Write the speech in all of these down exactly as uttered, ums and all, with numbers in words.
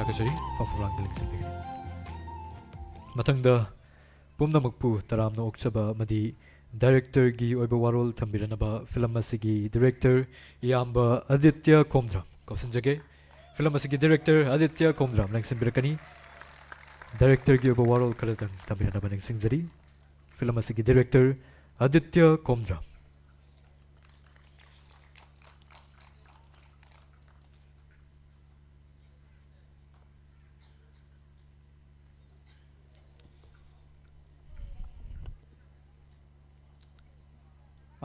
ꯀꯆꯔꯤ ꯐꯝꯐꯝꯂꯥꯡꯗ ꯂꯦꯡꯁꯤꯟꯕꯤꯒꯅꯤ꯫ ꯃꯊꯪꯗ ꯄꯨꯝꯅꯃꯛꯄꯨ ꯇꯔꯥꯝꯅ ꯑꯣꯛꯆꯕ ꯑꯃꯗꯤ ꯗꯥꯏꯔꯦꯛꯇꯔꯒꯤ ꯑꯣꯏꯕ ꯋꯥꯔꯣꯜ ꯊꯝꯕꯤꯔꯅꯕ ꯐꯤꯂꯝ ꯑꯁꯤꯒꯤ ꯗꯤꯔꯦꯛꯇꯔ ꯏꯌꯥꯝꯕ ꯑꯗꯤꯇ꯭ꯌ ꯈꯣꯝꯗ꯭ꯔꯥꯝ ꯀꯧꯁꯤꯟꯖꯒꯦ꯫ ꯐꯤꯂꯝ ꯑꯁꯤꯒꯤ ꯗꯤꯔꯦꯛꯇꯔ ꯑꯗꯤꯇ꯭ꯌ ꯈꯣꯝꯗ꯭ꯔꯥꯝ ꯂꯦꯡꯁꯤꯟꯕꯤꯔꯛꯀꯅꯤ꯫ ꯗꯥꯏꯔꯦꯛꯇꯔꯒꯤ ꯑꯣꯏꯕ ꯋꯥꯔꯣꯜ ꯈꯔꯗꯪ ꯊꯝꯕꯤꯔꯅꯕ ꯅꯤꯡꯁꯤꯡꯖꯔꯤ꯫ ꯐꯤꯂꯝ ꯑꯁꯤꯒꯤ ꯗꯤꯔꯦꯛꯇꯔ ꯑꯗꯤꯇ꯭ꯌ ꯈꯣꯝꯗ꯭ꯔꯥꯝ꯫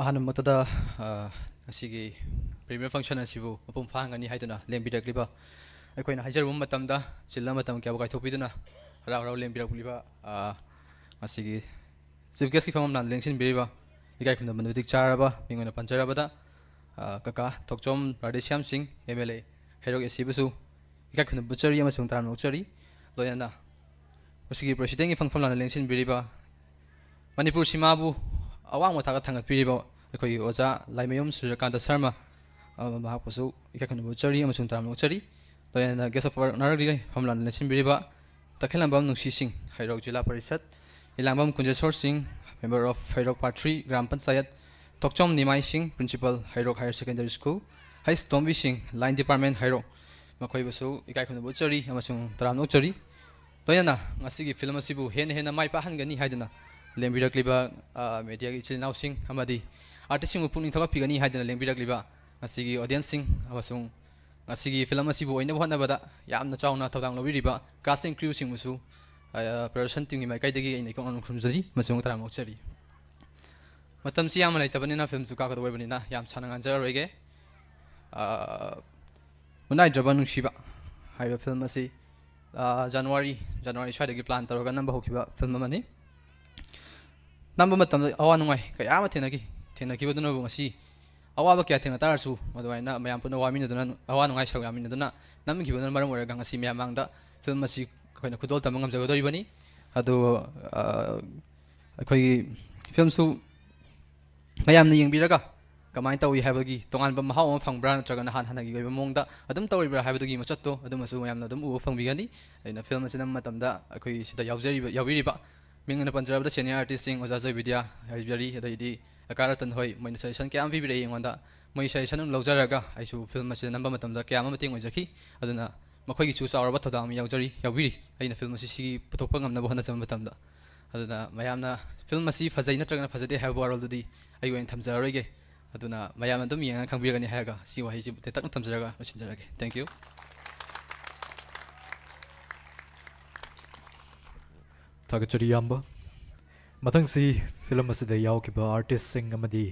ꯑꯍꯥꯟꯕꯃꯛꯇꯗ, ꯑ, ꯉꯁꯤꯒꯤ premiere function ꯑꯁꯤꯕꯨ ꯃꯄꯨꯡ ꯐꯥꯍꯟꯒꯅꯤ ꯍꯥꯏꯗꯨꯅ ꯂꯦꯡꯕꯤꯔꯛꯂꯤꯕ, ꯑꯩꯈꯣꯏꯅ ꯍꯥꯏꯖꯔꯨꯕ ꯃꯇꯝꯗ ꯆꯤꯜꯂꯕ ꯃꯇꯝ ꯀꯌꯥꯕꯨ ꯀꯥꯏꯊꯣꯛꯄꯤꯗꯨꯅ ꯍꯔꯥꯎ ꯍꯔꯥꯎ ꯂꯦꯡꯕꯤꯔꯛꯂꯤꯕ, ꯑ, ꯉꯁꯤꯒꯤ chief guestꯀꯤ ꯐꯝꯐꯝ ꯂꯥꯟꯗ ꯂꯦꯡꯁꯤꯟꯕꯤꯔꯤꯕ ꯏꯀꯥꯏ ꯈꯨꯝꯅꯕ ꯃꯇꯤꯛ ꯆꯥꯔꯕ ꯃꯤꯡ ꯑꯣꯏꯅ ꯄꯟꯖꯔꯕꯗ, ꯑ, ꯀꯀꯥ ꯊꯣꯛꯆꯣꯝ ꯔꯥꯙꯦꯁ꯭ꯌꯥꯝ ꯁꯤꯡ, MLA ꯍꯩꯔꯣꯛ ACꯕꯨꯁꯨ ꯏꯀꯥꯏ ꯈꯨꯝꯅꯕ ꯎꯠꯆꯔꯤ ꯑꯃꯁꯨꯡ ꯇꯔꯥꯝꯅ ꯑꯣꯛꯆꯔꯤ꯫ ꯂꯣꯏꯅꯅ ꯃꯁꯤꯒꯤ presidentꯀꯤ ꯐꯝꯐꯝ ꯂꯥꯟꯗ ꯂꯦꯡꯁꯤꯟꯕꯤꯔꯤꯕ, ꯃꯅꯤꯄꯨꯔ ꯁꯤꯃꯥꯕꯨ ꯑꯋꯥꯡꯕ ꯊꯥꯛꯇ ꯊꯥꯡꯒꯠꯄꯤꯔꯤꯕ ꯑꯩꯈꯣꯏꯒꯤ ꯑꯣꯖꯥ ꯂꯥꯏꯃꯌꯨꯝ ꯁꯨꯔ꯭ꯌꯀꯥꯟꯇ ꯁꯔꯃ, ꯑ, ꯃꯍꯥꯛꯄꯨꯁꯨ ꯏꯀꯥꯏ ꯈꯨꯝꯅꯕ ꯎꯠꯆꯔꯤ ꯑꯃꯁꯨꯡ ꯇꯔꯥꯝꯅ ꯑꯣꯛꯆꯔꯤ꯫ ꯂꯣꯏꯅꯅ guest of honourꯒꯤ ꯐꯝꯐꯝ ꯂꯥꯟꯗ ꯂꯦꯡꯁꯤꯟꯕꯤꯔꯤꯕ ꯇꯈꯦꯜꯂꯝꯕꯝ ꯅꯨꯡꯁꯤ ꯁꯤꯡ, ꯍꯩꯔꯣꯛ ꯖꯤꯂꯥ ꯄꯔꯤꯁꯠ, ꯏꯂꯥꯡꯕꯝ ꯀꯨꯟꯖꯦꯁꯣꯔ ꯁꯤꯡ, member of Heirok Part three gram panchayat, Thokchom Nimai Singh, principal Heirok Higher Secondary School, ꯍꯩꯁ ꯇꯣꯝꯕꯤ ꯁꯤꯡ, line department ꯍꯩꯔꯣꯛ, ꯃꯈꯣꯏꯕꯨꯁꯨ ꯏꯀꯥꯏ ꯈꯨꯝꯅꯕ ꯎꯠꯆꯔꯤ ꯑꯃꯁꯨꯡ ꯇꯔꯥꯝꯅ ꯑꯣꯛꯆꯔꯤ꯫ ꯂꯣꯏꯅꯅ ꯉꯁꯤꯒꯤ ꯐꯤꯂꯝ ꯑꯁꯤꯕꯨ ꯍꯦꯟꯅ ꯍꯦꯟꯅ ꯃꯥꯏ ꯄꯥꯛꯍꯟꯒꯅꯤ ꯍꯥꯏꯗꯨꯅ ꯂꯦꯡꯕꯤꯔꯛꯂꯤꯕ, ꯑ, mediaꯒꯤ ꯏꯆꯤꯜ ꯏꯅꯥꯎꯁꯤꯡ ꯑꯃꯗꯤ artistꯁꯤꯡꯕꯨ ꯄꯨꯛꯅꯤꯡ ꯊꯧꯒꯠꯄꯤꯒꯅꯤ ꯍꯥꯏꯗꯨꯅ ꯂꯦꯡꯕꯤꯔꯛꯂꯤꯕ ꯉꯁꯤꯒꯤ audienceꯁꯤꯡ ꯑꯃꯁꯨꯡ ꯉꯁꯤꯒꯤ ꯐꯤꯂꯝ ꯑꯁꯤꯕꯨ ꯑꯣꯏꯅꯕ ꯍꯣꯠꯅꯕꯗ ꯌꯥꯝꯅ ꯆꯥꯎꯅ ꯊꯧꯗꯥꯡ ꯂꯧꯕꯤꯔꯤꯕ cast and crewꯁꯤꯡꯕꯨꯁꯨ, ꯑ, production teamꯒꯤ ꯃꯥꯏꯀꯩꯗꯒꯤ ꯑꯩꯅ ꯏꯀꯣꯛ ꯃꯅꯨꯡ ꯈꯨꯔꯨꯝꯖꯔꯤ ꯑꯃꯁꯨꯡ ꯇꯔꯥꯝꯅ ꯑꯣꯛꯆꯔꯤ꯫ ꯃꯇꯝꯁꯤ ꯌꯥꯝꯅ ꯂꯩꯇꯕꯅꯤꯅ ꯐꯤꯂꯝꯁꯨ ꯀꯥꯞꯀꯗꯕ ꯑꯣꯏꯕꯅꯤꯅ ꯌꯥꯝ ꯁꯥꯡꯅ ꯉꯥꯡꯖꯔꯔꯣꯏꯒꯦ꯫ ꯑ, ꯃꯤꯅꯥꯏꯗ꯭ꯔꯕ ꯅꯨꯡꯁꯤꯕ ꯍꯥꯏꯕ ꯐꯤꯂꯝ ꯑꯁꯤ, ꯑ, January, January ꯁ꯭ꯋꯥꯏꯗꯒꯤ plan ꯇꯧꯔꯒ ꯅꯝꯕ ꯍꯧꯈꯤꯕ ꯐꯤꯂꯝ ꯑꯃꯅꯤ꯫ ꯅꯝꯕ ꯃꯇꯝꯗ ꯑꯋꯥ ꯅꯨꯡꯉꯥꯏ ꯀꯌꯥ ꯑꯃ ꯊꯦꯡꯅꯈꯤ꯫ ꯊꯦꯡꯅꯈꯤꯕꯗꯨꯅꯕꯨ ꯉꯁꯤ ꯑꯋꯥꯕ ꯀꯌꯥ ꯊꯦꯡꯅ ꯇꯥꯔꯁꯨ, ꯑꯗꯨꯃꯥꯏꯅ ꯃꯌꯥꯝ ꯄꯨꯟꯅ ꯋꯥꯃꯤꯟꯅꯗꯨꯅ, ꯑꯋꯥ ꯅꯨꯡꯉꯥꯏ ꯁꯔꯨꯛ ꯌꯥꯃꯤꯟꯅꯗꯨꯅ ꯅꯝꯈꯤꯕꯗꯨꯅ ꯃꯔꯝ ꯑꯣꯏꯔꯒ ꯉꯁꯤ ꯃꯌꯥꯝ ꯃꯥꯡꯗ ꯐꯤꯂꯝ ꯑꯁꯤ ꯑꯩꯈꯣꯏꯅ ꯈꯨꯗꯣꯜ ꯇꯝꯕ ꯉꯝꯖꯒꯗꯧꯔꯤꯕꯅꯤ꯫ ꯑꯗꯨ, ꯑ, ꯑꯩꯈꯣꯏꯒꯤ ꯐꯤꯂꯝꯁꯨ ꯃꯌꯥꯝꯅ ꯌꯦꯡꯕꯤꯔꯒ ꯀꯃꯥꯏꯅ ꯇꯧꯏ ꯍꯥꯏꯕꯒꯤ ꯇꯣꯉꯥꯟꯕ ꯃꯍꯥꯎ ꯑꯃ ꯐꯪꯕ꯭ꯔꯥ, ꯅꯠꯇ꯭ꯔꯒꯅ ꯍꯥꯟ ꯍꯥꯟꯅꯒꯤ ꯑꯣꯏꯕ ꯃꯑꯣꯡꯗ ꯑꯗꯨꯝ ꯇꯧꯔꯤꯕ꯭ꯔꯥ ꯍꯥꯏꯕꯗꯨꯒꯤ ꯃꯆꯠꯇꯣ ꯑꯗꯨꯃꯁꯨ ꯃꯌꯥꯝꯅ ꯑꯗꯨꯝ ꯎꯕ ꯐꯪꯕꯤꯒꯅꯤ꯫ ꯑꯩꯅ ꯐꯤꯂꯝ ꯑꯁꯤ ꯅꯝꯕ ꯃꯇꯝꯗ ꯑꯩꯈꯣꯏ ꯁꯤꯗ ꯌꯥꯎꯖꯔꯤꯕ, ꯌꯥꯎꯕꯤꯔꯤꯕ ꯃꯤꯡ ꯑꯣꯏꯅ ꯄꯟꯖꯔꯕꯗ ꯁꯦꯅꯤꯌꯔ ꯑꯥꯔꯇꯤꯁꯁꯤꯡ ꯑꯣꯖꯥ ꯖꯣꯏꯕꯤꯗ꯭ꯌꯥ ꯍꯥꯏꯖꯔꯤ, ꯑꯗꯩꯗꯤ ꯑꯀꯥ ꯔꯇꯟ ꯍꯣꯏ, ꯃꯣꯏꯅ ꯁꯖꯦꯁꯟ ꯀꯌꯥ ꯑꯃ ꯄꯤꯕꯤꯔꯛꯏ ꯑꯩꯉꯣꯟꯗ꯫ ꯃꯣꯏ ꯁꯖꯦꯁꯟ ꯑꯗꯨꯝ ꯂꯧꯖꯔꯒ ꯑꯩꯁꯨ ꯐꯤꯂꯝ ꯑꯁꯤꯗ ꯅꯝꯕ ꯃꯇꯝꯗ ꯀꯌꯥ ꯑꯃ ꯃꯇꯦꯡ ꯑꯣꯏꯖꯈꯤ꯫ ꯑꯗꯨꯅ ꯃꯈꯣꯏꯒꯤꯁꯨ ꯆꯥꯎꯔꯕ ꯊꯧꯗꯥꯡ ꯑꯃ ꯌꯥꯎꯖꯔꯤ, ꯌꯥꯎꯕꯤꯔꯤ ꯑꯩꯅ ꯐꯤꯂꯝ ꯑꯁꯤ ꯁꯤꯒꯤ ꯄꯨꯊꯣꯛꯄ ꯉꯝꯅꯕ ꯍꯣꯠꯅꯖꯕ ꯃꯇꯝꯗ꯫ ꯑꯗꯨꯅ ꯃꯌꯥꯝꯅ ꯐꯤꯂꯝ ꯑꯁꯤ ꯐꯖꯩ ꯅꯠꯇ꯭ꯔꯒꯅ ꯐꯖꯗꯦ ꯍꯥꯏꯕ ꯋꯥꯔꯣꯜꯗꯨꯗꯤ ꯑꯩꯒꯤ ꯑꯣꯏꯅ ꯊꯝꯖꯔꯔꯣꯏꯒꯦ꯫ ꯑꯗꯨꯅ ꯃꯌꯥꯝꯅ ꯑꯗꯨꯝ ꯌꯦꯡꯉꯒ ꯈꯪꯕꯤꯔꯒꯅꯤ ꯍꯥꯏꯔꯒ ꯁꯤ ꯋꯥꯍꯩꯁꯤ ꯇꯦꯟꯇꯛꯅ ꯊꯝꯖꯔꯒ ꯂꯣꯏꯁꯤꯟꯖꯔꯒꯦ꯫ Thank you꯫ ꯊꯥꯒꯠꯆꯔꯤ ꯏꯌꯥꯝꯕ꯫ ꯃꯊꯪꯁꯤ ꯐꯤꯂꯝ ꯑꯁꯤꯗ ꯌꯥꯎꯈꯤꯕ ꯑꯥꯔꯇꯤꯁꯁꯤꯡ ꯑꯃꯗꯤ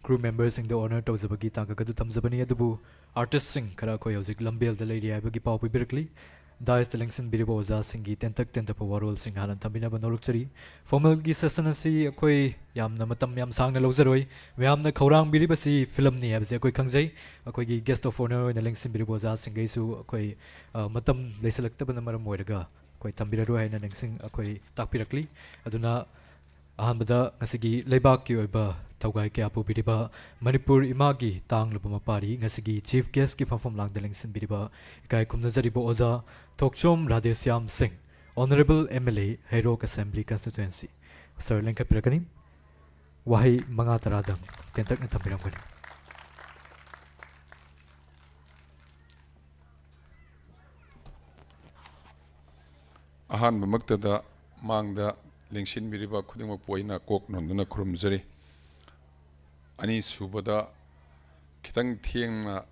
ꯀ꯭ꯔꯨ ꯃꯦꯝꯕꯔꯁꯤꯡꯗ ꯑꯣꯅꯔ ꯇꯧꯖꯕꯒꯤ ꯇꯥꯡꯀꯛ ꯑꯗꯨ ꯊꯝꯖꯕꯅꯤ, ꯑꯗꯨꯕꯨ ꯑꯥꯔꯇꯤꯁꯁꯤꯡ ꯈꯔ ꯑꯩꯈꯣꯏ ꯍꯧꯖꯤꯛ ꯂꯝꯕꯦꯜꯗ ꯂꯩꯔꯤ ꯍꯥꯏꯕꯒꯤ ꯄꯥꯎ ꯄꯤꯕꯤꯔꯛꯂꯤ꯫ ꯗꯥꯏꯁꯇ ꯂꯦꯡꯁꯤꯟꯕꯤꯔꯤꯕ ꯑꯣꯖꯥꯁꯤꯡꯒꯤ ꯇꯦꯟꯇꯛ ꯇꯦꯟꯇꯛꯄ ꯋꯥꯔꯣꯜꯁꯤꯡ ꯍꯥꯟꯅ ꯊꯝꯕꯤꯅꯕ ꯅꯣꯜꯂꯛꯆꯔꯤ꯫ ꯐꯣꯔꯃꯦꯜꯒꯤ ꯁꯦꯁꯟ ꯑꯁꯤ ꯑꯩꯈꯣꯏ ꯌꯥꯝꯅ ꯃꯇꯝ ꯌꯥꯝ ꯁꯥꯡꯅ ꯂꯧꯖꯔꯣꯏ꯫ ꯃꯌꯥꯝꯅ ꯈꯧꯔꯥꯡꯕꯤꯔꯤꯕꯁꯤ ꯐꯤꯂꯝꯅꯤ ꯍꯥꯏꯕꯁꯤ ꯑꯩꯈꯣꯏ ꯈꯪꯖꯩ꯫ ꯑꯩꯈꯣꯏꯒꯤ ꯒꯦꯁ ꯑꯣꯐ ꯑꯣꯅꯔ ꯑꯣꯏꯅ ꯂꯦꯡꯁꯤꯟꯕꯤꯔꯤꯕ ꯑꯣꯖꯥꯁꯤꯡꯈꯩꯁꯨ ꯑꯩꯈꯣꯏ, ꯑ, ꯃꯇꯝ ꯂꯩꯁꯤꯜꯂꯛꯇꯕꯅ ꯃꯔꯝ ꯑꯣꯏꯔꯒ ꯑꯩꯈꯣꯏ ꯊꯝꯕꯤꯔꯔꯣꯏ ꯍꯥꯏꯅ ꯅꯤꯡꯁꯤꯡ-, ꯑꯩꯈꯣꯏ ꯇꯥꯛꯄꯤꯔꯛꯂꯤ꯫ ꯑꯗꯨꯅ ꯑꯍꯥꯟꯕꯗ ꯉꯁꯤꯒꯤ ꯂꯩꯕꯥꯛꯀꯤ ꯑꯣꯏꯕ ꯊꯧꯒꯥꯏ ꯀꯌꯥ ꯄꯨꯕꯤꯔꯤꯕ ꯃꯅꯤꯄꯨꯔ ꯏꯃꯥꯒꯤ ꯇꯥꯡꯂꯕ ꯃꯄꯥꯔꯤ, ꯉꯁꯤꯒꯤ ꯆꯤꯐ ꯒꯦꯁꯀꯤ ꯐꯝꯐꯝ ꯂꯥꯡꯗ ꯂꯦꯡꯁꯤꯟꯕꯤꯔꯤꯕ ꯏꯀꯥꯏ ꯈꯨꯝꯅꯖꯔꯤꯕ ꯑꯣꯖꯥ ꯊꯣꯛꯆꯣꯝ ꯔꯥꯙꯦꯁ꯭ꯌꯥꯝ ꯁꯤꯡ, honourable M L A, Heirok assembly constituency. Sir ꯂꯦꯡꯈꯠꯄꯤꯔꯛꯀꯅꯤ꯫ ꯋꯥꯍꯩ ꯃꯉꯥ ꯇꯔꯥꯗꯪ ꯇꯦꯟꯇꯛꯅ ꯊꯝꯕꯤꯔꯝꯒꯅꯤ꯫ ꯑꯍꯥꯟꯕꯃꯛꯇꯗ ꯃꯥꯡꯗ ꯂꯦꯡꯁꯤꯟꯕꯤꯔꯤꯕ ꯈꯨꯗꯤꯡꯃꯛꯄꯨ ꯑꯩꯅ ꯀꯣꯛ ꯅꯣꯟꯗꯨꯅ ꯈꯨꯔꯨꯝꯖꯔꯤ꯫ ꯑꯅꯤꯁꯨꯕꯗ, ꯈꯤꯇꯪ ꯊꯦꯡꯅ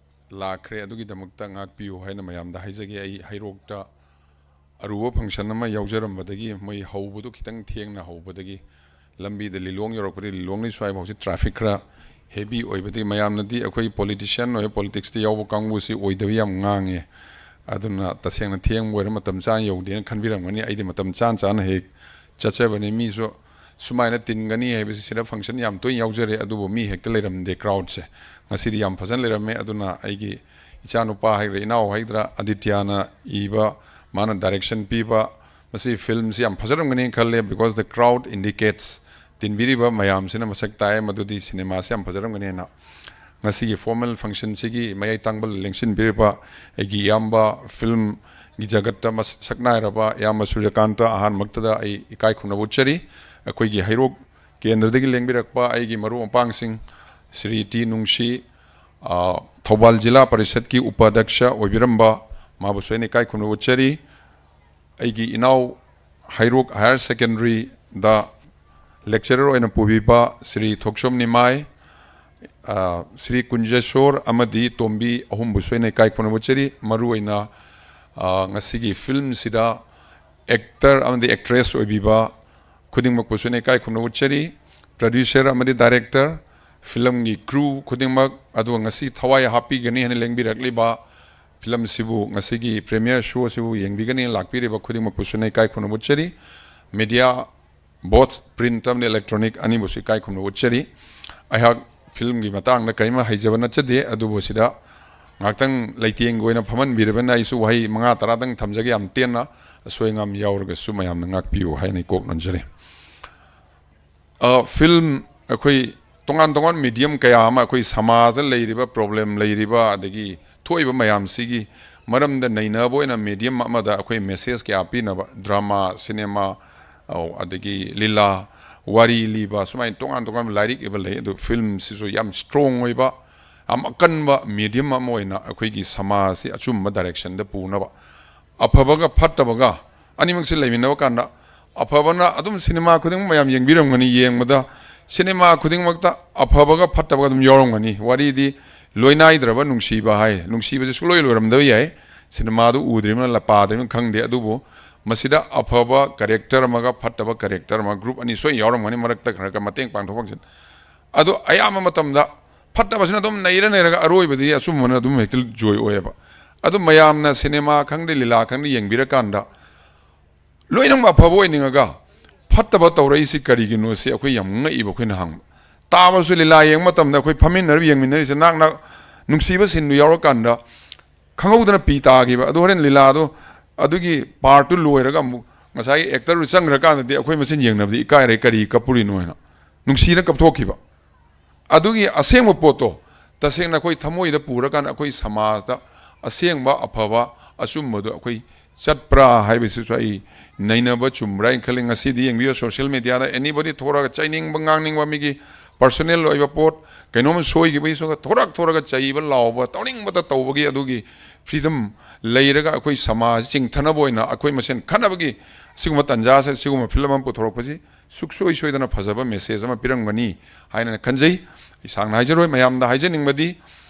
ꯂꯥꯛꯈ꯭ꯔꯦ, ꯑꯗꯨꯒꯤꯗꯃꯛꯇ ꯉꯥꯛꯄꯤꯌꯨ ꯍꯥꯏꯅ ꯃꯌꯥꯝꯗ ꯍꯥꯏꯖꯒꯦ꯫ ꯑꯩ ꯍꯩꯔꯣꯛꯇ ꯑꯔꯨꯕ ꯐꯪꯁꯟ ꯑꯃ ꯌꯥꯎꯖꯔꯝꯕꯗꯒꯤ, ꯃꯣꯏ ꯍꯧꯕꯗꯨ ꯈꯤꯇꯪ ꯊꯦꯡꯅ ꯍꯧꯕꯗꯒꯤ, ꯂꯝꯕꯤꯗ ꯂꯤꯂꯣꯡ ꯌꯧꯔꯛꯄꯗꯒꯤ, ꯂꯤꯂꯣꯡꯗꯒꯤ ꯁ꯭ꯋꯥꯏꯐꯥꯎꯁꯤ ꯇ꯭ꯔꯥꯐꯤꯛ ꯈꯔ ꯍꯦꯚꯤ ꯑꯣꯏꯕꯗꯒꯤ, ꯃꯌꯥꯝꯅꯗꯤ ꯑꯩꯈꯣꯏ ꯄꯣꯂꯤꯇꯤꯁꯤꯌꯥꯟ ꯑꯣꯏ, ꯄꯣꯂꯤꯇꯤꯛꯁꯇ ꯌꯥꯎꯕ ꯀꯥꯡꯕꯨꯁꯤ ꯑꯣꯏꯗꯕ ꯌꯥꯝ ꯉꯥꯡꯉꯦ꯫ ꯑꯗꯨꯅ ꯇꯁꯦꯡꯅ ꯊꯦꯡꯕ ꯑꯣꯏꯔ ꯃꯇꯝ ꯆꯥꯅ ꯌꯧꯗꯦꯅ ꯈꯟꯕꯤꯔꯝꯒꯅꯤ꯫ ꯑꯩꯗꯤ ꯃꯇꯝ ꯆꯥꯅ ꯆꯥꯅ ꯍꯦꯛ ꯆꯠꯆꯕꯅꯤ꯫ ꯃꯤꯁꯨ ꯁꯨꯃꯥꯏꯅ ꯇꯤꯟꯒꯅꯤ ꯍꯥꯏꯕꯁꯤ ꯁꯤꯗ ꯐꯪꯁꯟ ꯌꯥꯝ ꯇꯣꯏꯅ ꯌꯥꯎꯖꯔꯦ, ꯑꯗꯨꯕꯨ ꯃꯤ ꯍꯦꯛꯇ ꯂꯩꯔꯝꯗꯦ꯫ ꯀ꯭ꯔꯥꯎꯗꯁꯦ ꯉꯁꯤꯗꯤ ꯌꯥꯝ ꯐꯖꯅ ꯂꯩꯔꯝꯃꯦ꯫ ꯑꯗꯨꯅ ꯑꯩꯒꯤ ꯏꯆꯥꯅꯨꯄꯥ ꯍꯥꯏꯒꯗ꯭ꯔꯥ, ꯏꯅꯥꯎ ꯍꯥꯏꯒꯗ꯭ꯔꯥ, ꯑꯗꯤꯇ꯭ꯌꯥꯅ ꯏꯕ, ꯃꯥꯅ ꯗꯥꯏꯔꯦꯛꯁꯟ ꯄꯤꯕ, ꯃꯁꯤ ꯐꯤꯂꯝꯁꯤ ꯌꯥꯝ ꯐꯖꯔꯝꯒꯅꯤ ꯈꯜꯂꯦ, because the crowd indicates ꯇꯤꯟꯕꯤꯔꯤꯕ ꯃꯌꯥꯝꯁꯤꯅ ꯃꯁꯛ ꯇꯥꯛꯑꯦ ꯃꯗꯨꯗꯤ ꯁꯤꯅꯦꯃꯥꯁꯤ ꯌꯥꯝ ꯐꯖꯔꯝꯒꯅꯤ ꯍꯥꯏꯅ꯫ ꯉꯁꯤꯒꯤ formal functionꯁꯤꯒꯤ ꯃꯌꯥꯏ ꯇꯥꯡꯕ ꯂꯦꯡꯁꯤꯟꯕꯤꯔꯤꯕ ꯑꯩꯒꯤ ꯏꯌꯥꯝꯕ, filmꯒꯤ ꯖꯒꯠꯇ ꯃꯁꯛ ꯅꯥꯏꯔꯕ ꯏꯌꯥꯝꯕ ꯁꯨꯔꯖꯀꯥꯟꯇ ꯑꯍꯥꯟꯕꯃꯛꯇꯗ ꯑꯩ ꯏꯀꯥꯏ ꯈꯨꯝꯅꯕ ꯎꯠꯆꯔꯤ꯫ ꯑꯩꯈꯣꯏꯒꯤ ꯍꯩꯔꯣꯛ ꯀꯦꯟꯗ꯭ꯔꯗꯒꯤ ꯂꯦꯡꯕꯤꯔꯛꯄ ꯑꯩꯒꯤ ꯃꯔꯨꯞ ꯃꯄꯥꯡꯁꯤꯡ, ꯁ꯭ꯔꯤ ꯇꯤ ꯅꯨꯡꯁꯤ, ꯑ, ꯊꯧꯕꯥꯜ ꯖꯤꯂꯥ ꯄꯔꯤꯁꯠꯀꯤ ꯎꯄꯥꯙ꯭ꯌꯛꯁ ꯑꯣꯏꯕꯤꯔꯝꯕ, ꯃꯥꯕꯨꯁꯨ ꯑꯩꯅ ꯏꯀꯥꯏ ꯈꯨꯝꯅꯕ ꯎꯠꯆꯔꯤ꯫ ꯑꯩꯒꯤ ꯏꯅꯥꯎ ꯍꯩꯔꯣꯛ Higher Secondaryꯗ lecturer ꯑꯣꯏꯅ ꯄꯨꯕꯤꯕ ꯁ꯭ꯔꯤ ꯊꯣꯛꯆꯣꯝ ꯅꯤꯃꯥꯏ, ꯑ, ꯁ꯭ꯔꯤ ꯀꯨꯟꯖꯦꯁꯣꯔ ꯑꯃꯗꯤ ꯇꯣꯝꯕꯤ ꯑꯍꯨꯝꯕꯨꯁꯨ ꯑꯩꯅ ꯏꯀꯥꯏ ꯈꯨꯝꯅꯕ ꯎꯠꯆꯔꯤ꯫ ꯃꯔꯨꯑꯣꯏꯅ, ꯑ, ꯉꯁꯤꯒꯤ filmꯁꯤꯗ actor ꯑꯃꯗꯤ actress ꯑꯣꯏꯕꯤꯕ ꯈꯨꯗꯤꯡꯃꯛꯄꯨꯁꯨ ꯑꯩꯅ ꯏꯀꯥꯏ ꯈꯨꯝꯅꯕ ꯎꯠꯆꯔꯤ꯫ Producer ꯑꯃꯗꯤ director, filmꯒꯤ crew ꯈꯨꯗꯤꯡꯃꯛ, ꯑꯗꯨꯒ ꯉꯁꯤ ꯊꯋꯥꯏ ꯍꯥꯞꯄꯤꯒꯅꯤ ꯍꯥꯏꯅ ꯂꯦꯡꯕꯤꯔꯛꯂꯤꯕ filmꯁꯤꯕꯨ, ꯉꯁꯤꯒꯤ premiere showꯁꯤꯕꯨ ꯌꯦꯡꯕꯤꯒꯅꯤ ꯂꯥꯛꯄꯤꯔꯤꯕ ꯈꯨꯗꯤꯡꯃꯛꯄꯨꯁꯨ ꯑꯩꯅ ꯏꯀꯥꯏ ꯈꯨꯝꯅꯕ ꯎꯠꯆꯔꯤ꯫ Media, both print ꯑꯃꯗꯤ electronic ꯑꯅꯤꯕꯨꯁꯨ ꯏꯀꯥꯏ ꯈꯨꯝꯅꯕ ꯎꯠꯆꯔꯤ꯫ ꯑꯩꯍꯥꯛ filmꯒꯤ ꯃꯇꯥꯡꯗ ꯀꯔꯤꯃ ꯍꯩꯖꯕ ꯅꯠꯆꯗꯦ, ꯑꯗꯨꯕꯨ ꯁꯤꯗ ꯉꯥꯏꯍꯥꯛꯇꯪ ꯂꯩꯇꯦꯡꯒꯤ ꯑꯣꯏꯅ ꯐꯝꯍꯟꯕꯤꯔꯕꯅꯤꯅ ꯑꯩꯁꯨ ꯋꯥꯍꯩ ꯃꯉꯥ ꯇꯔꯥꯗꯪ ꯊꯝꯖꯒꯦ, ꯌꯥꯝ ꯇꯦꯟꯅ, ꯑꯁꯣꯏ ꯑꯉꯥꯝ ꯌꯥꯎꯔꯒꯁꯨ ꯃꯌꯥꯝꯅ ꯉꯥꯛꯄꯤꯌꯨ ꯍꯥꯏꯅ ꯏꯀꯣꯛ ꯅꯣꯟꯖꯔꯤ꯫ ꯑ, film ꯑꯩꯈꯣꯏ ꯇꯣꯉꯥꯟ ꯇꯣꯉꯥꯟ medium ꯀꯌꯥ ꯑꯃ, ꯑꯩꯈꯣꯏ ꯁꯃꯥꯖꯗ ꯂꯩꯔꯤꯕ problem, ꯂꯩꯔꯤꯕ ꯑꯗꯒꯤ ꯊꯣꯛꯏꯕ ꯃꯌꯥꯝꯁꯤꯒꯤ ꯃꯔꯝꯗ ꯅꯩꯅꯕ ꯑꯣꯏꯅ medium ꯑꯃꯗ ꯑꯩꯈꯣꯏ message ꯀꯌꯥ ꯄꯤꯅꯕ, drama, cinema, ꯑꯧ, ꯑꯗꯒꯤ ꯂꯤꯂꯥ, ꯋꯥꯔꯤ ꯂꯤꯕ, ꯁꯨꯃꯥꯏꯅ ꯇꯣꯉꯥꯟ ꯇꯣꯉꯥꯟꯕ ꯂꯥꯏꯔꯤꯛ ꯏꯕ ꯂꯩ꯫ ꯑꯗꯨ filmꯁꯤꯁꯨ ꯌꯥꯝ strong ꯑꯣꯏꯕ, ꯌꯥꯝ ꯑꯀꯟꯕ medium ꯑꯃ ꯑꯣꯏꯅ ꯑꯩꯈꯣꯏꯒꯤ ꯁꯃꯥꯖꯁꯤ ꯑꯆꯨꯝꯕ directionꯗ ꯄꯨꯅꯕ, ꯑꯐꯕꯒ ꯐꯠꯇꯕꯒ ꯑꯅꯤꯃꯛꯁꯦ ꯂꯩꯃꯤꯟꯅꯕ ꯀꯥꯟꯗ, ꯑꯐꯕꯅ ꯑꯗꯨꯝ cinema ꯈꯨꯗꯤꯡꯃꯛ ꯃꯌꯥꯝ ꯌꯦꯡꯕꯤꯔꯝꯒꯅꯤ, ꯌꯦꯡꯕꯗ cinema ꯈꯨꯗꯤꯡꯃꯛꯇ ꯑꯐꯕꯒ ꯐꯠꯇꯕꯒ ꯑꯗꯨꯝ ꯌꯥꯎꯔꯝꯒꯅꯤ꯫ ꯋꯥꯔꯤꯗꯤ ꯂꯣꯏꯅꯥꯏꯗ꯭ꯔꯕ ꯅꯨꯡꯁꯤꯕ ꯍꯥꯏ, ꯅꯨꯡꯁꯤꯕꯁꯦ ꯁꯨꯡꯂꯣꯏ ꯂꯣꯏꯔꯝꯗꯕ ꯌꯥꯏ꯫ Cinemaꯗꯨ ꯎꯗ꯭ꯔꯤꯕꯅ, ꯄꯥꯗ꯭ꯔꯤꯕꯅ ꯈꯪꯗꯦ, ꯑꯗꯨꯕꯨ ꯃꯁꯤꯗ ꯑꯐꯕ character ꯑꯃꯒ ꯐꯠꯇꯕ character ꯑꯃꯒ, group ꯑꯅꯤ ꯁꯣꯏ ꯌꯥꯎꯔꯝꯒꯅꯤ, ꯃꯔꯛꯇ ꯈꯔ ꯈꯔ ꯃꯇꯦꯡ ꯄꯥꯡꯊꯣꯛ ꯄꯥꯡꯁꯤꯟ꯫ ꯑꯗꯣ ꯑꯌꯥꯝꯕ ꯃꯇꯝꯗ ꯐꯠꯇꯕꯁꯤꯅ ꯑꯗꯨꯝ ꯅꯩꯔ ꯅꯩꯔꯒ ꯑꯔꯣꯏꯕꯗꯤ ꯑꯆꯨꯝꯕꯅ ꯑꯗꯨꯝ ꯍꯦꯛꯇ ꯖꯣꯏ ꯑꯣꯏꯌꯦꯕ꯫ ꯑꯗꯨ ꯃꯌꯥꯝꯅ cinema ꯈꯪꯗꯦ, ꯂꯤꯂꯥ ꯈꯪꯗꯦ ꯌꯦꯡꯕꯤꯔꯀꯥꯟꯗ ꯂꯣꯏꯅꯃꯛ ꯑꯐꯕ ꯑꯣꯏꯅꯤꯡꯉꯒ ꯐꯠꯇꯕ ꯇꯧꯔꯛꯏꯁꯤ ꯀꯔꯤꯒꯤꯅꯣ ꯁꯤ ꯑꯩꯈꯣꯏ ꯌꯥꯝ ꯉꯛꯏꯕ, ꯑꯩꯈꯣꯏꯅ ꯍꯪꯕ꯫ ꯇꯥꯕꯁꯨ, ꯂꯤꯂꯥ ꯌꯦꯡꯕ ꯃꯇꯝꯗ ꯑꯩꯈꯣꯏ ꯐꯝꯃꯤꯟꯅꯔꯤꯕ, ꯌꯦꯡꯃꯤꯟꯅꯔꯤꯁꯦ ꯅꯥꯛ ꯅꯥꯛ ꯅꯨꯡꯁꯤꯕ sceneꯗꯨ ꯌꯥꯎꯔꯀꯥꯟꯗ ꯈꯪꯍꯧꯗꯅ ꯄꯤ ꯇꯥꯈꯤꯕ꯫ ꯑꯗꯨ ꯍꯣꯔꯦꯟ ꯂꯤꯂꯥꯗꯣ, ꯑꯗꯨꯒꯤ partꯇꯨ ꯂꯣꯏꯔꯒ ꯑꯃꯨꯛ ꯉꯁꯥꯏꯒꯤ ꯑꯦꯛꯇꯔꯗꯨ ꯆꯪꯈ꯭ꯔꯀꯥꯟꯗꯗꯤ ꯑꯩꯈꯣꯏ ꯃꯁꯦꯟ ꯌꯦꯡꯅꯕꯗꯤ ꯏꯀꯥꯏꯔꯦ, ꯀꯔꯤ ꯀꯞꯄꯨꯔꯤꯅꯣ ꯍꯥꯏꯅ ꯅꯨꯡꯁꯤꯅ ꯀꯞꯊꯣꯛꯈꯤꯕ꯫ ꯑꯗꯨꯒꯤ ꯑꯁꯦꯡꯕ ꯄꯣꯠꯇꯣ ꯇꯁꯦꯡꯅ ꯑꯩꯈꯣꯏ ꯊꯃꯣꯏꯗ ꯄꯨꯔꯀꯥꯟꯗ ꯑꯩꯈꯣꯏ ꯁꯃꯥꯖꯇ ꯑꯁꯦꯡꯕ ꯑꯐꯕ ꯑꯆꯨꯝꯕꯗꯣ ꯑꯩꯈꯣꯏ ꯆꯠꯄ꯭ꯔꯥ ꯍꯥꯏꯕꯁꯤꯁꯨ ꯑꯩ ꯅꯩꯅꯕ ꯆꯨꯝꯕ꯭ꯔꯥ ꯍꯥꯏꯅ ꯈꯜꯂꯤ꯫ ꯉꯁꯤꯗꯤ ꯌꯦꯡꯕꯤꯌꯨ, ꯁꯣꯁꯤꯌꯦꯜ ꯃꯦꯗꯤꯌꯥꯗ ꯑꯦꯅꯤꯕꯣꯗꯤ ꯊꯣꯔꯒ ꯆꯩꯅꯤꯡꯕ ꯉꯥꯡꯅꯤꯡꯕ, ꯃꯤꯒꯤ ꯄꯔꯁꯣꯅꯦꯜ ꯑꯣꯏꯕ ꯄꯣꯠ ꯀꯩꯅꯣꯝ ꯁꯣꯏꯈꯤꯕꯒꯤꯁꯨ ꯊꯣꯔꯛ ꯊꯣꯔꯒ ꯆꯩꯕ ꯂꯥꯎꯕ ꯇꯧꯅꯤꯡꯕꯇ ꯇꯧꯕꯒꯤ ꯑꯗꯨꯒꯤ ꯐ꯭ꯔꯤꯗꯝ ꯂꯩꯔꯒ ꯑꯩꯈꯣꯏ ꯁꯃꯥꯖ ꯆꯤꯡꯊꯅꯕ ꯑꯣꯏꯅ ꯑꯩꯈꯣꯏ ꯃꯁꯦꯟ ꯈꯠꯅꯕꯒꯤ ꯁꯤꯒꯨꯝꯕ ꯇꯥꯟꯖꯥꯁꯦ ꯁꯤꯒꯨꯝꯕ ꯐꯤꯂꯝ ꯑꯃ ꯄꯨꯊꯣꯔꯛꯄꯁꯤ ꯁꯨꯛꯁꯣꯏ ꯁꯣꯏꯗꯅ ꯐꯖꯕ ꯃꯦꯁꯦꯖ ꯑꯃ ꯄꯤꯔꯝꯒꯅꯤ ꯍꯥꯏꯅ ꯈꯟꯖꯩ꯫ ꯑꯩ ꯁꯥꯡꯅ ꯍꯥꯏꯖꯔꯣꯏ, ꯃꯌꯥꯝꯗ ꯍꯥꯏꯖꯅꯤꯡꯕꯗꯤ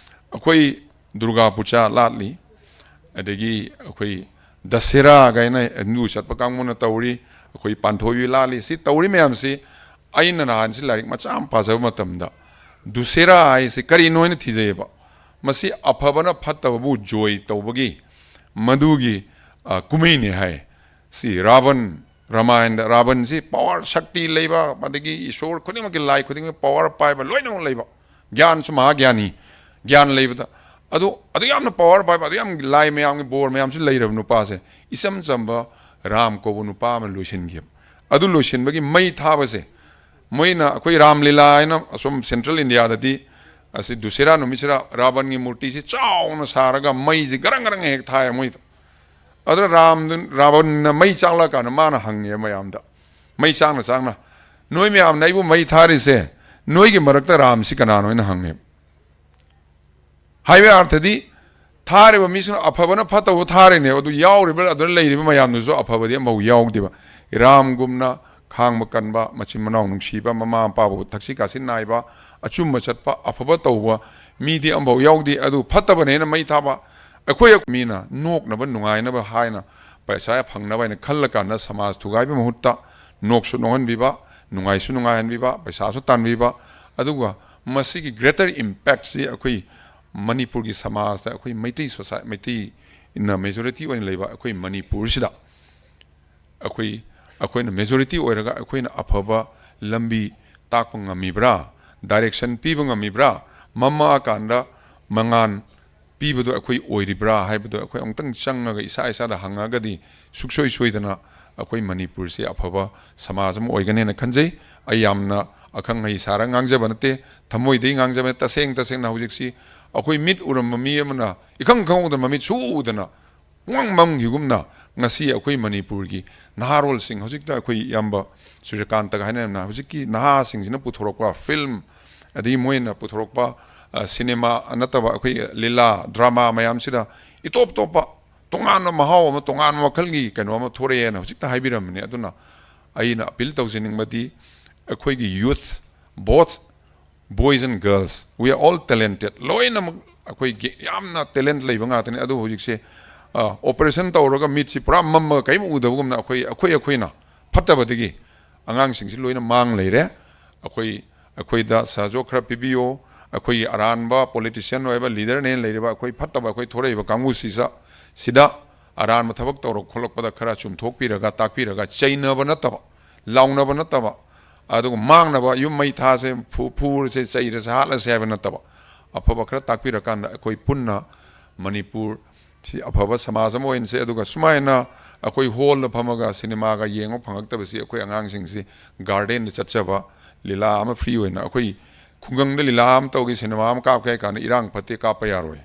ꯑꯩꯈꯣꯏ ꯗꯨꯔꯒꯥ ꯄꯨꯖꯥ ꯂꯥꯠꯂꯤ, ꯑꯗꯒꯤ ꯑꯩꯈꯣꯏ ꯗꯁꯦꯔꯥ ꯀꯥꯏꯅ ꯍꯤꯟꯗꯨ ꯆꯠꯄ ꯀꯥꯡꯕꯨꯅ ꯇꯧꯔꯤ, ꯑꯩꯈꯣꯏ ꯄꯥꯟꯊꯣꯏꯕꯤ ꯂꯥꯠꯂꯤ꯫ ꯁꯤ ꯇꯧꯔꯤ ꯃꯌꯥꯝꯁꯤ ꯑꯩꯅ ꯅꯍꯥꯟꯁꯤ ꯂꯥꯏꯔꯤꯛ ꯃꯆꯥ ꯑꯃ ꯄꯥꯖꯕ ꯃꯇꯝꯗ ꯗꯨꯁꯦꯔꯥ ꯍꯥꯏꯁꯤ ꯀꯔꯤꯅꯣ ꯍꯥꯏꯅ ꯊꯤꯖꯩꯌꯦꯕ꯫ ꯃꯁꯤ ꯑꯐꯕꯅ ꯐꯠꯇꯕꯕꯨ ꯖꯣꯏ ꯇꯧꯕꯒꯤ ꯃꯗꯨꯒꯤ, ꯑ, ꯀꯨꯝꯍꯩꯅꯤ ꯍꯥꯏ꯫ ꯁꯤ ꯔꯥꯕꯟ, ꯔꯥꯃꯥꯌꯟꯗ ꯔꯥꯕꯟꯁꯤ ꯄꯋꯥꯔ, ꯁꯛꯇꯤ ꯂꯩꯕ, ꯑꯗꯒꯤ ꯏꯁꯣꯔ ꯈꯨꯗꯤꯡꯃꯛꯀꯤ, ꯂꯥꯏ ꯈꯨꯗꯤꯡꯃꯛꯀꯤ ꯄꯋꯥꯔ ꯄꯥꯏꯕ ꯂꯣꯏꯅꯃꯛ ꯂꯩꯕ, ꯒ꯭ꯌꯥꯟꯁꯨ ꯃꯍꯥꯒ꯭ꯌꯥꯅꯤ, ꯒ꯭ꯌꯥꯟ ꯂꯩꯕꯗ꯫ ꯑꯗꯨ, ꯑꯗꯨ ꯌꯥꯝꯅ ꯄꯋꯥꯔ ꯄꯥꯏꯕ, ꯑꯗꯨ ꯌꯥꯝ ꯂꯥꯏ ꯃꯌꯥꯝꯒꯤ ꯕꯣꯔ ꯃꯌꯥꯝꯁꯨ ꯂꯩꯔꯕ ꯅꯨꯄꯥꯁꯦ ꯏꯆꯝ ꯆꯝꯕ ꯔꯥꯝ ꯀꯧꯕ ꯅꯨꯄꯥ ꯑꯃ ꯂꯣꯏꯁꯤꯟꯈꯤꯕ꯫ ꯑꯗꯨ ꯂꯣꯏꯁꯤꯟꯕꯒꯤ ꯃꯩ ꯊꯥꯕꯁꯦ ꯃꯣꯏꯅ ꯑꯩꯈꯣꯏ ꯔꯥꯝ ꯂꯤꯂꯥ ꯍꯥꯏꯅ ꯑꯁꯣꯝ ꯁꯦꯟꯇ꯭ꯔꯦꯜ ꯏꯟꯗꯤꯌꯥꯗꯗꯤ ꯑꯁꯤ ꯗꯨꯁꯦꯔꯥ ꯅꯨꯃꯤꯠꯁꯤꯗ ꯔꯥꯕꯟꯒꯤ ꯃꯨꯔꯇꯤꯁꯤ ꯆꯥꯎꯅ ꯁꯥꯔꯒ ꯃꯩꯁꯤ ꯒꯔꯪ ꯒꯔꯪ ꯍꯦꯛ ꯊꯥꯏ ꯃꯣꯏꯗ꯫ ꯑꯗꯨꯅ ꯔꯥꯝꯗꯨ, ꯔꯥꯕꯟꯅ ꯃꯩ ꯆꯥꯛꯂꯛꯀꯥꯟꯗ ꯃꯥꯅ ꯍꯪꯉꯦ ꯃꯌꯥꯝꯗ, ꯃꯩ ꯆꯥꯛꯅ ꯆꯥꯛꯅ, "ꯅꯣꯏ ꯃꯌꯥꯝꯅ ꯑꯩꯕꯨ ꯃꯩ ꯊꯥꯔꯤꯁꯦ, ꯅꯣꯏꯒꯤ ꯃꯔꯛꯇ ꯔꯥꯝꯁꯤ ꯀꯅꯥꯅꯣ?" ꯍꯥꯏꯅ ꯍꯪꯉꯦ꯫ ꯍꯥꯏꯕ ꯑꯥꯔꯊꯗꯤ, ꯊꯥꯔꯤꯕ ꯃꯤꯁꯤꯡ ꯑꯐꯕꯅ ꯐꯠꯇꯕ ꯊꯥꯔꯤꯅꯦꯕ, ꯑꯗꯨ ꯌꯥꯎꯔꯤꯕ, ꯑꯗꯨꯗ ꯂꯩꯔꯤꯕ ꯃꯌꯥꯝꯗꯨꯁꯨ ꯑꯐꯕꯗꯤ ꯑꯃꯐꯥꯎ ꯌꯥꯎꯗꯦꯕ꯫ ꯔꯥꯝꯒꯨꯝꯅ ꯈꯥꯡꯕ ꯀꯟꯕ, ꯃꯆꯤꯟ ꯃꯅꯥꯎ ꯅꯨꯡꯁꯤꯕ, ꯃꯃꯥ ꯃꯄꯥꯕꯨ ꯊꯛꯁꯤ ꯈꯥꯁꯤ ꯅꯥꯏꯕ, ꯑꯆꯨꯝꯕ ꯆꯠꯄ, ꯑꯐꯕ ꯇꯧꯕ ꯃꯤꯗꯤ ꯑꯃꯐꯥꯎ ꯌꯥꯎꯗꯦ꯫ ꯑꯗꯨ ꯐꯠꯇꯕꯅꯦꯅ ꯃꯩ ꯊꯥꯕ, ꯑꯩꯈꯣꯏ ꯃꯤꯅ ꯅꯣꯛꯅꯕ, ꯅꯨꯡꯉꯥꯏꯅꯕ ꯍꯥꯏꯅ, ꯄꯩꯁꯥ ꯐꯪꯅꯕ ꯍꯥꯏꯅ ꯈꯜꯂꯀꯥꯟꯗ ꯁꯃꯥꯖ ꯊꯨꯒꯥꯏꯕꯒꯤ ꯃꯍꯨꯠꯇ ꯅꯣꯛꯁꯨ ꯅꯣꯛꯍꯟꯕꯤꯕ, ꯅꯨꯡꯉꯥꯏꯁꯨ ꯅꯨꯡꯉꯥꯏꯍꯟꯕꯤꯕ, ꯄꯩꯁꯥꯁꯨ ꯇꯥꯟꯕꯤꯕ, ꯑꯗꯨꯒ ꯃꯁꯤꯒꯤ greater impactꯁꯤ ꯑꯩꯈꯣꯏ ꯃꯅꯤꯄꯨꯔꯒꯤ ꯁꯃꯥꯖꯇ, ꯑꯩꯈꯣꯏ ꯃꯩꯇꯩ ꯁꯣꯁꯥꯏ-, ꯃꯩꯇꯩꯅ majority ꯑꯣꯏꯅ ꯂꯩꯕ ꯑꯩꯈꯣꯏ ꯃꯅꯤꯄꯨꯔꯁꯤꯗ ꯑꯩꯈꯣꯏ, ꯑꯩꯈꯣꯏꯅ majority ꯑꯣꯏꯔꯒ ꯑꯩꯈꯣꯏꯅ ꯑꯐꯕ ꯂꯝꯕꯤ ꯇꯥꯛꯄ ꯉꯝꯃꯤꯕ꯭ꯔꯥ, direction ꯄꯤꯕ ꯉꯝꯃꯤꯕ꯭ꯔꯥ, ꯃꯝꯃꯛꯑꯀꯥꯟꯗ ꯃꯉꯥꯟ ꯄꯤꯕꯗꯣ ꯑꯩꯈꯣꯏ ꯑꯣꯏꯔꯤꯕ꯭ꯔꯥ ꯍꯥꯏꯕꯗꯣ ꯑꯩꯈꯣꯏ ꯑꯃꯨꯛꯇꯪ ꯆꯪꯉꯒ ꯏꯁꯥ ꯏꯁꯥꯗ ꯍꯪꯉꯒꯗꯤ ꯁꯨꯛꯁꯣꯏ ꯁꯣꯏꯗꯅ ꯑꯩꯈꯣꯏ ꯃꯅꯤꯄꯨꯔꯁꯤ ꯑꯐꯕ ꯁꯃꯥꯖ ꯑꯃ ꯑꯣꯏꯒꯅꯦꯅ ꯈꯟꯖꯩ꯫ ꯑꯩ ꯌꯥꯝꯅ ꯑꯈꯪ ꯑꯍꯩ ꯁꯥꯔꯒ ꯉꯥꯡꯖꯕ ꯅꯠꯇꯦ, ꯊꯃꯣꯏꯗꯒꯤ ꯉꯥꯡꯖꯕꯅꯤ꯫ ꯇꯁꯦꯡ ꯇꯁꯦꯡꯅ ꯍꯧꯖꯤꯛꯁꯤ ꯑꯩꯈꯣꯏ ꯃꯤꯠ ꯎꯔꯝꯕ ꯃꯤ ꯑꯃꯅ ꯏꯈꯪ ꯈꯪꯍꯧꯗꯅ ꯃꯃꯤꯠ ꯁꯨ ꯎꯗꯅ ꯄꯨꯡꯃꯝ ꯃꯝꯈꯤꯒꯨꯝꯅ ꯉꯁꯤ ꯑꯩꯈꯣꯏ ꯃꯅꯤꯄꯨꯔꯒꯤ ꯅꯍꯥꯔꯣꯜꯁꯤꯡ, ꯍꯧꯖꯤꯛꯇ ꯑꯩꯈꯣꯏ ꯏꯌꯥꯝꯕ ꯁꯨꯔ꯭ꯌꯀꯥꯟꯇꯒ ꯍꯥꯏꯅꯔꯝꯅ ꯍꯧꯖꯤꯛꯀꯤ ꯅꯍꯥꯁꯤꯡꯁꯤꯅ ꯄꯨꯊꯣꯔꯛꯄ ꯐꯤꯂꯝ, ꯑꯗꯒꯤ ꯃꯣꯏꯅ ꯄꯨꯊꯣꯔꯛꯄ, ꯑ, ꯁꯤꯅꯦꯃꯥ ꯅꯠꯇꯕ ꯑꯩꯈꯣꯏ ꯂꯤꯂꯥ, ꯗ꯭ꯔꯃꯥ ꯃꯌꯥꯝꯁꯤꯗ ꯏꯇꯣꯞ ꯇꯣꯞꯄ ꯇꯣꯉꯥꯟꯕ ꯃꯍꯥꯎ ꯑꯃ, ꯇꯣꯉꯥꯟꯕ ꯃꯈꯜꯒꯤ ꯀꯩꯅꯣ ꯑꯃ ꯊꯣꯔꯛꯑꯦꯅ ꯍꯧꯖꯤꯛꯇ ꯍꯥꯏꯕꯤꯔꯝꯕꯅꯤ꯫ ꯑꯗꯨꯅ ꯑꯩꯅ ꯑꯄꯤꯜ ꯇꯧꯖꯅꯤꯡꯕꯗꯤ ꯑꯩꯈꯣꯏꯒꯤ youth, both boys and girls, we are all talented. ꯂꯣꯏꯅꯃꯛ ꯑꯩꯈꯣꯏꯒꯤ ꯌꯥꯝꯅ ꯇꯦꯂꯦꯟꯠ ꯂꯩꯕ ꯉꯥꯛꯇꯅꯤ꯫ ꯑꯗꯨꯕꯨ ꯍꯧꯖꯤꯛꯁꯦ, ꯑ, ꯑꯣꯄꯔꯦꯁꯟ ꯇꯧꯔꯒ ꯃꯤꯠꯁꯤ ꯄꯨꯔꯥ ꯃꯝꯃꯒ ꯀꯔꯤꯝ ꯎꯗꯕꯒꯨꯝꯅ ꯑꯩꯈꯣꯏ, ꯑꯩꯈꯣꯏ, ꯑꯩꯈꯣꯏꯅ ꯐꯠꯇꯕꯗꯒꯤ ꯑꯉꯥꯡꯁꯤꯡꯁꯤ ꯂꯣꯏꯅ ꯃꯥꯡ ꯂꯩꯔꯦ꯫ ꯑꯩꯈꯣꯏ, ꯑꯩꯈꯣꯏꯗ ꯁꯍꯖꯣꯒ ꯈꯔ ꯄꯤꯕꯤꯌꯨ꯫ ꯑꯩꯈꯣꯏꯒꯤ ꯑꯔꯥꯟꯕ ꯄꯣꯂꯤꯇꯤꯁꯤꯌꯥꯟ ꯑꯣꯏꯕ ꯂꯤꯗꯔꯅꯦꯅ ꯂꯩꯔꯤꯕ ꯑꯩꯈꯣꯏ ꯐꯠꯇꯕ ꯑꯩꯈꯣꯏ ꯊꯣꯔꯛꯏꯕ ꯀꯥꯡꯕꯨꯁꯤꯗ, ꯁꯤꯗ ꯑꯔꯥꯟꯕ ꯊꯕꯛ ꯇꯧꯔꯛ ꯈꯣꯠꯂꯛꯄꯗ ꯈꯔ ꯆꯨꯝꯊꯣꯛꯄꯤꯔꯒ, ꯇꯥꯛꯄꯤꯔꯒ, ꯆꯩꯅꯕ ꯅꯠꯇꯕ, ꯂꯥꯎꯅꯕ ꯅꯠꯇꯕ, ꯑꯗꯨꯒ ꯃꯥꯡꯅꯕ, ꯌꯨꯝ ꯃꯩ ꯊꯥꯁꯦ, ꯐꯨ-, ꯐꯨꯔꯁꯦ, ꯆꯩꯔꯁꯦ, ꯍꯥꯠꯂꯁꯦ ꯍꯥꯏꯕ ꯅꯠꯇꯕ, ꯑꯐꯕ ꯈꯔ ꯇꯥꯛꯄꯤꯔꯀꯥꯟꯗ ꯑꯩꯈꯣꯏ ꯄꯨꯟꯅ ꯃꯅꯤꯄꯨꯔ ꯁꯤ ꯑꯐꯕ ꯁꯃꯥꯖ ꯑꯃ ꯑꯣꯏꯍꯟꯁꯦ꯫ ꯑꯗꯨꯒ ꯁꯨꯃꯥꯏꯅ ꯑꯩꯈꯣꯏ ꯍꯣꯜꯗ ꯐꯝꯃꯒ ꯁꯤꯅꯦꯃꯥꯒ ꯌꯦꯡꯕ ꯐꯪꯉꯛꯇꯕꯁꯤ ꯑꯩꯈꯣꯏ ꯑꯉꯥꯡꯁꯤꯡꯁꯤ ꯒꯥꯔꯗꯦꯟꯗ ꯆꯠꯆꯕ, ꯂꯤꯂꯥ ꯑꯃ ꯐ꯭ꯔꯤ ꯑꯣꯏꯅ ꯑꯩꯈꯣꯏ ꯈꯨꯡꯒꯪꯗ ꯂꯤꯂꯥ ꯑꯃ ꯇꯧꯒꯦ, ꯁꯤꯅꯦꯃꯥ ꯑꯃ ꯀꯥꯞꯀꯦ ꯍꯥꯏ ꯀꯥꯟꯗ ꯏꯔꯥꯡ ꯐꯠꯇꯦ, ꯀꯥꯞꯄ ꯌꯥꯔꯣꯏ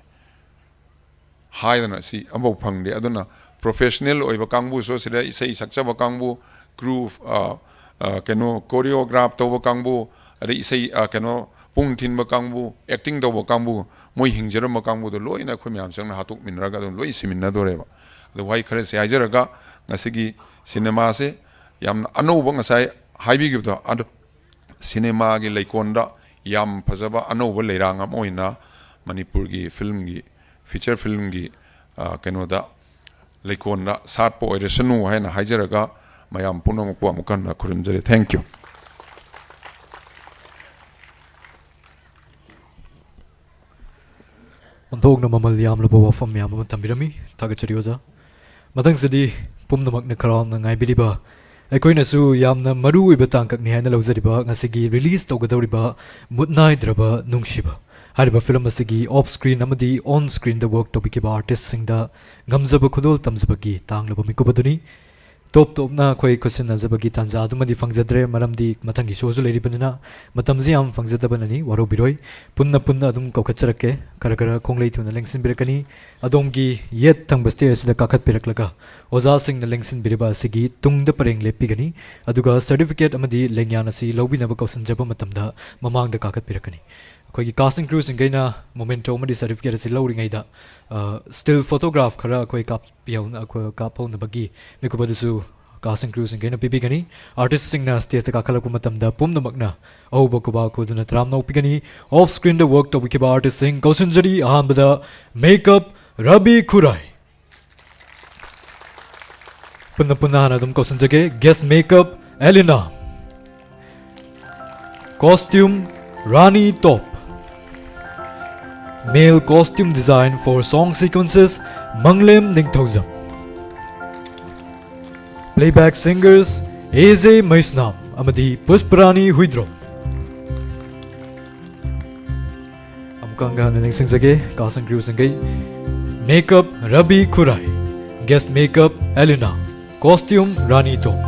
ꯍꯥꯏꯗꯅ ꯁꯤ ꯑꯃꯐꯥꯎ ꯐꯪꯗꯦ꯫ ꯑꯗꯨꯅ ꯄ꯭ꯔꯣꯐꯦꯁꯅꯦꯜ ꯑꯣꯏꯕ ꯀꯥꯡꯕꯨꯁꯨ ꯁꯤꯗ ꯏꯁꯩ ꯁꯛꯆꯕ ꯀꯥꯡꯕꯨ, ꯀ꯭ꯔꯨ, ꯑ, ꯑ, ꯀꯩꯅꯣ, ꯀꯣꯔꯤꯌꯣꯒ꯭ꯔꯥꯐ ꯇꯧꯕ ꯀꯥꯡꯕꯨ, ꯑꯗꯩ ꯏꯁꯩ, ꯑ, ꯀꯩꯅꯣ, ꯄꯨꯡ ꯊꯤꯟꯕ ꯀꯥꯡꯕꯨ, ꯑꯦꯛꯇꯤꯡ ꯇꯧꯕ ꯀꯥꯡꯕꯨ, ꯃꯣꯏ ꯍꯤꯡꯖꯔꯝꯕ ꯀꯥꯡꯕꯨꯗꯣ ꯂꯣꯏꯅ ꯑꯩꯈꯣꯏ ꯃꯌꯥꯝ ꯆꯪꯅ ꯍꯥꯠꯇꯣꯛꯃꯤꯟꯅꯔꯒ ꯑꯗꯨꯝ ꯂꯣꯏ ꯁꯤꯃꯤꯟꯅꯗꯣꯔꯦꯕ꯫ ꯑꯗꯣ ꯋꯥꯍꯩ ꯈꯔꯁꯦ ꯍꯥꯏꯖꯔꯒ ꯉꯁꯤꯒꯤ ꯁꯤꯅꯦꯃꯥꯁꯦ ꯌꯥꯝꯅ ꯑꯅꯧꯕ, ꯉꯁꯥꯏ ꯍꯥꯏꯕꯤꯈꯤꯕꯗꯣ, ꯑꯗꯨ ꯁꯤꯅꯦꯃꯥꯒꯤ ꯂꯩꯀꯣꯟꯗ ꯌꯥꯝ ꯐꯖꯕ ꯑꯅꯧꯕ ꯂꯩꯔꯥꯡ ꯑꯃ ꯑꯣꯏꯅ ꯃꯅꯤꯄꯨꯔꯒꯤ ꯐꯤꯂꯝꯒꯤ, ꯐꯤꯆꯔ ꯐꯤꯂꯝꯒꯤ, ꯑ, ꯀꯩꯅꯣꯗ, ꯂꯩꯀꯣꯟꯗ ꯁꯥꯠꯄ ꯑꯣꯏꯔꯁꯅꯨ ꯍꯥꯏꯅ ꯍꯥꯏꯖꯔꯒ ꯃꯌꯥꯝ ꯄꯨꯝꯅꯃꯛꯄꯨ ꯑꯃꯨꯛ ꯍꯟꯅ ꯈꯨꯔꯨꯝꯖꯔꯤ꯫ Thank you. ꯑꯣꯟꯊꯣꯛꯅ ꯃꯃꯜ ꯌꯥꯝꯂꯕ ꯋꯥꯐꯝ ꯃꯌꯥꯝ ꯑꯃ ꯊꯝꯕꯤꯔꯝꯃꯤ꯫ ꯊꯥꯒꯠꯆꯔꯤ ꯑꯣꯖꯥ꯫ ꯃꯊꯪꯁꯤꯗꯤ ꯄꯨꯝꯅꯃꯛꯅ ꯈꯧꯔꯥꯡꯅ ꯉꯥꯏꯕꯤꯔꯤꯕ, ꯑꯩꯈꯣꯏꯅꯁꯨ ꯌꯥꯝꯅ ꯃꯔꯨ ꯑꯣꯏꯕ ꯇꯥꯡꯀꯛꯅꯤ ꯍꯥꯏꯅ ꯂꯧꯖꯔꯤꯕ ꯉꯁꯤꯒꯤ ꯔꯤꯂꯤꯖ ꯇꯧꯒꯗꯧꯔꯤꯕ ꯃꯨꯠ ꯅꯥꯏꯗ꯭ꯔꯕ ꯅꯨꯡꯁꯤꯕ ꯍꯥꯏꯔꯤꯕ ꯐꯤꯂꯝ ꯑꯁꯤꯒꯤ ꯑꯣꯐ ꯁ꯭ꯀ꯭ꯔꯤꯟ ꯑꯃꯗꯤ ꯑꯣꯟ ꯁ꯭ꯀ꯭ꯔꯤꯟꯗ ꯋꯥꯔꯛ ꯇꯧꯕꯤꯈꯤꯕ ꯑꯥꯔꯇꯤꯁꯁꯤꯡꯗ ꯉꯝꯖꯕ ꯈꯨꯗꯣꯜ ꯇꯝꯖꯕꯒꯤ ꯇꯥꯡꯂꯕ ꯃꯤꯀꯨꯞ ꯑꯗꯨꯅꯤ꯫ ꯇꯣꯞ ꯇꯣꯞꯅ ꯑꯩꯈꯣꯏ ꯈꯨꯠꯁꯤꯟꯅꯖꯕꯒꯤ ꯇꯥꯟꯖꯥ ꯑꯗꯨꯃꯗꯤ ꯐꯪꯖꯗ꯭ꯔꯦ, ꯃꯔꯝꯗꯤ ꯃꯊꯪꯒꯤ ꯁꯣꯁꯨ ꯂꯩꯔꯤꯕꯅꯤꯅ꯫ ꯃꯇꯝꯁꯤ ꯌꯥꯝ ꯐꯪꯖꯗꯕꯅꯅꯤ, ꯋꯥꯔꯧꯕꯤꯔꯣꯏ꯫ ꯄꯨꯟꯅ ꯄꯨꯟꯅ ꯑꯗꯨꯝ ꯀꯧꯈꯠꯆꯔꯛꯀꯦ꯫ ꯈꯔ ꯈꯔ ꯈꯣꯡꯂꯩ ꯊꯨꯅ ꯂꯦꯡꯁꯤꯟꯕꯤꯔꯛꯀꯅꯤ꯫ ꯑꯗꯣꯝꯒꯤ ꯌꯦꯠ ꯊꯪꯕ ꯁ꯭ꯇꯦꯖ ꯑꯁꯤꯗ ꯀꯥꯈꯠꯄꯤꯔꯛꯂꯒ ꯑꯣꯖꯥꯁꯤꯡꯅ ꯂꯦꯡꯁꯤꯟꯕꯤꯔꯤꯕ ꯑꯁꯤꯒꯤ ꯇꯨꯡꯗ ꯄꯔꯦꯡ ꯂꯦꯞꯄꯤꯒꯅꯤ꯫ ꯑꯗꯨꯒ ꯁꯔꯇꯤꯐꯤꯀꯦꯠ ꯑꯃꯗꯤ ꯂꯦꯡꯌꯥꯟ ꯑꯁꯤ ꯂꯧꯕꯤꯅꯕ ꯀꯧꯁꯤꯟꯖꯕ ꯃꯇꯝꯗ ꯃꯃꯥꯡꯗ ꯀꯥꯈꯠꯄꯤꯔꯛꯀꯅꯤ꯫ ꯑꯩꯈꯣꯏꯒꯤ cast and crewꯁꯤꯡꯈꯩꯅ ꯃꯣꯃꯦꯟꯇꯣ ꯑꯃꯗꯤ ꯁꯔꯇꯤꯐꯤꯀꯦꯠ ꯑꯁꯤ ꯂꯧꯔꯤꯉꯩꯗ, ꯑ, ꯁ꯭ꯇꯤꯜ ꯐꯣꯇꯣꯒ꯭ꯔꯥꯐ ꯈꯔ ꯑꯩꯈꯣꯏ ꯀꯥꯞꯄꯤꯍꯧꯅ-, ꯑꯩꯈꯣꯏ ꯀꯥꯞꯍꯧꯅꯕꯒꯤ ꯃꯤꯀꯨꯞ ꯑꯗꯨꯁꯨ cast and crewꯁꯤꯡꯈꯩꯅ ꯄꯤꯕꯤꯒꯅꯤ꯫ ꯑꯥꯔꯇꯤꯁꯁꯤꯡꯅ ꯁ꯭ꯇꯦꯖꯇ ꯀꯥꯈꯠꯂꯛꯄ ꯃꯇꯝꯗ ꯄꯨꯝꯅꯃꯛꯅ ꯑꯍꯧꯕ ꯈꯨꯕꯥꯛ ꯈꯨꯗꯨꯅ ꯇꯔꯥꯝꯅ ꯑꯣꯛꯄꯤꯒꯅꯤ꯫ ꯑꯣꯐ ꯁ꯭ꯀ꯭ꯔꯤꯟꯗ ꯋꯔꯛ ꯇꯧꯕꯤꯈꯤꯕ ꯑꯥꯔꯇꯤꯁꯁꯤꯡ ꯀꯧꯁꯤꯟꯖꯔꯤ꯫ ꯑꯍꯥꯟꯕꯗ ꯃꯦꯀꯞ ꯔꯕꯤ ꯈꯨꯔꯥꯏ꯫ ꯄꯨꯟꯅ ꯄꯨꯟꯅ ꯍꯥꯟꯅ ꯑꯗꯨꯝ ꯀꯧꯁꯤꯟꯖꯒꯦ꯫ Guest makeup Elina. Costume Rani ꯇꯣꯞ꯫ Male costume design for song sequences Manglem Ningthoujam. Playback singers A J Meisnam ꯑꯃꯗꯤ ꯄꯨꯁꯄꯔꯥꯅꯤ ꯍꯨꯏꯗ꯭ꯔꯣꯝ꯫ ꯑꯃꯨꯛꯀ ꯍꯟꯅ ꯅꯤꯡꯁꯤꯡꯖꯒꯦ, cast and crewꯁꯤꯡꯈꯩ꯫ Makeup Rabi Khurai, guest makeup Elina, costume Rani ꯇꯣꯞ,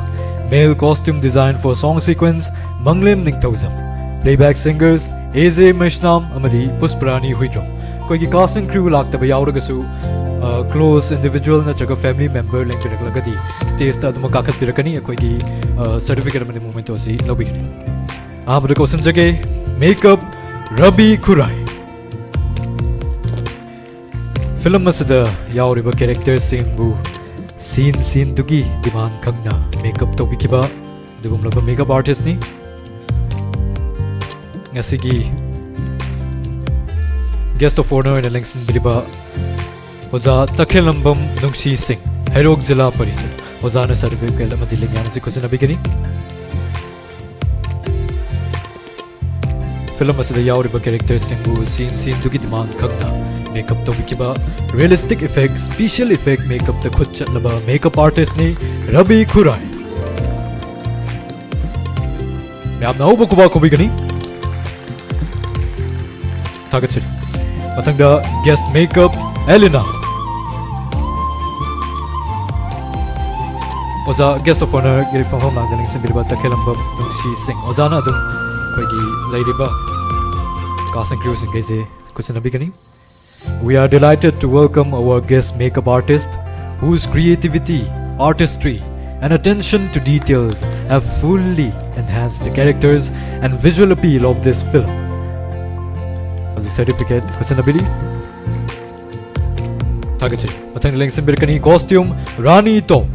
male costume design for song sequence Manglem Ningthoujam, playback singers A J Meisnam ꯑꯃꯗꯤ ꯄꯨꯁꯄꯔꯥꯅꯤ ꯍꯨꯏꯗ꯭ꯔꯣꯝ꯫ ꯑꯩꯈꯣꯏꯒꯤ cast and crew ꯂꯥꯛꯇꯕ ꯌꯥꯎꯔꯒꯁꯨ, ꯑ, close individual ꯅꯠꯇ꯭ꯔꯒ family member ꯂꯦꯡꯕꯤꯔꯛꯂꯒꯗꯤ ꯁ꯭ꯇꯦꯖꯇ ꯑꯗꯨꯃꯛ ꯀꯥꯈꯠꯄꯤꯔꯛꯀꯅꯤ꯫ ꯑꯩꯈꯣꯏꯒꯤ, ꯑ, ꯁꯔꯇꯤꯐꯤꯀꯦꯠ ꯑꯃꯗꯤ ꯃꯣꯃꯦꯟꯇꯣ ꯑꯁꯤ ꯂꯧꯕꯤꯒꯅꯤ꯫ ꯑꯍꯥꯟꯕꯗ ꯀꯧꯁꯤꯟꯖꯒꯦ, ꯃꯦꯀꯞ ꯔꯕꯤ ꯈꯨꯔꯥꯏ꯫ ꯐꯤꯂꯝ ꯑꯁꯤꯗ ꯌꯥꯎꯔꯤꯕ ꯀꯦꯔꯦꯛꯇꯔꯁꯤꯡꯕꯨ ꯁꯤꯟ ꯁꯤꯟꯗꯨꯒꯤ ꯗꯤꯃꯥꯟ ꯈꯪꯅ ꯃꯦꯀꯞ ꯇꯧꯕꯤꯈꯤꯕ ꯑꯗꯨꯒꯨꯝꯂꯕ ꯃꯦꯀꯞ ꯑꯥꯔꯇꯤꯁꯅꯤ꯫ ꯉꯁꯤꯒꯤ guest of honour ꯑꯣꯏꯅ ꯂꯦꯡꯁꯤꯟꯕꯤꯔꯤꯕ ꯑꯣꯖꯥ ꯇꯈꯦꯜꯂꯝꯕꯝ ꯅꯨꯡꯁꯤ ꯁꯤꯡ, ꯍꯩꯔꯣꯛ ꯖꯤꯂꯥ ꯄꯔꯤꯁꯠ꯫ ꯑꯣꯖꯥꯅ ꯁꯔꯇꯤꯐꯤꯀꯦꯠ ꯑꯃꯗꯤ ꯂꯦꯡꯌꯥꯟ ꯑꯁꯤ ꯈꯨꯠꯁꯤꯟꯅꯕꯤꯒꯅꯤ꯫ ꯐꯤꯂꯝ ꯑꯁꯤꯗ ꯌꯥꯎꯔꯤꯕ ꯀꯦꯔꯦꯛꯇꯔꯁꯤꯡꯕꯨ ꯁꯤꯟ ꯁꯤꯟꯗꯨꯒꯤ ꯗꯤꯃꯥꯟ ꯈꯪꯅ ꯃꯦꯀꯞ ꯇꯧꯕꯤꯈꯤꯕ, realistic effect, special effect ꯃꯦꯀꯞꯇ ꯈꯨꯠ ꯆꯠꯂꯕ ꯃꯦꯀꯞ ꯑꯥꯔꯇꯤꯁꯅꯤ ꯔꯕꯤ ꯈꯨꯔꯥꯏ꯫ ꯃꯌꯥꯝꯅ ꯑꯍꯧꯕ ꯈꯨꯕꯥꯛ ꯈꯨꯕꯤꯒꯅꯤ꯫ ꯊꯥꯒꯠꯆꯔꯤ꯫ ꯃꯊꯪꯗ guest makeup ꯑꯦꯂꯤꯅꯥ꯫ ꯑꯣꯖꯥ guest of honour ꯏꯔꯤꯛꯐꯝ ꯍꯣꯝꯂꯥꯡꯗ ꯂꯦꯡꯁꯤꯟꯕꯤꯔꯤꯕ ꯇꯈꯦꯜꯂꯝꯕꯝ ꯅꯨꯡꯁꯤ ꯁꯤꯡ ꯑꯣꯖꯥꯅ ꯑꯗꯨꯝ ꯑꯩꯈꯣꯏꯒꯤ ꯂꯩꯔꯤꯕ cast and crew ꯁꯤꯡꯈꯩꯁꯦ ꯈꯨꯠꯁꯤꯟꯅꯕꯤꯒꯅꯤ꯫ We are delighted to welcome our guest makeup artist, whose creativity, artistry, and attention to details have fully enhanced the characters and visual appeal of this film. ꯍꯧꯖꯤꯛ certificate ꯈꯨꯠꯁꯤꯟꯅꯕꯤꯔꯤ꯫ ꯊꯥꯒꯠꯆꯔꯤ꯫ ꯃꯊꯪꯗ ꯂꯦꯡꯁꯤꯟꯕꯤꯔꯛꯀꯅꯤ costume Rani ꯇꯣꯞ꯫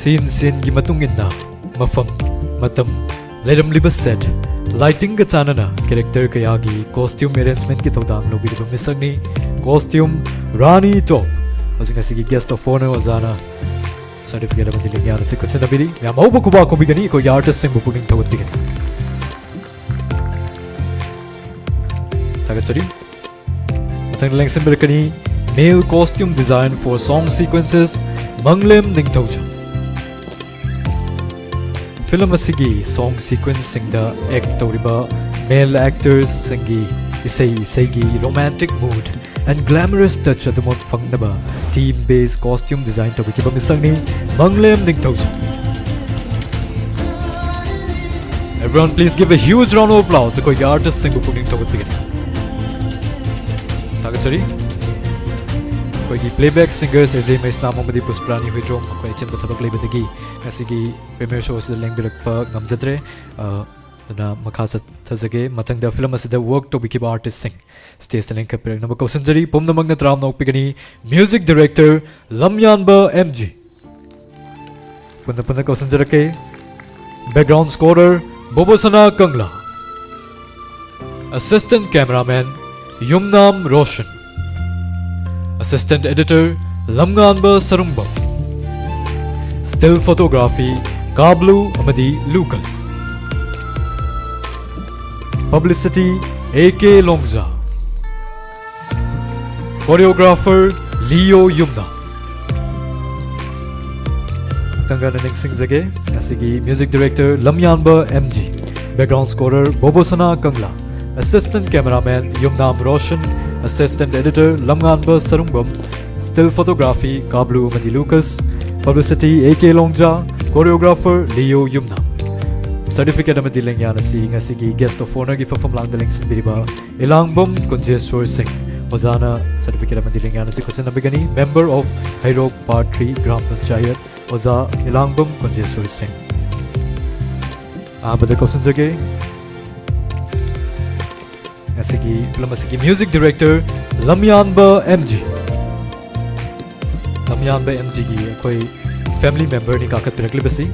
Scene sceneꯒꯤ ꯃꯇꯨꯡ ꯏꯟꯅ ꯃꯐꯝ, ꯃꯇꯝ, ꯂꯩꯔꯝꯂꯤꯕ set, lightingꯒ ꯆꯥꯟꯅꯅ character ꯀꯌꯥꯒꯤ costume arrangementꯀꯤ ꯊꯧꯗꯥꯡ ꯂꯧꯕꯤꯔꯤꯕ ꯃꯤꯁꯛꯅꯤ costume ꯔꯥꯅꯤ ꯇꯣꯞ꯫ ꯍꯧꯖꯤꯛ ꯉꯁꯤꯒꯤ guest of honour ꯑꯣꯖꯥꯅ certificate ꯑꯃꯗꯤ ꯂꯤꯛꯌꯥꯟ ꯑꯁꯤ ꯈꯨꯠꯁꯤꯟꯅꯕꯤꯔꯤ꯫ ꯃꯌꯥꯝ ꯑꯍꯧꯕ ꯈꯨꯕꯥꯛ ꯈꯨꯕꯤꯒꯅꯤ ꯑꯩꯈꯣꯏꯒꯤ artistꯁꯤꯡꯕꯨ ꯄꯨꯛꯅꯤꯡ ꯊꯧꯒꯠꯄꯤꯒꯅꯤ꯫ ꯊꯥꯒꯠꯆꯔꯤ꯫ ꯃꯊꯪꯗ ꯂꯦꯡꯁꯤꯟꯕꯤꯔꯛꯀꯅꯤ male costume design for song sequences Manglem Ningthoujam. Film ꯑꯁꯤꯒꯤ song sequenceꯁꯤꯡꯗ act ꯇꯧꯔꯤꯕ male actorsꯁꯤꯡꯒꯤ ꯏꯁꯩ ꯏꯁꯩꯒꯤ romantic mood and glamorous touch ꯑꯗꯨꯃꯛ ꯐꯪꯅꯕ theme based costume design ꯇꯧꯕꯤꯈꯤꯕ ꯃꯤꯁꯛꯅꯤ ꯃꯪꯂꯦꯝ Ningthoujam. Everyone, please give a huge round of applause ꯑꯩꯈꯣꯏꯒꯤ artistꯁꯤꯡꯕꯨ ꯄꯨꯛꯅꯤꯡ ꯊꯧꯒꯠꯄꯤꯒꯅꯤ꯫ ꯊꯥꯒꯠꯆꯔꯤ꯫ ꯑꯩꯈꯣꯏꯒꯤ playback singers ꯑꯦꯖꯦ ꯃꯩꯁꯅꯥꯝ ꯑꯃꯗꯤ ꯄꯨꯁꯄꯔꯥꯅꯤ ꯍꯨꯏꯗ꯭ꯔꯣꯝ ꯃꯈꯣꯏ ꯑꯆꯤꯟꯕ ꯊꯕꯛ ꯂꯩꯕꯗꯒꯤ ꯉꯁꯤꯒꯤ premiere show ꯑꯁꯤꯗ ꯂꯦꯡꯕꯤꯔꯛꯄ ꯉꯝꯖꯗ꯭ꯔꯦ꯫ ꯑ, ꯑꯗꯨꯅ ꯃꯈꯥ ꯆꯠꯊꯖꯒꯦ꯫ ꯃꯊꯪꯗ film ꯑꯁꯤꯗ work ꯇꯧꯕꯤꯈꯤꯕ artistꯁꯤꯡ stageꯇ ꯂꯦꯡꯈꯠꯄꯤꯔꯛꯅꯕ ꯀꯧꯁꯤꯟꯖꯔꯤ꯫ ꯄꯨꯝꯅꯃꯛꯅ ꯇꯔꯥꯝꯅ ꯑꯣꯛꯄꯤꯒꯅꯤ꯫ Music director Lamyanba M G. ꯄꯨꯟꯅ ꯄꯨꯟꯅ ꯀꯧꯁꯤꯟꯖꯔꯛꯀꯦ꯫ Background scorer Bobosana Kangla. Assistant cameraman Yumnam Roshan. Assistant editor Lamnganba Sarungbam. Still photography Kablu ꯑꯃꯗꯤ Lucas. Publicity A K ꯂꯣꯡꯖꯥ꯫ Choreographer ꯂꯤꯌꯣ ꯌꯨꯝꯅꯥꯝ꯫ ꯇꯪꯒꯅ ꯅꯤꯡꯁꯤꯡꯖꯒꯦ꯫ ꯉꯁꯤꯒꯤ music director Lamyanba M G. Background scorer Bobosana Kangla. Assistant cameraman Yumnam Roshan. Assistant Editor Lamnganba Sarungbam, Still Photography Kablu ꯑꯃꯗꯤ Lucas, Publicity A K ꯂꯣꯡꯖꯥ, Choreographer ꯂꯤꯌꯣ Yumnam. Certificate ꯑꯃꯗꯤ ꯂꯦꯡꯌꯥꯟ ꯑꯁꯤ ꯉꯁꯤꯒꯤ Guest of Honourꯒꯤ ꯐꯝꯐꯝꯂꯥꯡꯗ ꯂꯦꯡꯁꯤꯟꯕꯤꯔꯤꯕ ꯏꯂꯥꯡꯕꯝ ꯀꯨꯟꯖꯦꯁꯣꯔ ꯁꯤꯡ ꯑꯣꯖꯥꯅ certificate ꯑꯃꯗꯤ ꯂꯦꯡꯌꯥꯟ ꯑꯁꯤ ꯈꯨꯠꯁꯤꯟꯅꯕꯤꯒꯅꯤ꯫ Member of Heirok Part Three Gram Panchayat ꯑꯣꯖꯥ ꯏꯂꯥꯡꯕꯝ ꯀꯨꯟꯖꯦꯁꯣꯔ ꯁꯤꯡ꯫ ꯑꯍꯥꯟꯕꯗ ꯀꯧꯁꯤꯟꯖꯒꯦ꯫ ꯉꯁꯤꯒꯤ film ꯑꯁꯤꯒꯤ Music Director ꯂꯝꯌꯥꯟꯕ M G꯫ ꯂꯝꯌꯥꯟꯕ M Gꯒꯤ ꯑꯩꯈꯣꯏ family memberꯅꯤ ꯀꯥꯈꯠꯄꯤꯔꯛꯂꯤꯕꯁꯤ꯫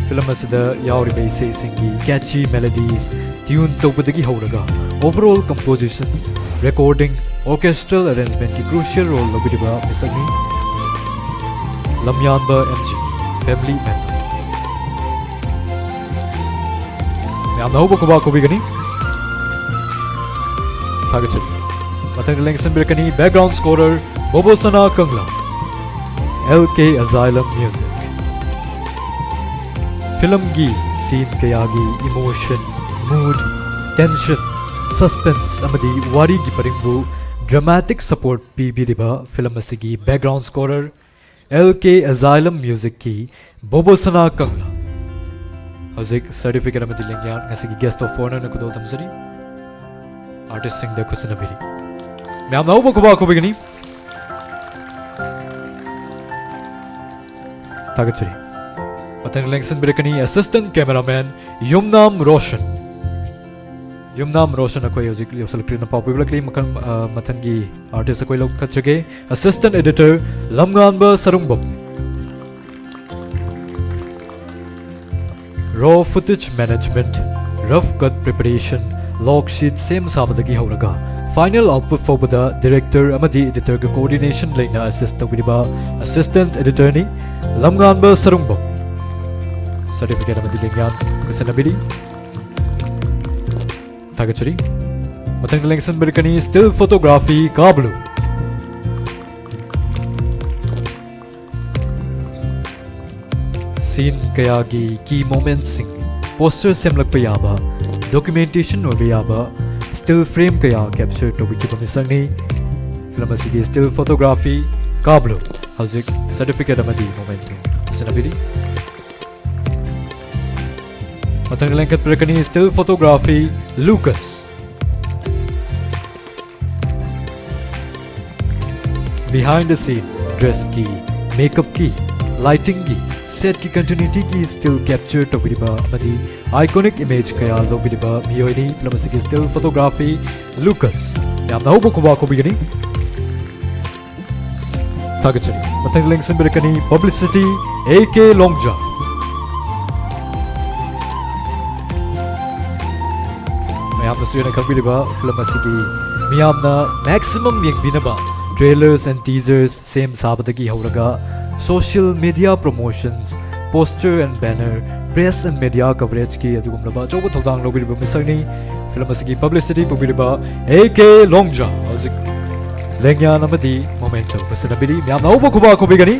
Film ꯑꯁꯤꯗ ꯌꯥꯎꯔꯤꯕ ꯏꯁꯩꯁꯤꯡꯒꯤ catchy melodies, tune ꯇꯧꯕꯗꯒꯤ ꯍꯧꯔꯒ overall compositions, recordings, orchestral arrangementꯀꯤ crucial role ꯂꯧꯕꯤꯔꯤꯕ ꯃꯤꯁꯛꯅꯤ ꯂꯝꯌꯥꯟꯕ M G, family member꯫ ꯌꯥꯝꯅ ꯍꯧꯕ ꯈꯨꯕꯥꯛ ꯈꯨꯕꯤꯒꯅꯤ꯫ ꯊꯥꯒꯠꯆꯔꯤ꯫ ꯃꯊꯪꯗ ꯂꯦꯡꯁꯤꯟꯕꯤꯔꯛꯀꯅꯤ background scorer ꯕꯣꯕꯣꯁꯅꯥ ꯀꯪꯂꯥ, L K Asylum Music꯫ Filmꯒꯤ scene ꯀꯌꯥꯒꯤ emotion, mood, tension, suspense ꯑꯃꯗꯤ ꯋꯥꯔꯤꯒꯤ ꯄꯔꯤꯡꯕꯨ dramatic support ꯄꯤꯕꯤꯔꯤꯕ film ꯑꯁꯤꯒꯤ background scorer L K Asylum Musicꯀꯤ ꯕꯣꯕꯣꯁꯅꯥ ꯀꯪꯂꯥ꯫ ꯍꯧꯖꯤꯛ certificate ꯑꯃꯗꯤ ꯂꯦꯡꯌꯥꯟ ꯉꯁꯤꯒꯤ Guest of Honourꯅ ꯈꯨꯗꯣꯜ ꯇꯝꯖꯔꯤ꯫ Artistꯁꯤꯡꯗ ꯈꯨꯠꯁꯤꯟꯅꯕꯤꯔꯤ꯫ ꯃꯌꯥꯝꯅ ꯑꯍꯧꯕ ꯈꯨꯕꯥꯛ ꯈꯨꯕꯤꯒꯅꯤ꯫ ꯊꯥꯒꯠꯆꯔꯤ꯫ ꯃꯊꯪ ꯂꯦꯡꯁꯤꯟꯕꯤꯔꯛꯀꯅꯤ Assistant Cameraman ꯌꯨꯝꯅꯥꯝ ꯔꯣꯁꯟ꯫ ꯌꯨꯝꯅꯥꯝ ꯔꯣꯁꯟ ꯑꯩꯈꯣꯏ ꯍꯧꯖꯤꯛ ꯌꯧꯁꯤꯜꯂꯛꯇ꯭ꯔꯤꯅ ꯄꯥꯎ ꯄꯤꯕꯤꯔꯛꯂꯤ꯫ ꯃꯈꯜ, ꯑ, ꯃꯊꯪꯒꯤ artist ꯑꯩꯈꯣꯏ ꯂꯧꯈꯠꯆꯒꯦ꯫ Assistant Editor Lamnganba Sarungbam. Raw footage management, rough cut preparation, log sheet ꯁꯦꯝ ꯁꯥꯕꯗꯒꯤ ꯍꯧꯔꯒ final output ꯐꯥꯎꯕꯗ director ꯑꯃꯗꯤ editorꯒ coordination ꯂꯩꯅ assist ꯇꯧꯕꯤꯔꯤꯕ assistant editorꯅꯤ ꯂꯝꯉꯥꯟꯕ ꯁꯔꯨꯡꯕꯝ꯫ Certificate ꯑꯃꯗꯤ ꯂꯦꯡꯌꯥꯟ ꯈꯨꯠꯁꯤꯟꯅꯕꯤꯔꯤ꯫ ꯊꯥꯒꯠꯆꯔꯤ꯫ ꯃꯊꯪꯗ ꯂꯦꯡꯁꯤꯟꯕꯤꯔꯛꯀꯅꯤ still photography ꯀꯥꯕ꯭ꯂꯨ꯫ Scene ꯀꯌꯥꯒꯤ key momentꯁꯤꯡ poster ꯁꯦꯝꯂꯛꯄ ꯌꯥꯕ, documentation ꯑꯣꯏꯕ ꯌꯥꯕ, still frame ꯀꯌꯥ capture ꯇꯧꯕꯤꯈꯤꯕ ꯃꯤꯁꯛꯅꯤ꯫ Film ꯑꯁꯤꯒꯤ still photography ꯀꯥꯕ꯭ꯂꯨ ꯍꯧꯖꯤꯛ certificate ꯑꯃꯗꯤ memento ꯁꯤꯟꯅꯕꯤꯔꯤ꯫ ꯃꯊꯪꯗ ꯂꯦꯡꯈꯠꯄꯤꯔꯛꯀꯅꯤ still photography ꯂꯨꯀꯁ꯫ Behind the scene, dress ꯀꯤ, makeup ꯀꯤ, lighting ꯒꯤ, set ꯀꯤ continuity ꯒꯤ still capture ꯇꯧꯕꯤꯔꯤꯕ ꯑꯃꯗꯤ iconic image ꯀꯌꯥ ꯂꯧꯕꯤꯔꯤꯕ ꯃꯤꯑꯣꯏꯅꯤ꯫ Film ꯑꯁꯤꯒꯤ still photography ꯂꯨꯀꯁ꯫ ꯌꯥꯝꯅ ꯍꯧꯕ ꯈꯨꯕꯥꯛ ꯈꯨꯕꯤꯒꯅꯤ꯫ ꯊꯥꯒꯠꯆꯔꯤ꯫ ꯃꯊꯪꯗ ꯂꯦꯡꯁꯤꯟꯕꯤꯔꯛꯀꯅꯤ publicity ꯑꯦ ꯀꯦ ꯂꯣꯡꯖꯥ꯫ ꯃꯌꯥꯝꯅꯁꯨ ꯍꯦꯟꯅ ꯈꯪꯕꯤꯔꯤꯕ film ꯑꯁꯤꯒꯤ ꯃꯤꯌꯥꯝꯅ maximum ꯌꯦꯡꯕꯤꯅꯕ trailers and teasers ꯁꯦꯝ ꯁꯥꯕꯗꯒꯤ ꯍꯧꯔꯒ social media promotions, poster and banner, press and media coverage ꯀꯤ ꯑꯗꯨꯒꯨꯝꯂꯕ ꯑꯆꯧꯕ ꯊꯧꯗꯥꯡ ꯂꯧꯕꯤꯔꯤꯕ ꯃꯤꯁꯛꯅꯤ꯫ Film ꯑꯁꯤꯒꯤ publicity ꯄꯨꯕꯤꯔꯤꯕ ꯑꯦ ꯀꯦ ꯂꯣꯡꯖꯥ ꯍꯧꯖꯤꯛ ꯂꯦꯡꯌꯥꯟ ꯑꯃꯗꯤ memento ꯄꯨꯁꯤꯟꯅꯕꯤꯔꯤ꯫ ꯃꯌꯥꯝꯅ ꯍꯧꯕ ꯈꯨꯕꯥꯛ ꯈꯨꯕꯤꯒꯅꯤ꯫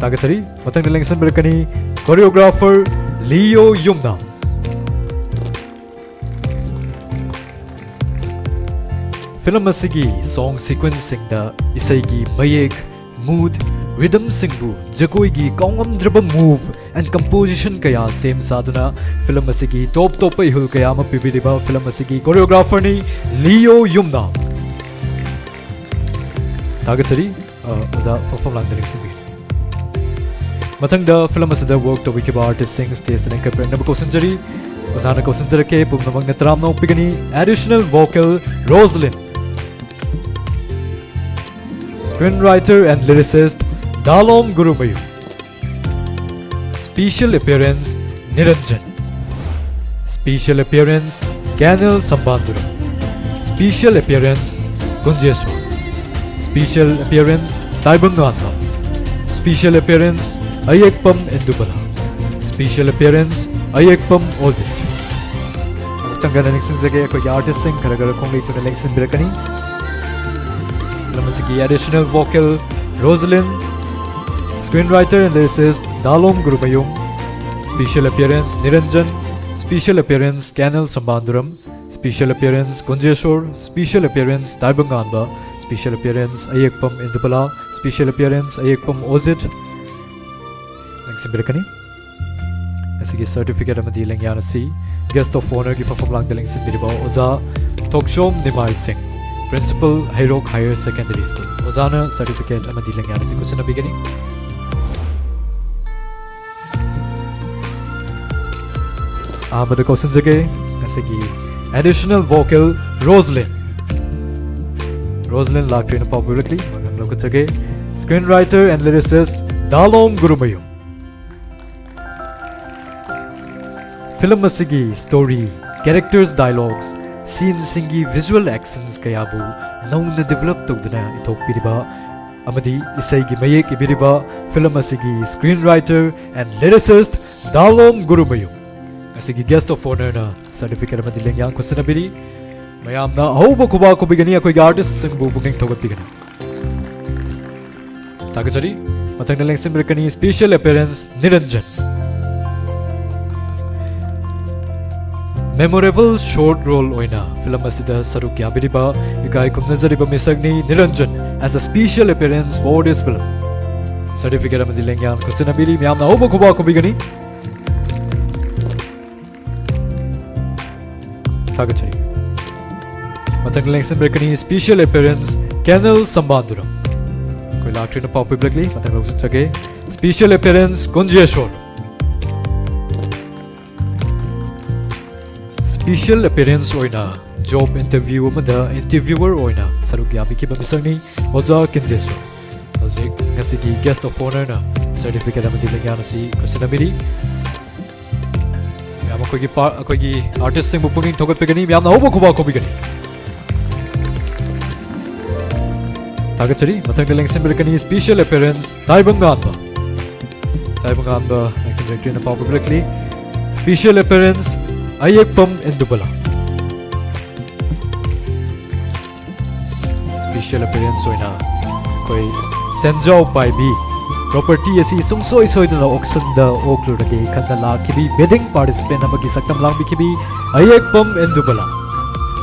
ꯊꯥꯒꯠꯆꯔꯤ꯫ ꯃꯊꯪꯗ ꯂꯦꯡꯁꯤꯟꯕꯤꯔꯛꯀꯅꯤ choreographer ꯂꯤꯌꯣ ꯌꯨꯝꯅꯥꯝ꯫ Film ꯑꯁꯤꯒꯤ song sequence ꯁꯤꯡꯗ ꯏꯁꯩꯒꯤ ꯃꯌꯦꯛ, mood, rhythm ꯁꯤꯡꯕꯨ ꯖꯒꯣꯏꯒꯤ ꯀꯥꯎꯉꯝꯗ꯭ꯔꯕ move and composition ꯀꯌꯥ ꯁꯦꯝ ꯁꯥꯗꯨꯅ film ꯑꯁꯤꯒꯤ top ꯇꯣꯞꯄ ꯏꯍꯨꯜ ꯀꯌꯥ ꯑꯃ ꯄꯤꯕꯤꯔꯤꯕ film ꯑꯁꯤꯒꯤ choreographer ꯅꯤ ꯂꯤꯌꯣ ꯌꯨꯝꯅꯥꯝ꯫ ꯊꯥꯒꯠꯆꯔꯤ꯫ ꯑ, ꯑꯣꯖꯥ ꯐꯝꯐꯝ ꯂꯥꯡꯗ ꯂꯦꯡꯁꯤꯟꯕꯤꯔꯤ꯫ ꯃꯊꯪꯗ film ꯑꯁꯤꯗ work ꯇꯧꯕꯤꯈꯤꯕ artist ꯁꯤꯡ stage ꯇ ꯂꯦꯡꯈꯠꯄꯤꯔꯛꯅꯕ ꯀꯧꯁꯤꯟꯖꯔꯤ꯫ ꯑꯣꯖꯥꯅ ꯀꯧꯁꯤꯟꯖꯔꯛꯀꯦ, ꯄꯨꯝꯅꯃꯛꯅ ꯇꯔꯥꯝꯅ ꯑꯣꯛꯄꯤꯒꯅꯤ꯫ Additional vocal Roselin, screen writer and lyricist Dalom Gurumayum, special appearance Niranjan, special appearance ꯀꯦꯅꯦꯜ ꯁꯝꯕꯥꯟꯗꯨꯔꯝ, special appearance Kunjesor, special appearance ꯇꯥꯏꯕꯪ ꯉꯥꯟꯕ, special appearance ꯑꯌꯦꯛꯄꯝ ꯏꯟꯗꯨꯕꯂꯥ, special appearance ꯑꯌꯦꯛꯄꯝ ꯑꯣꯖꯤꯠ꯫ ꯑꯃꯨꯛꯇꯪ ꯀꯟꯅ ꯅꯤꯡꯁꯤꯡꯖꯒꯦ, ꯑꯩꯈꯣꯏꯒꯤ artist ꯁꯤꯡ ꯈꯔ ꯈꯔ ꯈꯣꯡꯂꯩ ꯊꯨꯅ ꯂꯦꯡꯁꯤꯟꯕꯤꯔꯛꯀꯅꯤ꯫ Film ꯑꯁꯤꯒꯤ additional vocal Roselin, screen writer and lyricist Dalom Gurumayum, special appearance Niranjan, Special appearance Colonel Sambanduram, special appearance Kunjeswar, special appearance Taibanganba, special appearance Ayekpam Indubala, special appearance Ayekpam Ojit ꯂꯦꯡꯁꯤꯟꯕꯤꯔꯛꯀꯅꯤ꯫ ꯉꯁꯤꯒꯤ certificate ꯑꯃꯗꯤ ꯂꯦꯡꯌꯥꯟ ꯑꯁꯤ guest of honourꯒꯤ ꯐꯝꯐꯝ ꯂꯥꯡꯗ ꯂꯦꯡꯁꯤꯟꯕꯤꯔꯤꯕ ꯑꯣꯖꯥ ꯊꯣꯛꯆꯣꯝ ꯅꯤꯃꯥꯏ ꯁꯤꯡ, Principal, ꯍꯩꯔꯣꯛ Higher Secondary School꯫ ꯑꯣꯖꯥꯅ certificate ꯑꯃꯗꯤ ꯂꯦꯡꯌꯥꯟ ꯑꯁꯤ ꯈꯨꯠꯁꯤꯟꯅꯕꯤꯒꯅꯤ꯫ ꯑꯍꯥꯟꯕꯗ ꯀꯧꯁꯤꯟꯖꯒꯦ ꯉꯁꯤꯒꯤ additional vocal ꯔꯣꯖꯂꯤꯟ꯫ ꯔꯣꯖꯂꯤꯟ ꯂꯥꯛꯇ꯭ꯔꯦꯅ ꯄꯥꯎ ꯄꯤꯔꯛꯂꯤ, ꯃꯉꯝ ꯂꯧꯈꯠꯆꯒꯦ꯫ Screenwriter and lyricist Dalom Gurumayum. Film ꯑꯁꯤꯒꯤ story, characters, dialogues, sceneꯁꯤꯡꯒꯤ visual actions ꯀꯌꯥꯕꯨ ꯅꯧꯅ develop ꯇꯧꯗꯨꯅ ꯏꯊꯣꯛꯄꯤꯔꯤꯕ ꯑꯃꯗꯤ ꯏꯁꯩꯒꯤ ꯃꯌꯦꯛ ꯏꯕꯤꯔꯤꯕ ꯐꯤꯂꯝ ꯑꯁꯤꯒꯤ screenwriter and lyricist Dalom Gurumayum ꯉꯁꯤꯒꯤ guest of honourꯅ certificate ꯑꯃꯗꯤ ꯂꯦꯡꯌꯥꯟ ꯈꯨꯠꯁꯤꯟꯅꯕꯤꯔꯤ꯫ ꯃꯌꯥꯝꯅ ꯑꯍꯧꯕ ꯈꯨꯕꯥꯛ ꯈꯨꯕꯤꯒꯅꯤ, ꯑꯩꯈꯣꯏꯒꯤ artistꯁꯤꯡꯕꯨ ꯄꯨꯛꯅꯤꯡ ꯊꯧꯒꯠꯄꯤꯒꯅꯤ꯫ ꯊꯥꯒꯠꯆꯔꯤ꯫ ꯃꯊꯪꯗ ꯂꯦꯡꯁꯤꯟꯕꯤꯔꯛꯀꯅꯤ special appearance ꯅꯤꯔꯟꯖꯟ꯫ Memorable short role ꯑꯣꯏꯅ ꯐꯤꯂꯝ ꯑꯁꯤꯗ ꯁꯔꯨꯛ ꯌꯥꯕꯤꯔꯤꯕ ꯏꯀꯥꯏ ꯈꯨꯝꯅꯖꯔꯤꯕ ꯃꯤꯁꯛꯅꯤ ꯅꯤꯔꯟꯖꯟ as a special appearance for this film꯫ Certificate ꯑꯃꯗꯤ ꯂꯦꯡꯌꯥꯟ ꯈꯨꯠꯁꯤꯟꯅꯕꯤꯔꯤ꯫ ꯃꯌꯥꯝꯅ ꯑꯍꯧꯕ ꯈꯨꯕꯥꯛ ꯈꯨꯕꯤꯒꯅꯤ꯫ ꯊꯥꯒꯠꯆꯔꯤ꯫ ꯃꯊꯪꯗ ꯂꯦꯡꯁꯤꯟꯕꯤꯔꯛꯀꯅꯤ special appearance Colonel ꯁꯝꯕꯥꯟꯗꯨꯔꯝ꯫ ꯑꯩꯈꯣꯏ ꯂꯥꯛꯇ꯭ꯔꯤꯅ ꯄꯥꯎ ꯄꯤꯕꯤꯔꯛꯂꯤ꯫ ꯃꯊꯪ ꯂꯧꯁꯤꯟꯖꯒꯦ꯫ Special appearance Kunjesor. Special appearance ꯑꯣꯏꯅ job interview ꯑꯃꯗ interviewer ꯑꯣꯏꯅ ꯁꯔꯨꯛ ꯌꯥꯕꯤꯈꯤꯕ ꯃꯤꯁꯛꯅꯤ ꯑꯣꯖꯥ ꯀꯤꯟꯖꯦꯁꯣꯔ꯫ ꯍꯧꯖꯤꯛ ꯉꯁꯤꯒꯤ guest of honourꯅ certificate ꯑꯃꯗꯤ ꯂꯦꯡꯌꯥꯟ ꯑꯁꯤ ꯈꯨꯠꯁꯤꯟꯅꯕꯤꯔꯤ꯫ ꯃꯌꯥꯝ ꯑꯩꯈꯣꯏꯒꯤ ꯄꯥ-, ꯑꯩꯈꯣꯏꯒꯤ artistꯁꯤꯡꯕꯨ ꯄꯨꯛꯅꯤꯡ ꯊꯧꯒꯠꯄꯤꯒꯅꯤ꯫ ꯃꯌꯥꯝꯅ ꯑꯍꯧꯕ ꯈꯨꯕꯥꯛ ꯈꯨꯕꯤꯒꯅꯤ꯫ ꯊꯥꯒꯠꯆꯔꯤ꯫ ꯃꯊꯪꯗ ꯂꯦꯡꯁꯤꯟꯕꯤꯔꯛꯀꯅꯤ special appearance ꯇꯥꯏꯕꯪꯉꯥꯟꯕ꯫ ꯇꯥꯏꯕꯪꯉꯥꯟꯕ ꯂꯦꯡꯁꯤꯟꯕꯤꯔꯛꯇ꯭ꯔꯦꯅ ꯄꯥꯎ ꯄꯤꯕꯤꯔꯛꯂꯤ꯫ Special appearance ꯑꯌꯦꯛꯄꯝ ꯏꯟꯗꯨꯕꯂꯥ꯫ Special appearance ꯑꯣꯏꯅ ꯑꯩꯈꯣꯏ ꯁꯦꯟꯖꯥꯎ ꯄꯥꯏꯕꯤ꯫ Property ꯑꯁꯤ ꯁꯨꯡꯁꯣꯏ ꯁꯣꯏꯗꯅ auctionꯗ ꯑꯣꯛꯂꯨꯔꯒꯦ ꯈꯟꯅ ꯂꯥꯛꯈꯤꯕꯤ bidding participant ꯑꯃꯒꯤ ꯁꯛꯇꯝ ꯂꯥꯡꯕꯤꯈꯤꯕꯤ ꯑꯌꯦꯛꯄꯝ ꯑꯦꯟꯗꯨꯕꯂꯥ꯫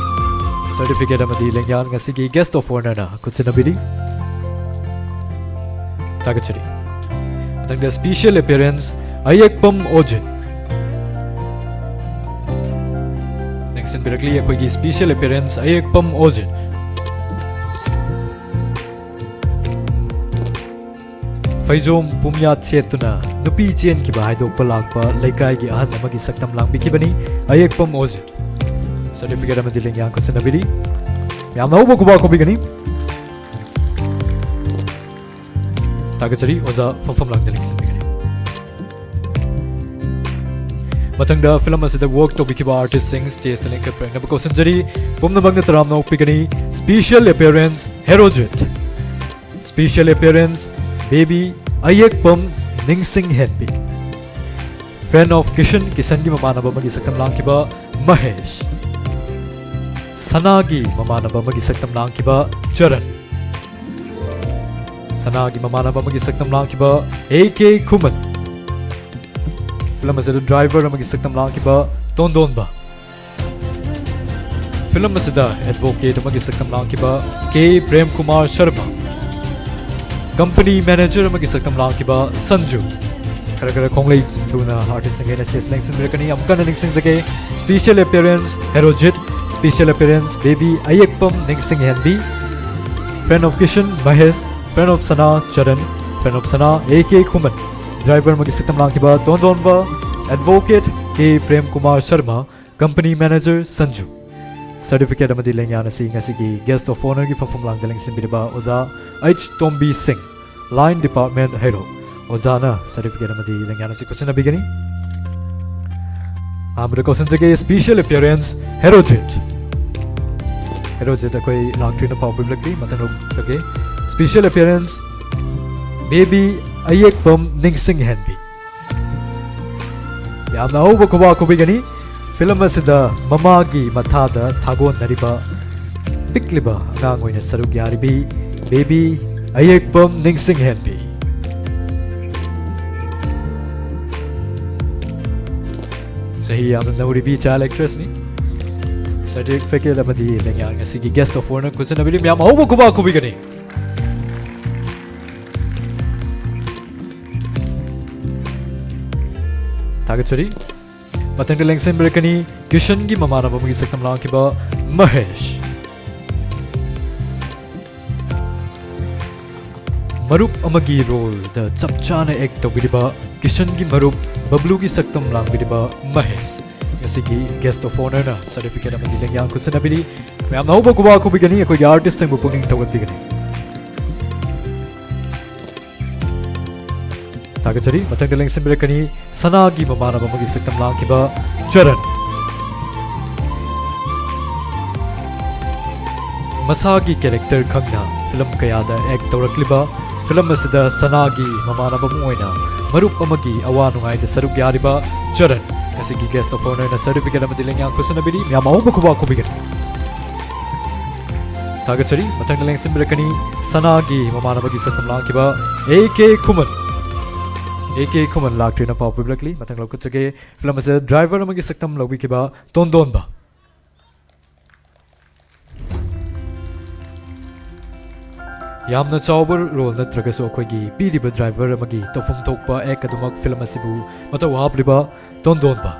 Certificate ꯑꯃꯗꯤ ꯂꯦꯡꯌꯥꯟ ꯉꯁꯤꯒꯤ guest of honourꯅ ꯈꯨꯠꯁꯤꯟꯅꯕꯤꯔꯤ꯫ ꯊꯥꯒꯠꯆꯔꯤ꯫ ꯃꯊꯪꯗ special appearance ꯑꯌꯦꯛꯄꯝ ꯑꯣꯖꯤꯠ꯫ ꯅꯤꯡꯁꯤꯡꯕꯤꯔꯛꯂꯤ ꯑꯩꯈꯣꯏꯒꯤ special appearance ꯑꯌꯦꯛꯄꯝ ꯑꯣꯖꯤꯠ꯫ ꯐꯩꯖꯣꯝ ꯄꯨꯝꯌꯥꯠ ꯁꯦꯠꯇꯨꯅ ꯅꯨꯄꯤ ꯆꯦꯟꯈꯤꯕ ꯍꯥꯏꯗꯣꯛꯄ ꯂꯥꯛꯄ ꯂꯩꯀꯥꯏꯒꯤ ꯑꯍꯜ ꯑꯃꯒꯤ ꯁꯛꯇꯝ ꯂꯥꯡꯕꯤꯈꯤꯕꯅꯤ ꯑꯌꯦꯛꯄꯝ ꯑꯣꯖꯤꯠ꯫ Certificate ꯑꯃꯗꯤ ꯂꯦꯡꯌꯥꯟ ꯈꯨꯠꯁꯤꯟꯅꯕꯤꯔꯤ꯫ ꯌꯥꯝꯅ ꯍꯧꯕ ꯈꯨꯕꯥꯛ ꯈꯨꯕꯤꯒꯅꯤ꯫ ꯊꯥꯒꯠꯆꯔꯤ ꯑꯣꯖꯥ ꯐꯝꯐꯝ ꯂꯥꯡꯗ ꯂꯦꯡꯁꯤꯟꯕꯤꯒꯅꯤ꯫ ꯃꯊꯪꯗ film ꯑꯁꯤꯗ work ꯇꯧꯕꯤꯈꯤꯕ artistꯁꯤꯡ stageꯇ ꯂꯦꯡꯈꯠꯄꯤꯔꯛꯅꯕ ꯀꯧꯁꯤꯟꯖꯔꯤ꯫ ꯄꯨꯝꯅꯃꯛꯅ ꯇꯔꯥꯝꯅ ꯑꯣꯛꯄꯤꯒꯅꯤ꯫ Special appearance Herojit. Special appearance baby ꯑꯌꯦꯛꯄꯝ ꯅꯤꯡꯁꯤꯡ ꯍꯦꯟꯕꯤ꯫ Friend of ꯀꯤꯁꯟ, ꯀꯤꯁꯟꯒꯤ ꯃꯃꯥꯟꯅꯕ ꯑꯃꯒꯤ ꯁꯛꯇꯝ ꯂꯥꯡꯈꯤꯕ ꯃꯍꯦꯁ꯫ ꯁꯅꯥꯒꯤ ꯃꯃꯥꯟꯅꯕ ꯑꯃꯒꯤ ꯁꯛꯇꯝ ꯂꯥꯡꯈꯤꯕ ꯆꯔꯟ꯫ ꯁꯅꯥꯒꯤ ꯃꯃꯥꯟꯅꯕ ꯑꯃꯒꯤ ꯁꯛꯇꯝ ꯂꯥꯡꯈꯤꯕ ꯑꯦ ꯀꯦ ꯈꯨꯃꯟ꯫ Film ꯑꯁꯤꯗ driver ꯑꯃꯒꯤ ꯁꯛꯇꯝ ꯂꯥꯡꯈꯤꯕ ꯇꯣꯟꯗꯣꯟꯕ꯫ Film ꯑꯁꯤꯗ advocate ꯑꯃꯒꯤ ꯁꯛꯇꯝ ꯂꯥꯡꯈꯤꯕ ꯀꯦ ꯄ꯭ꯔꯦꯝ ꯀꯨꯃꯥꯔ ꯁꯔꯃ꯫ Company manager ꯑꯃꯒꯤ ꯁꯛꯇꯝ ꯂꯥꯡꯈꯤꯕ ꯁꯟꯖꯨ꯫ ꯈꯔ ꯈꯔ ꯈꯣꯡꯂꯩ ꯊꯨꯅ artistꯁꯤꯡ ꯑꯩꯅ stage ꯂꯦꯡꯁꯤꯟꯕꯤꯔꯛꯀꯅꯤ꯫ ꯑꯃꯨꯛꯀ ꯍꯟꯅ ꯅꯤꯡꯁꯤꯡꯖꯒꯦ, special appearance Herojit, special appearance baby ꯑꯌꯦꯛꯄꯝ ꯅꯤꯡꯁꯤꯡꯍꯦꯟꯕꯤ꯫ Friend of Kisan Mahesh. Friend of ꯁꯅꯥ ꯆꯔꯟ꯫ Friend of ꯁꯅꯥ ꯑꯦ ꯀꯦ ꯈꯨꯃꯟ꯫ Driver ꯑꯃꯒꯤ ꯁꯛꯇꯝ ꯂꯥꯡꯈꯤꯕ ꯇꯣꯟꯗꯣꯟꯕ꯫ Advocate ꯀꯦ Prem Kumar Sharma. Company manager Sanju. Certificate ꯑꯃꯗꯤ ꯂꯦꯡꯌꯥꯟ ꯑꯁꯤ ꯉꯁꯤꯒꯤ guest of honourꯒꯤ ꯐꯝꯐꯝ ꯂꯥꯡꯗ ꯂꯦꯡꯁꯤꯟꯕꯤꯔꯤꯕ ꯑꯣꯖꯥ ꯑꯩꯆ ꯇꯣꯝꯕꯤ ꯁꯤꯡ, Line Department ꯍꯩꯔꯣꯛ, ꯑꯣꯖꯥꯅ certificate ꯑꯃꯗꯤ ꯂꯦꯡꯌꯥꯟ ꯑꯁꯤ ꯈꯨꯠꯁꯤꯟꯅꯕꯤꯒꯅꯤ꯫ ꯑꯍꯥꯟꯕꯗ ꯀꯧꯁꯤꯟꯖꯒꯦ special appearance ꯍꯦꯔꯣꯖꯤꯠ꯫ ꯍꯦꯔꯣꯖꯤꯠ ꯑꯩꯈꯣꯏ ꯂꯥꯛꯇ꯭ꯔꯤꯅ ꯄꯥꯎ ꯄꯤꯕꯤꯔꯛꯂꯤ꯫ ꯃꯊꯪ ꯂꯧꯖꯒꯦ special appearance baby ꯑꯌꯦꯛꯄꯝ ꯅꯤꯡꯁꯤꯡꯍꯦꯟꯕꯤ꯫ ꯌꯥꯝꯅ ꯍꯧꯕ ꯈꯨꯕꯥꯛ ꯈꯨꯕꯤꯒꯅꯤ꯫ Film ꯑꯁꯤꯗ ꯃꯃꯥꯒꯤ ꯃꯊꯥꯗ ꯊꯥꯒꯣꯟꯅꯔꯤꯕ ꯄꯤꯛꯂꯤꯕ ꯑꯉꯥꯡ ꯑꯣꯏꯅ ꯁꯔꯨꯛ ꯌꯥꯔꯤꯕꯤ baby ꯑꯌꯦꯛꯄꯝ ꯅꯤꯡꯁꯤꯡꯍꯦꯟꯕꯤ꯫ ꯆꯍꯤ ꯌꯥꯝꯅ ꯅꯧꯔꯤꯕꯤ ꯆꯥꯏꯜ ꯑꯦꯛꯇ꯭ꯔꯦꯁꯅꯤ꯫ ꯁꯔꯇꯤꯐꯤꯀꯦꯠ ꯑꯃꯗꯤ ꯂꯦꯡꯌꯥꯟ ꯑꯁꯤꯒꯤ guest of honour ꯈꯨꯠꯁꯤꯟꯅꯕꯤꯔꯤ꯫ ꯃꯌꯥꯝ ꯑꯍꯧꯕ ꯈꯨꯕꯥꯛ ꯈꯨꯕꯤꯒꯅꯤ꯫ ꯊꯥꯒꯠꯆꯔꯤ꯫ ꯃꯊꯪꯗ ꯂꯦꯡꯁꯤꯟꯕꯤꯔꯛꯀꯅꯤ ꯀꯤꯁꯟꯒꯤ ꯃꯃꯥꯟꯅꯕ ꯑꯃꯒꯤ ꯁꯛꯇꯝ ꯂꯥꯡꯈꯤꯕ ꯃꯍꯦꯁ꯫ ꯃꯔꯨꯞ ꯑꯃꯒꯤ ꯔꯣꯜꯗ ꯆꯞ ꯆꯥꯅ ꯑꯦꯛ ꯇꯧꯕꯤꯔꯤꯕ ꯀꯤꯁꯟꯒꯤ ꯃꯔꯨꯞ ꯕꯕ꯭ꯂꯨꯒꯤ ꯁꯛꯇꯝ ꯂꯥꯡꯕꯤꯔꯤꯕ ꯃꯍꯦꯁ꯫ ꯉꯁꯤꯒꯤ guest of honourꯅ ꯁꯔꯇꯤꯐꯤꯀꯦꯠ ꯑꯃꯗꯤ ꯂꯦꯡꯌꯥꯟ ꯈꯨꯠꯁꯤꯟꯅꯕꯤꯔꯤ꯫ ꯃꯌꯥꯝꯅ ꯑꯍꯧꯕ ꯈꯨꯕꯥꯛ ꯈꯨꯕꯤꯒꯅꯤ, ꯑꯩꯈꯣꯏꯒꯤ ꯑꯥꯔꯇꯤꯁꯁꯤꯡꯕꯨ ꯄꯨꯛꯅꯤꯡ ꯊꯧꯒꯠꯄꯤꯒꯅꯤ꯫ ꯊꯥꯒꯠꯆꯔꯤ꯫ ꯃꯊꯪꯗ ꯂꯦꯡꯁꯤꯟꯕꯤꯔꯛꯀꯅꯤ ꯁꯅꯥꯒꯤ ꯃꯃꯥꯟꯅꯕ ꯑꯃꯒꯤ ꯁꯛꯇꯝ ꯂꯥꯡꯈꯤꯕ ꯆꯔꯟ꯫ ꯃꯁꯥꯒꯤ ꯀꯦꯔꯦꯛꯇꯔ ꯈꯪꯅ ꯐꯤꯂꯝ ꯀꯌꯥꯗ ꯑꯦꯛ ꯇꯧꯔꯛꯂꯤꯕ, ꯐꯤꯂꯝ ꯑꯁꯤꯗ ꯁꯅꯥꯒꯤ ꯃꯃꯥꯟꯅꯕ ꯑꯃ ꯑꯣꯏꯅ ꯃꯔꯨꯞ ꯑꯃꯒꯤ ꯑꯋꯥ ꯅꯨꯡꯉꯥꯏꯗ ꯁꯔꯨꯛ ꯌꯥꯔꯤꯕ ꯆꯔꯟ ꯉꯁꯤꯒꯤ guest of honourꯅ ꯁꯔꯇꯤꯐꯤꯀꯦꯠ ꯑꯃꯗꯤ ꯂꯦꯡꯌꯥꯟ ꯈꯨꯠꯁꯤꯟꯅꯕꯤꯔꯤ꯫ ꯃꯌꯥꯝ ꯑꯍꯧꯕ ꯈꯨꯕꯥꯛ ꯈꯨꯕꯤꯒꯅꯤ꯫ ꯊꯥꯒꯠꯆꯔꯤ꯫ ꯃꯊꯪꯗ ꯂꯦꯡꯁꯤꯟꯕꯤꯔꯛꯀꯅꯤ ꯁꯅꯥꯒꯤ ꯃꯃꯥꯟꯅꯕꯒꯤ ꯁꯛꯇꯝ ꯂꯥꯡꯈꯤꯕ A K Khuman. A K ꯈꯨꯃꯟ ꯂꯥꯛꯇ꯭ꯔꯤꯅ ꯄꯥꯎ ꯄꯤꯕꯤꯔꯛꯂꯤ꯫ ꯃꯊꯪ ꯂꯧꯈꯠꯆꯒꯦ꯫ ꯐꯤꯂꯝ ꯑꯁꯤꯗ ꯗ꯭ꯔꯥꯏꯚꯔ ꯑꯃꯒꯤ ꯁꯛꯇꯝ ꯂꯧꯕꯤꯈꯤꯕ ꯇꯣꯟꯗꯣꯟꯕ꯫ ꯌꯥꯝꯅ ꯆꯥꯎꯕ ꯔꯣꯜ ꯅꯠꯇ꯭ꯔꯒꯁꯨ ꯑꯩꯈꯣꯏꯒꯤ ꯄꯤꯔꯤꯕ ꯗ꯭ꯔꯥꯏꯚꯔ ꯑꯃꯒꯤ ꯇꯧꯐꯝ ꯊꯣꯛꯄ ꯑꯦꯛ ꯑꯗꯨꯃꯛ ꯐꯤꯂꯝ ꯑꯁꯤꯕꯨ ꯃꯇꯧ ꯍꯥꯞꯂꯤꯕ ꯇꯣꯟꯗꯣꯟꯕ꯫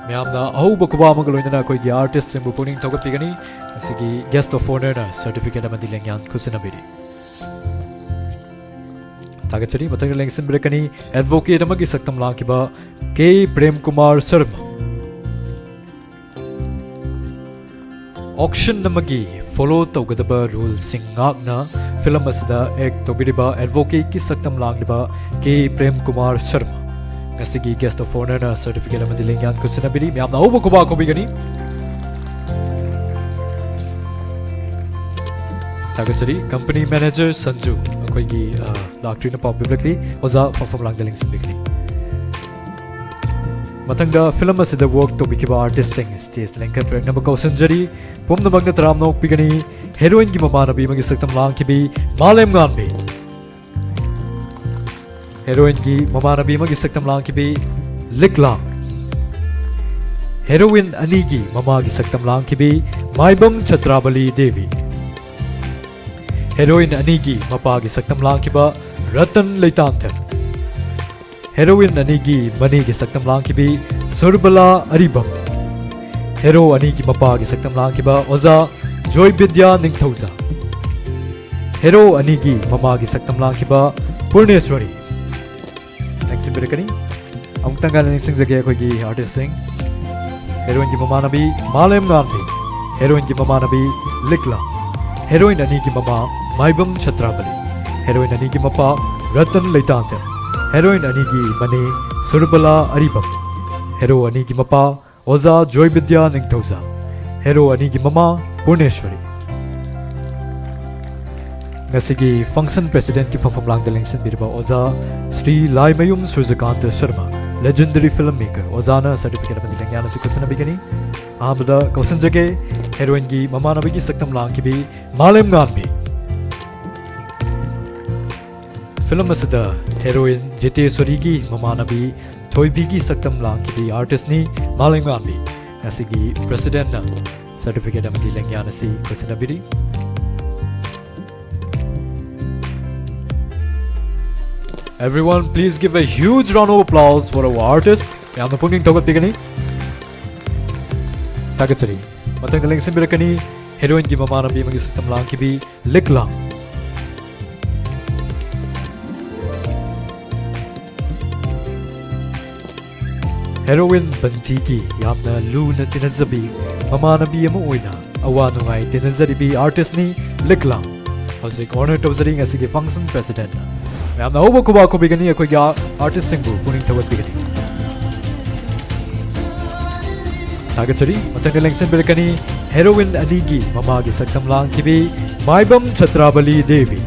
ꯃꯌꯥꯝꯅ ꯑꯍꯧꯕ ꯈꯨꯕꯥꯛ ꯑꯃꯒ ꯂꯣꯏꯅꯅ ꯑꯩꯈꯣꯏꯒꯤ ꯑꯥꯔꯇꯤꯁꯁꯤꯡꯕꯨ ꯄꯨꯛꯅꯤꯡ ꯊꯧꯒꯠꯄꯤꯒꯅꯤ꯫ ꯉꯁꯤꯒꯤ guest of honourꯅ ꯁꯔꯇꯤꯐꯤꯀꯦꯠ ꯑꯃꯗꯤ ꯂꯦꯡꯌꯥꯟ ꯈꯨꯠꯁꯤꯟꯅꯕꯤꯔꯤ꯫ ꯊꯥꯒꯠꯆꯔꯤ꯫ ꯃꯊꯪꯗ ꯂꯦꯡꯁꯤꯟꯕꯤꯔꯛꯀꯅꯤ ꯑꯦꯗꯚꯣꯀꯦꯠ ꯑꯃꯒꯤ ꯁꯛꯇꯝ ꯂꯥꯡꯈꯤꯕ ꯀꯦ ꯄ꯭ꯔꯦꯝ ꯀꯨꯃꯥꯔ ꯁꯔꯃ꯫ ꯑꯣꯛꯁꯟ ꯑꯃꯒꯤ ꯐꯣꯂꯣ ꯇꯧꯒꯗꯕ ꯔꯨꯜꯁꯤꯡ ꯉꯥꯛꯅ ꯐꯤꯂꯝ ꯑꯁꯤꯗ ꯑꯦꯛ ꯇꯧꯕꯤꯔꯤꯕ ꯑꯦꯗꯚꯣꯀꯦꯠꯀꯤ ꯁꯛꯇꯝ ꯂꯥꯡꯂꯤꯕ ꯀꯦ ꯄ꯭ꯔꯦꯝ ꯀꯨꯃꯥꯔ ꯁꯔꯃ꯫ ꯉꯁꯤꯒꯤ guest of honourꯅ ꯁꯔꯇꯤꯐꯤꯀꯦꯠ ꯑꯃꯗꯤ ꯂꯦꯡꯌꯥꯟ ꯈꯨꯠꯁꯤꯟꯅꯕꯤꯔꯤ꯫ ꯃꯌꯥꯝꯅ ꯑꯍꯧꯕ ꯈꯨꯕꯥꯛ ꯈꯨꯕꯤꯒꯅꯤ꯫ ꯊꯥꯒꯠꯆꯔꯤ꯫ ꯀꯝꯄꯅꯤ ꯃꯦꯅꯦꯖꯔ ꯁꯟꯖꯨ ꯑꯩꯈꯣꯏꯒꯤ, ꯑ, ꯂꯥꯛꯇ꯭ꯔꯤꯅ ꯄꯥꯎ ꯄꯤꯕꯤꯔꯛꯂꯤ꯫ ꯑꯣꯖꯥ ꯐꯝꯐꯝ ꯂꯥꯡꯗ ꯂꯦꯡꯁꯤꯟꯕꯤꯒꯅꯤ꯫ ꯃꯊꯪꯗ ꯐꯤꯂꯝ ꯑꯁꯤꯗ ꯋꯔꯛ ꯇꯧꯕꯤꯈꯤꯕ ꯑꯥꯔꯇꯤꯁꯁꯤꯡ ꯁ꯭ꯇꯦꯖꯇ ꯂꯦꯡꯈꯠꯄꯤꯔꯛꯅꯕ ꯀꯧꯁꯤꯟꯖꯔꯤ꯫ ꯄꯨꯝꯅꯃꯛꯅ ꯇꯔꯥꯝꯅ ꯑꯣꯛꯄꯤꯒꯅꯤ꯫ ꯍꯦꯔꯣꯏꯟꯒꯤ ꯃꯃꯥꯟꯅꯕꯤ ꯑꯃꯒꯤ ꯁꯛꯇꯝ ꯂꯥꯡꯈꯤꯕꯤ ꯃꯥꯂꯦꯝꯉꯥꯟꯕꯤ꯫ ꯍꯦꯔꯣꯏꯟꯒꯤ ꯃꯃꯥꯟꯅꯕꯤ ꯑꯃꯒꯤ ꯁꯛꯇꯝ ꯂꯥꯡꯈꯤꯕꯤ ꯂꯤꯛꯂꯥ꯫ Heroine ꯑꯅꯤꯒꯤ ꯃꯃꯥꯒꯤ ꯁꯛꯇꯝ ꯂꯥꯡꯈꯤꯕꯤ ꯃꯥꯏꯕꯝ ꯆꯇ꯭ꯔꯥꯕꯂꯤ ꯗꯦꯕꯤ꯫ Heroine ꯑꯅꯤꯒꯤ ꯃꯄꯥꯒꯤ ꯁꯛꯇꯝ ꯂꯥꯡꯈꯤꯕ ꯔꯇꯟ ꯂꯩꯇꯥꯟꯊꯦꯝ꯫ Heroine ꯑꯅꯤꯒꯤ ꯃꯅꯦꯒꯤ ꯁꯛꯇꯝ ꯂꯥꯡꯈꯤꯕꯤ ꯁꯨꯔꯕꯂꯥ ꯑꯔꯤꯕꯝ꯫ Hero ꯑꯅꯤꯒꯤ ꯃꯄꯥꯒꯤ ꯁꯛꯇꯝ ꯂꯥꯡꯈꯤꯕ ꯑꯣꯖꯥ ꯖꯣꯏ ꯕꯤꯗ꯭ꯌꯥ ꯅꯤꯡꯊꯧꯖꯥ꯫ Hero ꯑꯅꯤꯒꯤ ꯃꯃꯥꯒꯤ ꯁꯛꯇꯝ ꯂꯥꯡꯈꯤꯕ ꯄꯨꯔꯅꯦꯁ꯭ꯋꯔꯤ꯫ ꯅꯤꯡꯁꯤꯡꯕꯤꯔꯛꯀꯅꯤ꯫ ꯑꯃꯨꯛꯇꯪꯒ ꯅꯤꯡꯁꯤꯡꯖꯒꯦ ꯑꯩꯈꯣꯏꯒꯤ artistꯁꯤꯡ꯫ Heroineꯒꯤ ꯃꯃꯥꯟꯅꯕꯤ ꯃꯥꯂꯦꯝ ꯉꯥꯟꯕꯤ꯫ Heroineꯒꯤ ꯃꯃꯥꯟꯅꯕꯤ ꯂꯤꯛꯂꯥ꯫ Heroine ꯑꯅꯤꯒꯤ ꯃꯃꯥ ꯃꯥꯏꯕꯝ ꯁꯇ꯭ꯔꯥꯕꯂꯤ꯫ Heroine ꯑꯅꯤꯒꯤ ꯃꯄꯥ ꯔꯇꯟ ꯂꯩꯇꯥꯟꯊꯦꯝ꯫ Heroine ꯑꯅꯤꯒꯤ ꯃꯅꯦ ꯁꯨꯔꯕꯂꯥ ꯑꯔꯤꯕꯝ꯫ Hero ꯑꯅꯤꯒꯤ ꯃꯄꯥ ꯑꯣꯖꯥ ꯖꯣꯏ ꯕꯤꯗ꯭ꯌꯥ ꯅꯤꯡꯊꯧꯖꯥ꯫ Hero ꯑꯅꯤꯒꯤ ꯃꯃꯥ ꯄꯨꯔꯅꯦꯁ꯭ꯋꯔꯤ꯫ ꯉꯁꯤꯒꯤ function presidentꯀꯤ ꯐꯝꯐꯝ ꯂꯥꯡꯗ ꯂꯦꯡꯁꯤꯟꯕꯤꯔꯤꯕ ꯑꯣꯖꯥ ꯁ꯭ꯔꯤ ꯂꯥꯏꯃꯌꯨꯝ ꯁꯨꯔꯖꯀꯥꯟꯇ ꯁꯔꯃ, legendary film maker, ꯑꯣꯖꯥꯅ certificate ꯑꯃꯗꯤ ꯂꯦꯡꯌꯥꯟ ꯑꯁꯤ ꯈꯨꯠꯁꯤꯟꯅꯕꯤꯒꯅꯤ꯫ ꯑꯍꯥꯟꯕꯗ ꯀꯧꯁꯤꯟꯖꯒꯦ, heroineꯒꯤ ꯃꯃꯥꯟꯅꯕꯤꯒꯤ ꯁꯛꯇꯝ ꯂꯥꯡꯈꯤꯕꯤ ꯃꯥꯂꯦꯝ ꯉꯥꯟꯕꯤ꯫ Film ꯑꯁꯤꯗ heroine ꯖꯤꯇꯦꯁ꯭ꯋꯔꯤꯒꯤ ꯃꯃꯥꯟꯅꯕꯤ ꯊꯣꯏꯕꯤꯒꯤ ꯁꯛꯇꯝ ꯂꯥꯡꯈꯤꯕꯤ artistꯅꯤ ꯃꯥꯂꯦꯝ ꯉꯥꯟꯕꯤ꯫ ꯉꯁꯤꯒꯤ presidentꯅ certificate ꯑꯃꯗꯤ ꯂꯦꯡꯌꯥꯟ ꯑꯁꯤ ꯈꯨꯠꯁꯤꯟꯅꯕꯤꯔꯤ꯫ Everyone, please give a huge round of applause for our artist. ꯌꯥꯝꯅ ꯄꯨꯛꯅꯤꯡ ꯊꯧꯒꯠꯄꯤꯒꯅꯤ꯫ ꯊꯥꯒꯠꯆꯔꯤ꯫ ꯃꯊꯪꯗ ꯂꯦꯡꯁꯤꯟꯕꯤꯔꯛꯀꯅꯤ heroineꯒꯤ ꯃꯃꯥꯟꯅꯕꯤ ꯑꯃꯒꯤ ꯁꯛꯇꯝ ꯂꯥꯡꯈꯤꯕꯤ ꯂꯤꯛꯂꯥ꯫ Heroine ꯕꯟꯇꯤꯒꯤ ꯌꯥꯝꯅ ꯂꯨꯅ ꯇꯤꯟꯅꯖꯕꯤ ꯃꯃꯥꯟꯅꯕꯤ ꯑꯃ ꯑꯣꯏꯅ ꯑꯋꯥ ꯅꯨꯡꯉꯥꯏ ꯇꯤꯟꯅꯖꯔꯤꯕꯤ artistꯅꯤ ꯂꯤꯛꯂꯥ꯫ ꯍꯧꯖꯤꯛ honour ꯇꯧꯖꯔꯤ ꯉꯁꯤꯒꯤ function presidentꯅ꯫ ꯃꯌꯥꯝꯅ ꯑꯍꯧꯕ ꯈꯨꯕꯥꯛ ꯈꯨꯕꯤꯒꯅꯤ, ꯑꯩꯈꯣꯏꯒꯤ artistꯁꯤꯡꯕꯨ ꯄꯨꯛꯅꯤꯡ ꯊꯧꯒꯠꯄꯤꯒꯅꯤ꯫ ꯊꯥꯒꯠꯆꯔꯤ꯫ ꯃꯊꯪꯗ ꯂꯦꯡꯁꯤꯟꯕꯤꯔꯛꯀꯅꯤ heroine ꯑꯅꯤꯒꯤ ꯃꯃꯥꯒꯤ ꯁꯛꯇꯝ ꯂꯥꯡꯈꯤꯕꯤ ꯃꯥꯏꯕꯝ ꯆꯇ꯭ꯔꯥꯕꯂꯤ ꯗꯦꯕꯤ꯫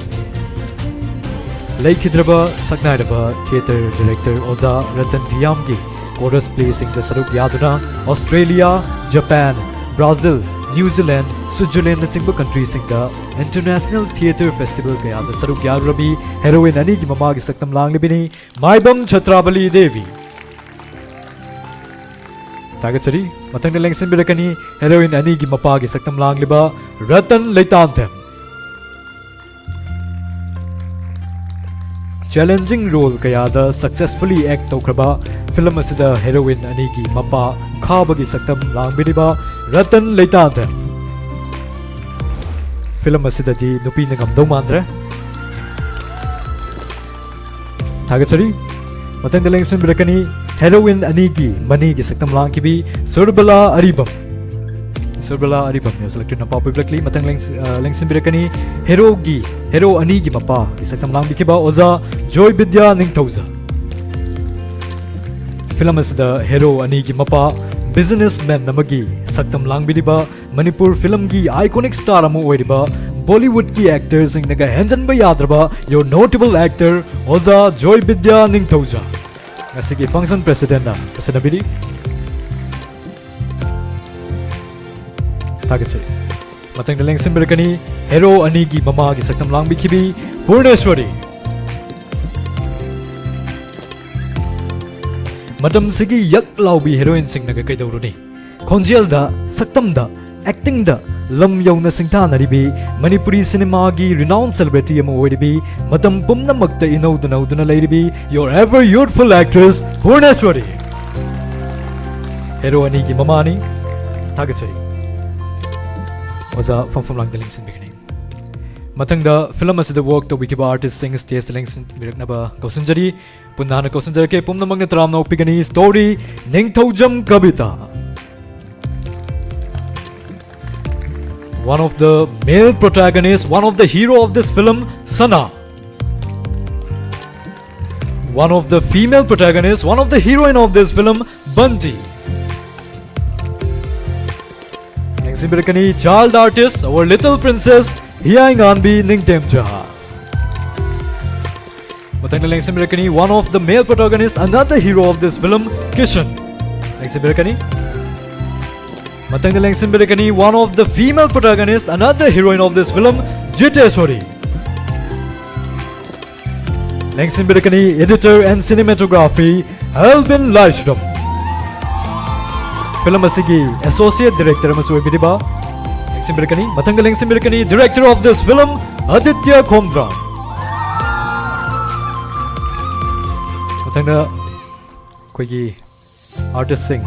ꯂꯩꯈꯤꯗ꯭ꯔꯕ ꯁꯛꯅꯥꯏꯔꯕ theatre director ꯑꯣꯖꯥ ꯔꯇꯟ ꯊꯤꯌꯥꯝꯒꯤ chorus playꯁꯤꯡꯗ ꯁꯔꯨꯛ ꯌꯥꯗꯨꯅ Australia, Japan, Brazil, New Zealand, Switzerlandꯅꯆꯤꯡꯕ countryꯁꯤꯡꯗ international theatre festival ꯀꯌꯥꯗ ꯁꯔꯨꯛ ꯌꯥꯔꯨꯔꯕꯤ heroine ꯑꯅꯤꯒꯤ ꯃꯃꯥꯒꯤ ꯁꯛꯇꯝ ꯂꯥꯡꯂꯤꯕꯤꯅꯤ ꯃꯥꯏꯕꯝ ꯆꯇ꯭ꯔꯥꯕꯂꯤ ꯗꯦꯕꯤ꯫ ꯊꯥꯒꯠꯆꯔꯤ꯫ ꯃꯊꯪꯗ ꯂꯦꯡꯁꯤꯟꯕꯤꯔꯛꯀꯅꯤ heroine ꯑꯅꯤꯒꯤ ꯃꯄꯥꯒꯤ ꯁꯛꯇꯝ ꯂꯥꯡꯂꯤꯕ ꯔꯇꯟ ꯂꯩꯇꯥꯟꯊꯦꯝ꯫ Challenging role ꯀꯌꯥꯗ successfully act ꯇꯧꯈ꯭ꯔꯕ film ꯑꯁꯤꯗ heroine ꯑꯅꯤꯒꯤ ꯃꯄꯥ ꯈꯥꯕꯒꯤ ꯁꯛꯇꯝ ꯂꯥꯡꯕꯤꯔꯤꯕ ꯔꯇꯟ ꯂꯩꯇꯥꯟꯊꯦꯝ꯫ Film ꯑꯁꯤꯗꯗꯤ ꯅꯨꯄꯤꯅ ꯉꯝꯗꯧ ꯃꯥꯟꯗ꯭ꯔꯦ꯫ ꯊꯥꯒꯠꯆꯔꯤ꯫ ꯃꯊꯪꯗ ꯂꯦꯡꯁꯤꯟꯕꯤꯔꯛꯀꯅꯤ heroine ꯑꯅꯤꯒꯤ ꯃꯅꯤꯒꯤ ꯁꯛꯇꯝ ꯂꯥꯡꯈꯤꯕꯤ ꯁꯨꯔꯕꯂꯥ ꯑꯔꯤꯕꯝ꯫ ꯁꯨꯔꯕꯂꯥ ꯑꯔꯤꯕꯝ ꯌꯧꯁꯤꯜꯂꯛꯇꯨꯅ ꯄꯥꯎ ꯄꯤꯕꯤꯔꯛꯂꯤ꯫ ꯃꯊꯪ ꯂꯦꯡ-, ꯑ, ꯂꯦꯡꯁꯤꯟꯕꯤꯔꯛꯀꯅꯤ heroꯒꯤ, hero ꯑꯅꯤꯒꯤ ꯃꯄꯥꯒꯤ ꯁꯛꯇꯝ ꯂꯥꯡꯕꯤꯈꯤꯕ ꯑꯣꯖꯥ ꯖꯣꯏ ꯕꯤꯗ꯭ꯌꯥ ꯅꯤꯡꯊꯧꯖ꯫ Film ꯑꯁꯤꯗ hero ꯑꯅꯤꯒꯤ ꯃꯄꯥ businessman ꯑꯃꯒꯤ ꯁꯛꯇꯝ ꯂꯥꯡꯕꯤꯔꯤꯕ ꯃꯅꯤꯄꯨꯔ filmꯒꯤ iconic star ꯑꯃ ꯑꯣꯏꯔꯤꯕ Bollywoodꯀꯤ actorꯁꯤꯡꯅꯒ ꯍꯦꯟꯖꯟꯕ ꯌꯥꯗ꯭ꯔꯕ your notable actor ꯑꯣꯖꯥ ꯖꯣꯏ ꯕꯤꯗ꯭ꯌꯥ ꯅꯤꯡꯊꯧꯖ꯫ ꯉꯁꯤꯒꯤ function presidentꯅ ꯈꯨꯠꯁꯟꯅꯕꯤꯔꯤ꯫ ꯊꯥꯒꯠꯆꯔꯤ꯫ ꯃꯊꯪꯗ ꯂꯦꯡꯁꯤꯟꯕꯤꯔꯛꯀꯅꯤ hero ꯑꯅꯤꯒꯤ ꯃꯃꯥꯒꯤ ꯁꯛꯇꯝ ꯂꯥꯡꯕꯤꯈꯤꯕꯤ ꯄꯨꯔꯅꯦꯁ꯭ꯋꯔꯤ꯫ ꯃꯇꯝꯁꯤꯒꯤ ꯌꯛ ꯂꯥꯎꯕꯤ heroineꯁꯤꯡꯅꯒ ꯀꯩꯗꯧꯔꯨꯅꯤ? ꯈꯣꯟꯖꯦꯜꯗ, ꯁꯛꯇꯝꯗ, actingꯗ ꯂꯝ ꯌꯧꯅ ꯁꯤꯡꯊꯥꯅꯔꯤꯕꯤ, ꯃꯅꯤꯄꯨꯔꯤ cinemaꯒꯤ renowned celebrity ꯑꯃ ꯑꯣꯏꯔꯤꯕꯤ, ꯃꯇꯝ ꯄꯨꯝꯅꯃꯛꯇ ꯏꯅꯧꯗ ꯅꯧꯗꯨꯅ ꯂꯩꯔꯤꯕꯤ your ever youthful actress ꯄꯨꯔꯅꯦꯁ꯭ꯋꯔꯤ꯫ Hero ꯑꯅꯤꯒꯤ ꯃꯃꯥꯅꯤ꯫ ꯊꯥꯒꯠꯆꯔꯤ꯫ ꯑꯣꯖꯥ ꯐꯝꯐꯝ ꯂꯥꯡꯗ ꯂꯦꯡꯁꯤꯟꯕꯤꯒꯅꯤ꯫ ꯃꯊꯪꯗ film ꯑꯁꯤꯗ work ꯇꯧꯕꯤꯈꯤꯕ artistꯁꯤꯡ stageꯇ ꯂꯦꯡꯁꯤꯟꯕꯤꯔꯛꯅꯕ ꯀꯧꯁꯤꯟꯖꯔꯤ꯫ ꯄꯨꯟꯅ ꯍꯥꯟꯅ ꯀꯧꯁꯤꯟꯖꯔꯛꯀꯦ, ꯄꯨꯝꯅꯃꯛꯅ ꯇꯔꯥꯝꯅ ꯑꯣꯛꯄꯤꯒꯅꯤ꯫ Story, Ningthoujam Kavita. One of the male protagonist, one of the hero of this film, Sana. One of the female protagonist, one of the heroine of this film, Banti. ꯂꯦꯡꯁꯤꯟꯕꯤꯔꯛꯀꯅꯤ child artist, our little princess, ꯍꯤꯌꯥꯏꯉꯥꯟꯕꯤ ꯅꯤꯡꯊꯦꯝꯆꯥ꯫ ꯃꯊꯪꯗ ꯂꯦꯡꯁꯤꯟꯕꯤꯔꯛꯀꯅꯤ one of the male protagonist, another hero of this film, Kisan. ꯂꯦꯡꯁꯤꯟꯕꯤꯔꯛꯀꯅꯤ꯫ ꯃꯊꯪꯗ ꯂꯦꯡꯁꯤꯟꯕꯤꯔꯛꯀꯅꯤ one of the female protagonist, another heroine of this film, Jiteshwori. ꯂꯦꯡꯁꯤꯟꯕꯤꯔꯛꯀꯅꯤ editor and cinematography, Albin Laishram. Film ꯑꯁꯤꯒꯤ associate director ꯑꯃꯁꯨ ꯑꯣꯏꯕꯤꯔꯤꯕ ꯂꯦꯡꯁꯤꯟꯕꯤꯔꯛꯀꯅꯤ꯫ ꯃꯊꯪꯗ ꯂꯦꯡꯁꯤꯟꯕꯤꯔꯛꯀꯅꯤ director of this film, Aditya Khomdram꯫ ꯃꯊꯪꯗ ꯑꯩꯈꯣꯏꯒꯤ ꯑꯥꯔꯇꯤꯁꯁꯤꯡ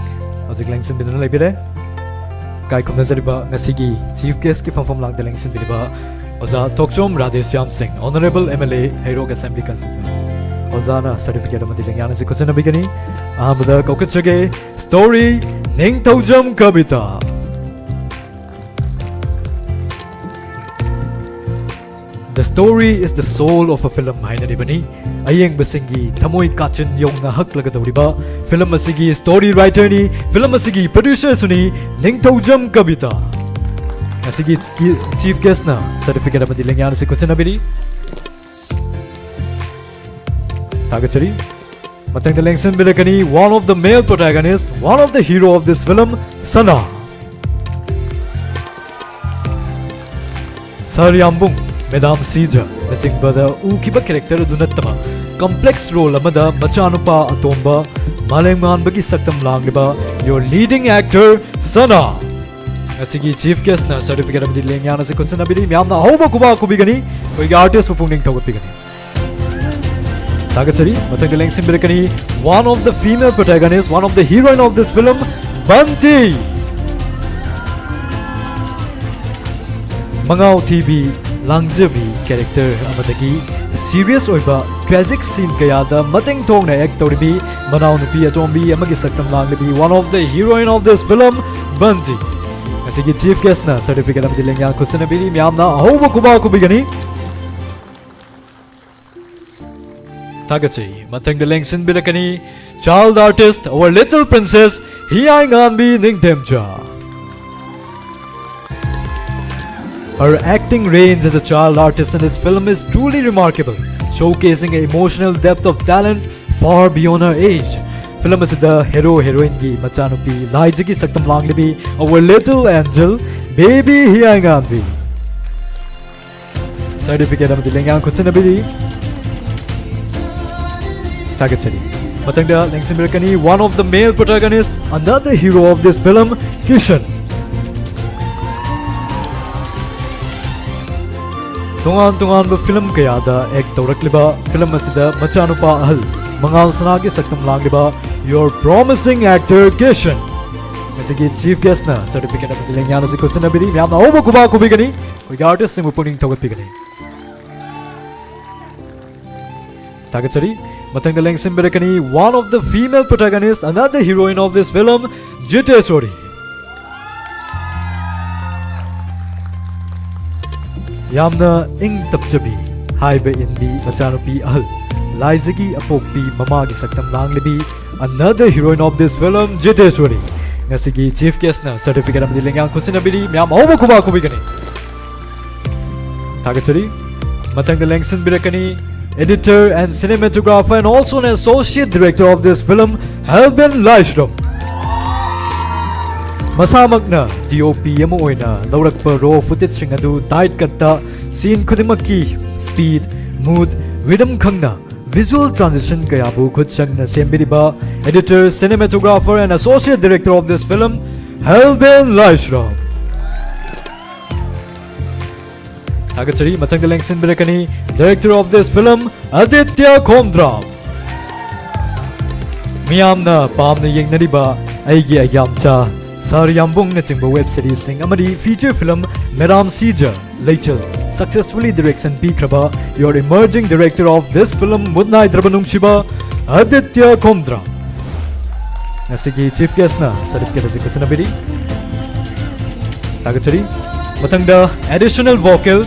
ꯍꯧꯖꯤꯛ ꯂꯦꯡꯁꯤꯟꯕꯤꯗꯨꯅ ꯂꯩꯕꯤꯔꯦ꯫ ꯏꯀꯥꯏ ꯈꯨꯝꯅꯖꯔꯤꯕ ꯉꯁꯤꯒꯤ ꯆꯤꯐ ꯒꯦꯁꯀꯤ ꯐꯝꯐꯝ ꯂꯥꯡꯗ ꯂꯦꯡꯁꯤꯟꯕꯤꯔꯤꯕ ꯑꯣꯖꯥ ꯊꯣꯛꯆꯣꯝ ꯔꯥꯙꯦꯁ꯭ꯌꯥꯝ ꯁꯤꯡ, Honourable M L A, Heirok Assembly Constituency꯫ ꯑꯣꯖꯥꯅ certificate ꯑꯃꯗꯤ ꯂꯦꯡꯌꯥꯟ ꯑꯁꯤ ꯈꯨꯠꯁꯤꯟꯅꯕꯤꯒꯅꯤ꯫ ꯑꯍꯥꯟꯕꯗ ꯀꯧꯈꯠꯆꯒꯦ, story, Ningthoujam Kavita. The story is the soul of a film ꯍꯥꯏꯅꯔꯤꯕꯅꯤ꯫ ꯑꯌꯦꯡꯕꯁꯤꯡꯒꯤ ꯊꯃꯣꯏ ꯀꯥꯆꯤꯟ ꯌꯧꯅ ꯍꯛꯂꯒꯗꯧꯔꯤꯕ ꯐꯤꯂꯝ ꯑꯁꯤꯒꯤ story writerꯅꯤ, ꯐꯤꯂꯝ ꯑꯁꯤꯒꯤ producerꯁꯨꯅꯤ ꯅꯤꯡꯊꯧꯖꯝ ꯀꯕꯤꯇꯥ꯫ ꯉꯁꯤꯒꯤ ꯆꯤꯐ ꯒꯦꯁꯅ certificate ꯑꯃꯗꯤ ꯂꯦꯡꯌꯥꯟ ꯑꯁꯤ ꯈꯨꯠꯁꯤꯟꯅꯕꯤꯔꯤ꯫ ꯊꯥꯒꯠꯆꯔꯤ꯫ ꯃꯊꯪꯗ ꯂꯦꯡꯁꯤꯟꯕꯤꯔꯛꯀꯅꯤ one of the male protagonist, one of the hero of this film, ꯁꯅꯥ꯫ ꯁꯥꯔ ꯌꯥꯝꯕꯨꯡ, ꯃꯦꯗꯥꯝ ꯁꯤꯖ ꯅꯆꯤꯡꯕꯗ ꯎꯈꯤꯕ character ꯑꯗꯨ ꯅꯠꯇꯕ complex role ꯑꯃꯗ ꯃꯆꯥꯅꯨꯄꯥ ꯑꯇꯣꯝꯕ ꯃꯥꯂꯦꯝꯉꯥꯟꯕꯒꯤ ꯁꯛꯇꯝ ꯂꯥꯡꯂꯤꯕ your leading actor ꯁꯅꯥ꯫ ꯉꯁꯤꯒꯤ ꯆꯤꯐ ꯒꯦꯁꯅ certificate ꯑꯃꯗꯤ ꯂꯦꯡꯌꯥꯟ ꯑꯁꯤ ꯈꯨꯠꯁꯤꯟꯅꯕꯤꯔꯤ꯫ ꯃꯌꯥꯝꯅ ꯑꯍꯧꯕ ꯈꯨꯕꯥꯛ ꯈꯨꯕꯤꯒꯅꯤ, ꯑꯩꯈꯣꯏꯒꯤ ꯑꯥꯔꯇꯤꯁꯄꯨ ꯄꯨꯛꯅꯤꯡ ꯊꯧꯒꯠꯄꯤꯒꯅꯤ꯫ ꯊꯥꯒꯠꯆꯔꯤ꯫ ꯃꯊꯪꯗ ꯂꯦꯡꯁꯤꯟꯕꯤꯔꯛꯀꯅꯤ one of the female protagonist, one of the heroine of this film, ꯕꯟꯇꯤ꯫ ꯃꯉꯥꯎ ꯊꯤꯕꯤ, ꯂꯥꯡꯖꯕꯤ character ꯑꯃꯗꯒꯤ serious ꯑꯣꯏꯕ tragic scene ꯀꯌꯥꯗ ꯃꯇꯦꯡ ꯊꯣꯛꯅ act ꯇꯧꯔꯤꯕꯤ ꯃꯅꯥꯎꯅꯨꯄꯤ ꯑꯇꯣꯝꯕꯤ ꯑꯃꯒꯤ ꯁꯛꯇꯝ ꯂꯥꯡꯂꯤꯕꯤ one of the heroine of this film, ꯕꯟꯇꯤ꯫ ꯉꯁꯤꯒꯤ ꯆꯤꯐ ꯒꯦꯁꯅ certificate ꯑꯃꯗꯤ ꯂꯦꯡꯌꯥꯟ ꯈꯨꯠꯁꯤꯟꯅꯕꯤꯔꯤ꯫ ꯃꯌꯥꯝꯅ ꯑꯍꯧꯕ ꯈꯨꯕꯥꯛ ꯈꯨꯕꯤꯒꯅꯤ꯫ ꯊꯥꯒꯠꯆꯩ꯫ ꯃꯊꯪꯗ ꯂꯦꯡꯁꯤꯟꯕꯤꯔꯛꯀꯅꯤ child artist, our little princess, ꯍꯤꯌꯥꯏꯉꯥꯟꯕꯤ ꯅꯤꯡꯊꯦꯝꯆꯥ꯫ Her acting range as a child artist in this film is truly remarkable, showcasing an emotional depth of talent far beyond her age. Film ꯑꯁꯤꯗ hero ꯍꯦꯔꯣꯏꯟꯒꯤ ꯃꯆꯥꯅꯨꯄꯤ ꯂꯥꯏꯖꯒꯤ ꯁꯛꯇꯝ ꯂꯥꯡꯂꯤꯕꯤ our little angel, ꯕꯦꯕꯤ ꯍꯤꯌꯥꯏꯉꯥꯟꯕꯤ꯫ Certificate ꯑꯃꯗꯤ ꯂꯦꯡꯌꯥꯟ ꯈꯨꯠꯁꯤꯟꯅꯕꯤꯔꯤ꯫ ꯊꯥꯒꯠꯆꯔꯤ꯫ ꯃꯊꯪꯗ ꯂꯦꯡꯁꯤꯟꯕꯤꯔꯛꯀꯅꯤ, one of the male protagonist, another hero of this film, Kisan. ꯇꯣꯉꯥꯟ ꯇꯣꯉꯥꯟꯕ ꯐꯤꯂꯝ ꯀꯌꯥꯗ ꯑꯦꯛ ꯇꯧꯔꯛꯂꯤꯕ, ꯐꯤꯂꯝ ꯑꯁꯤꯗ ꯃꯆꯥꯅꯨꯄꯥ ꯑꯍꯜ ꯃꯉꯥꯜ ꯁꯅꯥꯒꯤ ꯁꯛꯇꯝ ꯂꯥꯡꯂꯤꯕ your promising actor ꯀꯤꯁꯟ꯫ ꯉꯁꯤꯒꯤ ꯆꯤꯐ ꯒꯦꯁꯅ ꯁꯔꯇꯤꯐꯤꯀꯦꯠ ꯑꯃꯗꯤ ꯂꯦꯡꯌꯥꯟ ꯑꯁꯤ ꯈꯨꯠꯁꯤꯟꯅꯕꯤꯔꯤ꯫ ꯃꯌꯥꯝꯅ ꯑꯍꯧꯕ ꯈꯨꯕꯥꯛ ꯈꯨꯕꯤꯒꯅꯤ, ꯑꯩꯈꯣꯏꯒꯤ ꯑꯥꯔꯇꯤꯁꯁꯤꯡꯕꯨ ꯄꯨꯛꯅꯤꯡ ꯊꯧꯒꯠꯄꯤꯒꯅꯤ꯫ ꯊꯥꯒꯠꯆꯔꯤ꯫ ꯃꯊꯪꯗ ꯂꯦꯡꯁꯤꯟꯕꯤꯔꯛꯀꯅꯤ, one of the female protagonist, another heroine of this film, ꯖꯤꯇꯦꯁꯣꯔꯤ꯫ ꯌꯥꯝꯅ ꯏꯪ ꯇꯞꯆꯕꯤ, ꯍꯥꯏꯕ ꯏꯟꯕꯤ ꯃꯆꯥꯅꯨꯄꯤ ꯑꯍꯜ, ꯂꯥꯏꯖꯒꯤ ꯑꯄꯣꯛꯄꯤ ꯃꯃꯥꯒꯤ ꯁꯛꯇꯝ ꯂꯥꯡꯂꯤꯕꯤ, another heroine of this film, ꯖꯤꯇꯦꯁꯣꯔꯤ꯫ ꯉꯁꯤꯒꯤ ꯆꯤꯐ ꯒꯦꯁꯅ ꯁꯔꯇꯤꯐꯤꯀꯦꯠ ꯑꯃꯗꯤ ꯂꯦꯡꯌꯥꯟ ꯈꯨꯠꯁꯤꯟꯅꯕꯤꯔꯤ꯫ ꯃꯌꯥꯝ ꯑꯍꯧꯕ ꯈꯨꯕꯥꯛ ꯈꯨꯕꯤꯒꯅꯤ꯫ ꯊꯥꯒꯠꯆꯔꯤ꯫ ꯃꯊꯪꯗ ꯂꯦꯡꯁꯤꯟꯕꯤꯔꯛꯀꯅꯤ, editor and cinematographer and also an associate director of this film, ꯍꯦꯜꯕꯦꯟ ꯂꯥꯏꯁ꯭ꯔꯝ꯫ ꯃꯁꯥꯃꯛꯅ ꯗꯤ ꯑꯣ ꯄꯤ ꯑꯃ ꯑꯣꯏꯅ ꯂꯧꯔꯛꯄ ꯔꯣ ꯐꯨꯇꯦꯖꯁꯤꯡ ꯑꯗꯨ ꯇꯥꯏꯠ ꯀꯠꯇ ꯁꯤꯟ ꯈꯨꯗꯤꯡꯃꯛꯀꯤ ꯁ꯭ꯄꯤꯗ, ꯃꯨꯗ, ꯔꯤꯗꯝ ꯈꯪꯅ ꯚꯤꯖꯨꯑꯦꯜ ꯇ꯭ꯔꯥꯟꯖꯤꯁꯟ ꯀꯌꯥꯕꯨ ꯈꯨꯠ ꯆꯪꯅ ꯁꯦꯝꯕꯤꯔꯤꯕ editor, cinematographer and associate director of this film, ꯍꯦꯜꯕꯦꯟ ꯂꯥꯏꯁ꯭ꯔꯝ꯫ ꯊꯥꯒꯠꯆꯔꯤ꯫ ꯃꯊꯪꯗ ꯂꯦꯡꯁꯤꯟꯕꯤꯔꯛꯀꯅꯤ, director of this film, Aditya Khomdram. ꯃꯤꯌꯥꯝꯅ ꯄꯥꯝꯅ ꯌꯦꯡꯅꯔꯤꯕ ꯑꯩꯒꯤ ꯑꯩꯒ꯭ꯌꯥꯝꯆꯥ, ꯁꯥꯔ ꯌꯥꯝꯕꯨꯡꯅꯆꯤꯡꯕ ꯋꯦꯕ ꯁꯤꯔꯤꯁꯁꯤꯡ ꯑꯃꯗꯤ ꯐꯤꯆꯔ ꯐꯤꯂꯝ ꯃꯦꯔꯥꯝ ꯁꯤꯖ ꯂꯩꯆꯜ successfully direction ꯄꯤꯈ꯭ꯔꯕ your emerging director of this film, ꯃꯨꯠ ꯅꯥꯏꯗ꯭ꯔꯕ ꯅꯨꯡꯁꯤꯕ, ꯑꯗꯤꯇ꯭ꯌ ꯈꯣꯝꯗ꯭ꯔꯥꯝ꯫ ꯉꯁꯤꯒꯤ ꯆꯤꯐ ꯒꯦꯁꯅ ꯁꯔꯇꯤꯐꯤꯀꯦꯠ ꯑꯁꯤ ꯈꯨꯠꯁꯤꯟꯅꯕꯤꯔꯤ꯫ ꯊꯥꯒꯠꯆꯔꯤ꯫ ꯃꯊꯪꯗ additional vocal,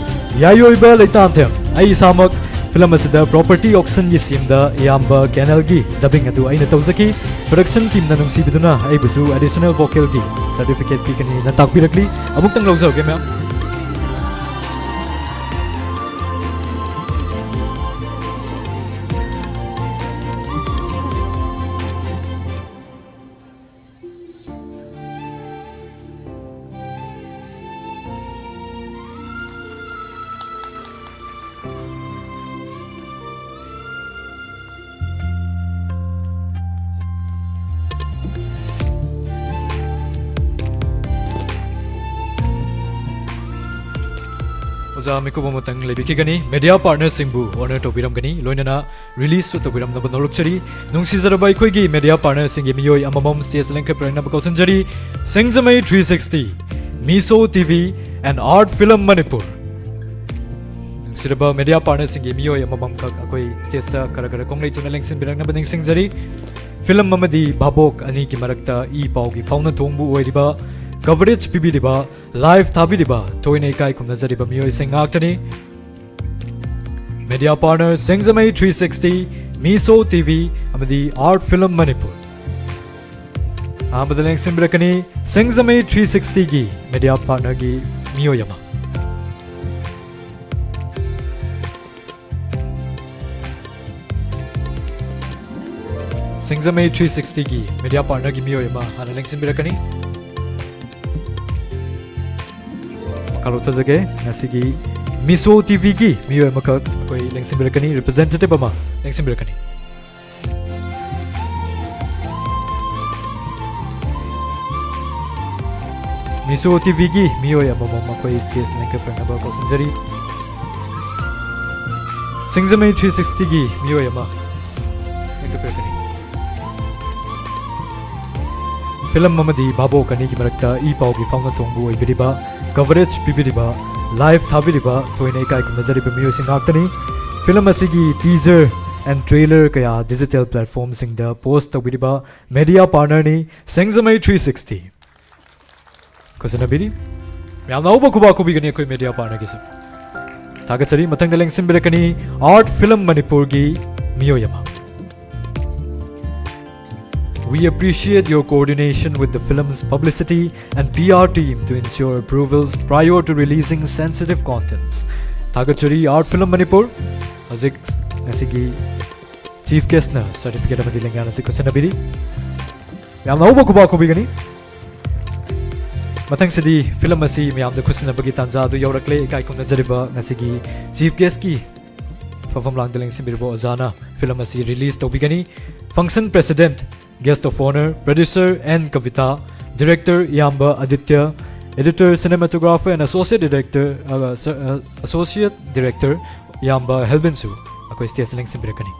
ꯌꯥꯏꯑꯣꯏꯕ ꯂꯩꯇꯥꯟꯊꯦꯝ꯫ ꯑꯩ ꯏꯁꯥꯃꯛ ꯐꯤꯂꯝ ꯑꯁꯤꯗ property auctionꯒꯤ ꯁꯤꯟꯗ ꯏꯌꯥꯝꯕ ꯀꯦꯅꯦꯜꯒꯤ dubbing ꯑꯗꯨ ꯑꯩꯅ ꯇꯧꯖꯈꯤ꯫ Production teamꯅ ꯅꯨꯡꯁꯤꯕꯤꯗꯨꯅ ꯑꯩꯕꯨꯁꯨ additional vocalꯒꯤ certificate ꯄꯤꯒꯅꯤꯅ ꯇꯥꯛꯄꯤꯔꯛꯂꯤ꯫ ꯑꯃꯨꯛꯇꯪ ꯂꯧꯖꯍꯧꯒꯦ, ꯃꯌꯥꯝ꯫ ꯑꯣꯖꯥ ꯃꯤꯀꯨꯞ ꯑꯃꯇꯪ ꯂꯩꯕꯤꯈꯤꯒꯅꯤ꯫ ꯃꯦꯗꯤꯌꯥ ꯄꯥꯔꯠꯅꯔꯁꯤꯡꯕꯨ ꯑꯣꯅꯔ ꯇꯧꯕꯤꯔꯝꯒꯅꯤ, ꯂꯣꯏꯅꯅ ꯔꯤꯂꯤꯖꯁꯨ ꯇꯧꯕꯤꯔꯝꯅꯕ ꯅꯣꯜꯂꯛꯆꯔꯤ꯫ ꯅꯨꯡꯁꯤꯖꯔꯕ ꯑꯩꯈꯣꯏꯒꯤ ꯃꯦꯗꯤꯌꯥ ꯄꯥꯔꯠꯅꯔꯁꯤꯡꯒꯤ ꯃꯤꯑꯣꯏ ꯑꯃꯃꯝ ꯁ꯭ꯇꯦꯖ ꯂꯦꯡꯈꯠꯄꯤꯔꯛꯅꯕ ꯀꯧꯁꯤꯟꯖꯔꯤ꯫ ꯁꯤꯡꯖꯃꯩ three sixty, Miso TV and Art Film Manipur꯫ ꯅꯨꯡꯁꯤꯔꯕ ꯃꯦꯗꯤꯌꯥ ꯄꯥꯔꯠꯅꯔꯁꯤꯡꯒꯤ ꯃꯤꯑꯣꯏ ꯑꯃꯃꯝꯈꯛ ꯑꯩꯈꯣꯏ ꯁ꯭ꯇꯦꯖꯇ ꯈꯔ ꯈꯔ ꯈꯣꯡꯂꯩ ꯊꯨꯅ ꯂꯦꯡꯁꯤꯟꯕꯤꯔꯛꯅꯕ ꯅꯤꯡꯁꯤꯡꯖꯔꯤ꯫ ꯐꯤꯂꯝ ꯑꯃꯗꯤ ꯚꯥꯕꯣꯛ ꯑꯅꯤꯒꯤ ꯃꯔꯛꯇ ꯏ ꯄꯥꯎꯒꯤ ꯐꯥꯎꯅ ꯊꯣꯡꯕꯨ ꯑꯣꯏꯔꯤꯕ, ꯀꯚꯔꯦꯖ ꯄꯤꯕꯤꯔꯤꯕ, ꯂꯥꯏꯚ ꯊꯥꯕꯤꯔꯤꯕ ꯊꯣꯏꯅ ꯏꯀꯥꯏ ꯈꯨꯝꯅꯖꯔꯤꯕ ꯃꯤꯑꯣꯏꯁꯤꯡ ꯉꯥꯛꯇꯅꯤ꯫ ꯃꯦꯗꯤꯌꯥ ꯄꯥꯔꯠꯅꯔ ꯁꯤꯡꯖꯃꯩ three sixty, Miso TV ꯑꯃꯗꯤ Art Film Manipur꯫ ꯑꯍꯥꯟꯕꯗ ꯂꯦꯡꯁꯤꯟꯕꯤꯔꯛꯀꯅꯤ ꯁꯤꯡꯖꯃꯩ three sixtyꯒꯤ ꯃꯦꯗꯤꯌꯥ ꯄꯥꯔꯠꯅꯔꯒꯤ ꯃꯤꯑꯣꯏ ꯑꯃ꯫ ꯁꯤꯡꯖꯃꯩ three sixtyꯒꯤ ꯃꯦꯗꯤꯌꯥ ꯄꯥꯔꯠꯅꯔꯒꯤ ꯃꯤꯑꯣꯏ ꯑꯃ ꯍꯥꯟꯅ ꯂꯦꯡꯁꯤꯟꯕꯤꯔꯛꯀꯅꯤ꯫ ꯃꯈꯥ ꯂꯧꯊꯖꯒꯦ꯫ ꯉꯁꯤꯒꯤ Miso TVꯒꯤ ꯃꯤꯑꯣꯏ ꯑꯃꯈꯛ ꯑꯩꯈꯣꯏ ꯂꯦꯡꯁꯤꯟꯕꯤꯔꯛꯀꯅꯤ, ꯔꯤꯄ꯭ꯔꯖꯦꯟꯇꯦꯇꯤꯚ ꯑꯃ ꯂꯦꯡꯁꯤꯟꯕꯤꯔꯛꯀꯅꯤ꯫ Miso TVꯒꯤ ꯃꯤꯑꯣꯏ ꯑꯃꯃꯝ ꯑꯩꯈꯣꯏ ꯁ꯭ꯇꯦꯖ ꯂꯦꯡꯈꯠꯄꯤꯔꯛꯅꯕ ꯀꯧꯁꯤꯟꯖꯔꯤ꯫ ꯁꯤꯡꯖꯃꯩ three sixtyꯒꯤ ꯃꯤꯑꯣꯏ ꯑꯃ ꯂꯦꯡꯈꯠꯄꯤꯔꯛꯀꯅꯤ꯫ ꯐꯤꯂꯝ ꯑꯃꯗꯤ ꯚꯥꯕꯣꯛ ꯑꯅꯤꯒꯤ ꯃꯔꯛꯇ ꯏ ꯄꯥꯎꯒꯤ ꯐꯥꯎꯅ ꯊꯣꯡꯕꯨ ꯑꯣꯏꯕꯤꯔꯤꯕ, ꯀꯚꯔꯦꯖ ꯄꯤꯕꯤꯔꯤꯕ, ꯂꯥꯏꯚ ꯊꯥꯕꯤꯔꯤꯕ ꯊꯣꯏꯅ ꯏꯀꯥꯏ ꯈꯨꯝꯅꯖꯔꯤꯕ ꯃꯤꯑꯣꯏꯁꯤꯡ ꯉꯥꯛꯇꯅꯤ꯫ ꯐꯤꯂꯝ ꯑꯁꯤꯒꯤ teaser and trailer ꯀꯌꯥ ꯗꯤꯖꯤꯇꯦꯜ ꯄ꯭ꯂꯦꯠꯐꯣꯔꯝꯁꯤꯡꯗ ꯄꯣꯁ ꯇꯧꯕꯤꯔꯤꯕ ꯃꯦꯗꯤꯌꯥ ꯄꯥꯔꯠꯅꯔꯅꯤ ꯁꯤꯡꯖꯃꯩ three sixty꯫ ꯈꯨꯖꯅꯕꯤꯔꯤ꯫ ꯃꯌꯥꯝꯅ ꯑꯍꯧꯕ ꯈꯨꯕꯥꯛ ꯈꯨꯕꯤꯒꯅꯤ ꯑꯩꯈꯣꯏ ꯃꯦꯗꯤꯌꯥ ꯄꯥꯔꯠꯅꯔꯒꯤꯁꯨ꯫ ꯊꯥꯒꯠꯆꯔꯤ꯫ ꯃꯊꯪꯗ ꯂꯦꯡꯁꯤꯟꯕꯤꯔꯛꯀꯅꯤ Art Film Manipurꯒꯤ ꯃꯤꯑꯣꯏ ꯑꯃ꯫ We appreciate your coordination with the film's publicity and PR team to ensure approvals prior to releasing sensitive contents. ꯊꯥꯒꯠꯆꯔꯤ Art Film Manipur꯫ ꯍꯧꯖꯤꯛ ꯉꯁꯤꯒꯤ ꯆꯤꯐ ꯒꯦꯁꯅ ꯁꯔꯇꯤꯐꯤꯀꯦꯠ ꯑꯃꯗꯤ ꯂꯦꯡꯌꯥꯟ ꯑꯁꯤ ꯈꯨꯠꯁꯤꯟꯅꯕꯤꯔꯤ꯫ ꯌꯥꯝꯅ ꯍꯧꯕ ꯈꯨꯕꯥꯛ ꯈꯨꯕꯤꯒꯅꯤ꯫ ꯃꯊꯪꯁꯤꯗꯤ ꯐꯤꯂꯝ ꯑꯁꯤ ꯃꯌꯥꯝꯗ ꯈꯨꯠꯁꯤꯟꯅꯕꯒꯤ ꯇꯥꯟꯖꯥ ꯑꯗꯨ ꯌꯧꯔꯛꯂꯦ꯫ ꯏꯀꯥꯏ ꯈꯨꯝꯅꯖꯔꯤꯕ ꯉꯁꯤꯒꯤ ꯆꯤꯐ ꯒꯦꯁꯀꯤ ꯐꯝꯐꯝ ꯂꯥꯡꯗ ꯂꯦꯡꯁꯤꯟꯕꯤꯔꯤꯕ ꯑꯣꯖꯥꯅ ꯐꯤꯂꯝ ꯑꯁꯤ ꯔꯤꯂꯤꯖ ꯇꯧꯕꯤꯒꯅꯤ꯫ Function President, Guest of Honour, Producer N Kavita, Director ꯏꯌꯥꯝꯕ Aditya, Editor, Cinematographer and Associate Director, uh, Associate Director ꯏꯌꯥꯝꯕ ꯍꯦꯜꯕꯤꯟꯁꯨ ꯑꯩꯈꯣꯏ stage ꯂꯦꯡꯁꯤꯟꯕꯤꯔꯛꯀꯅꯤ꯫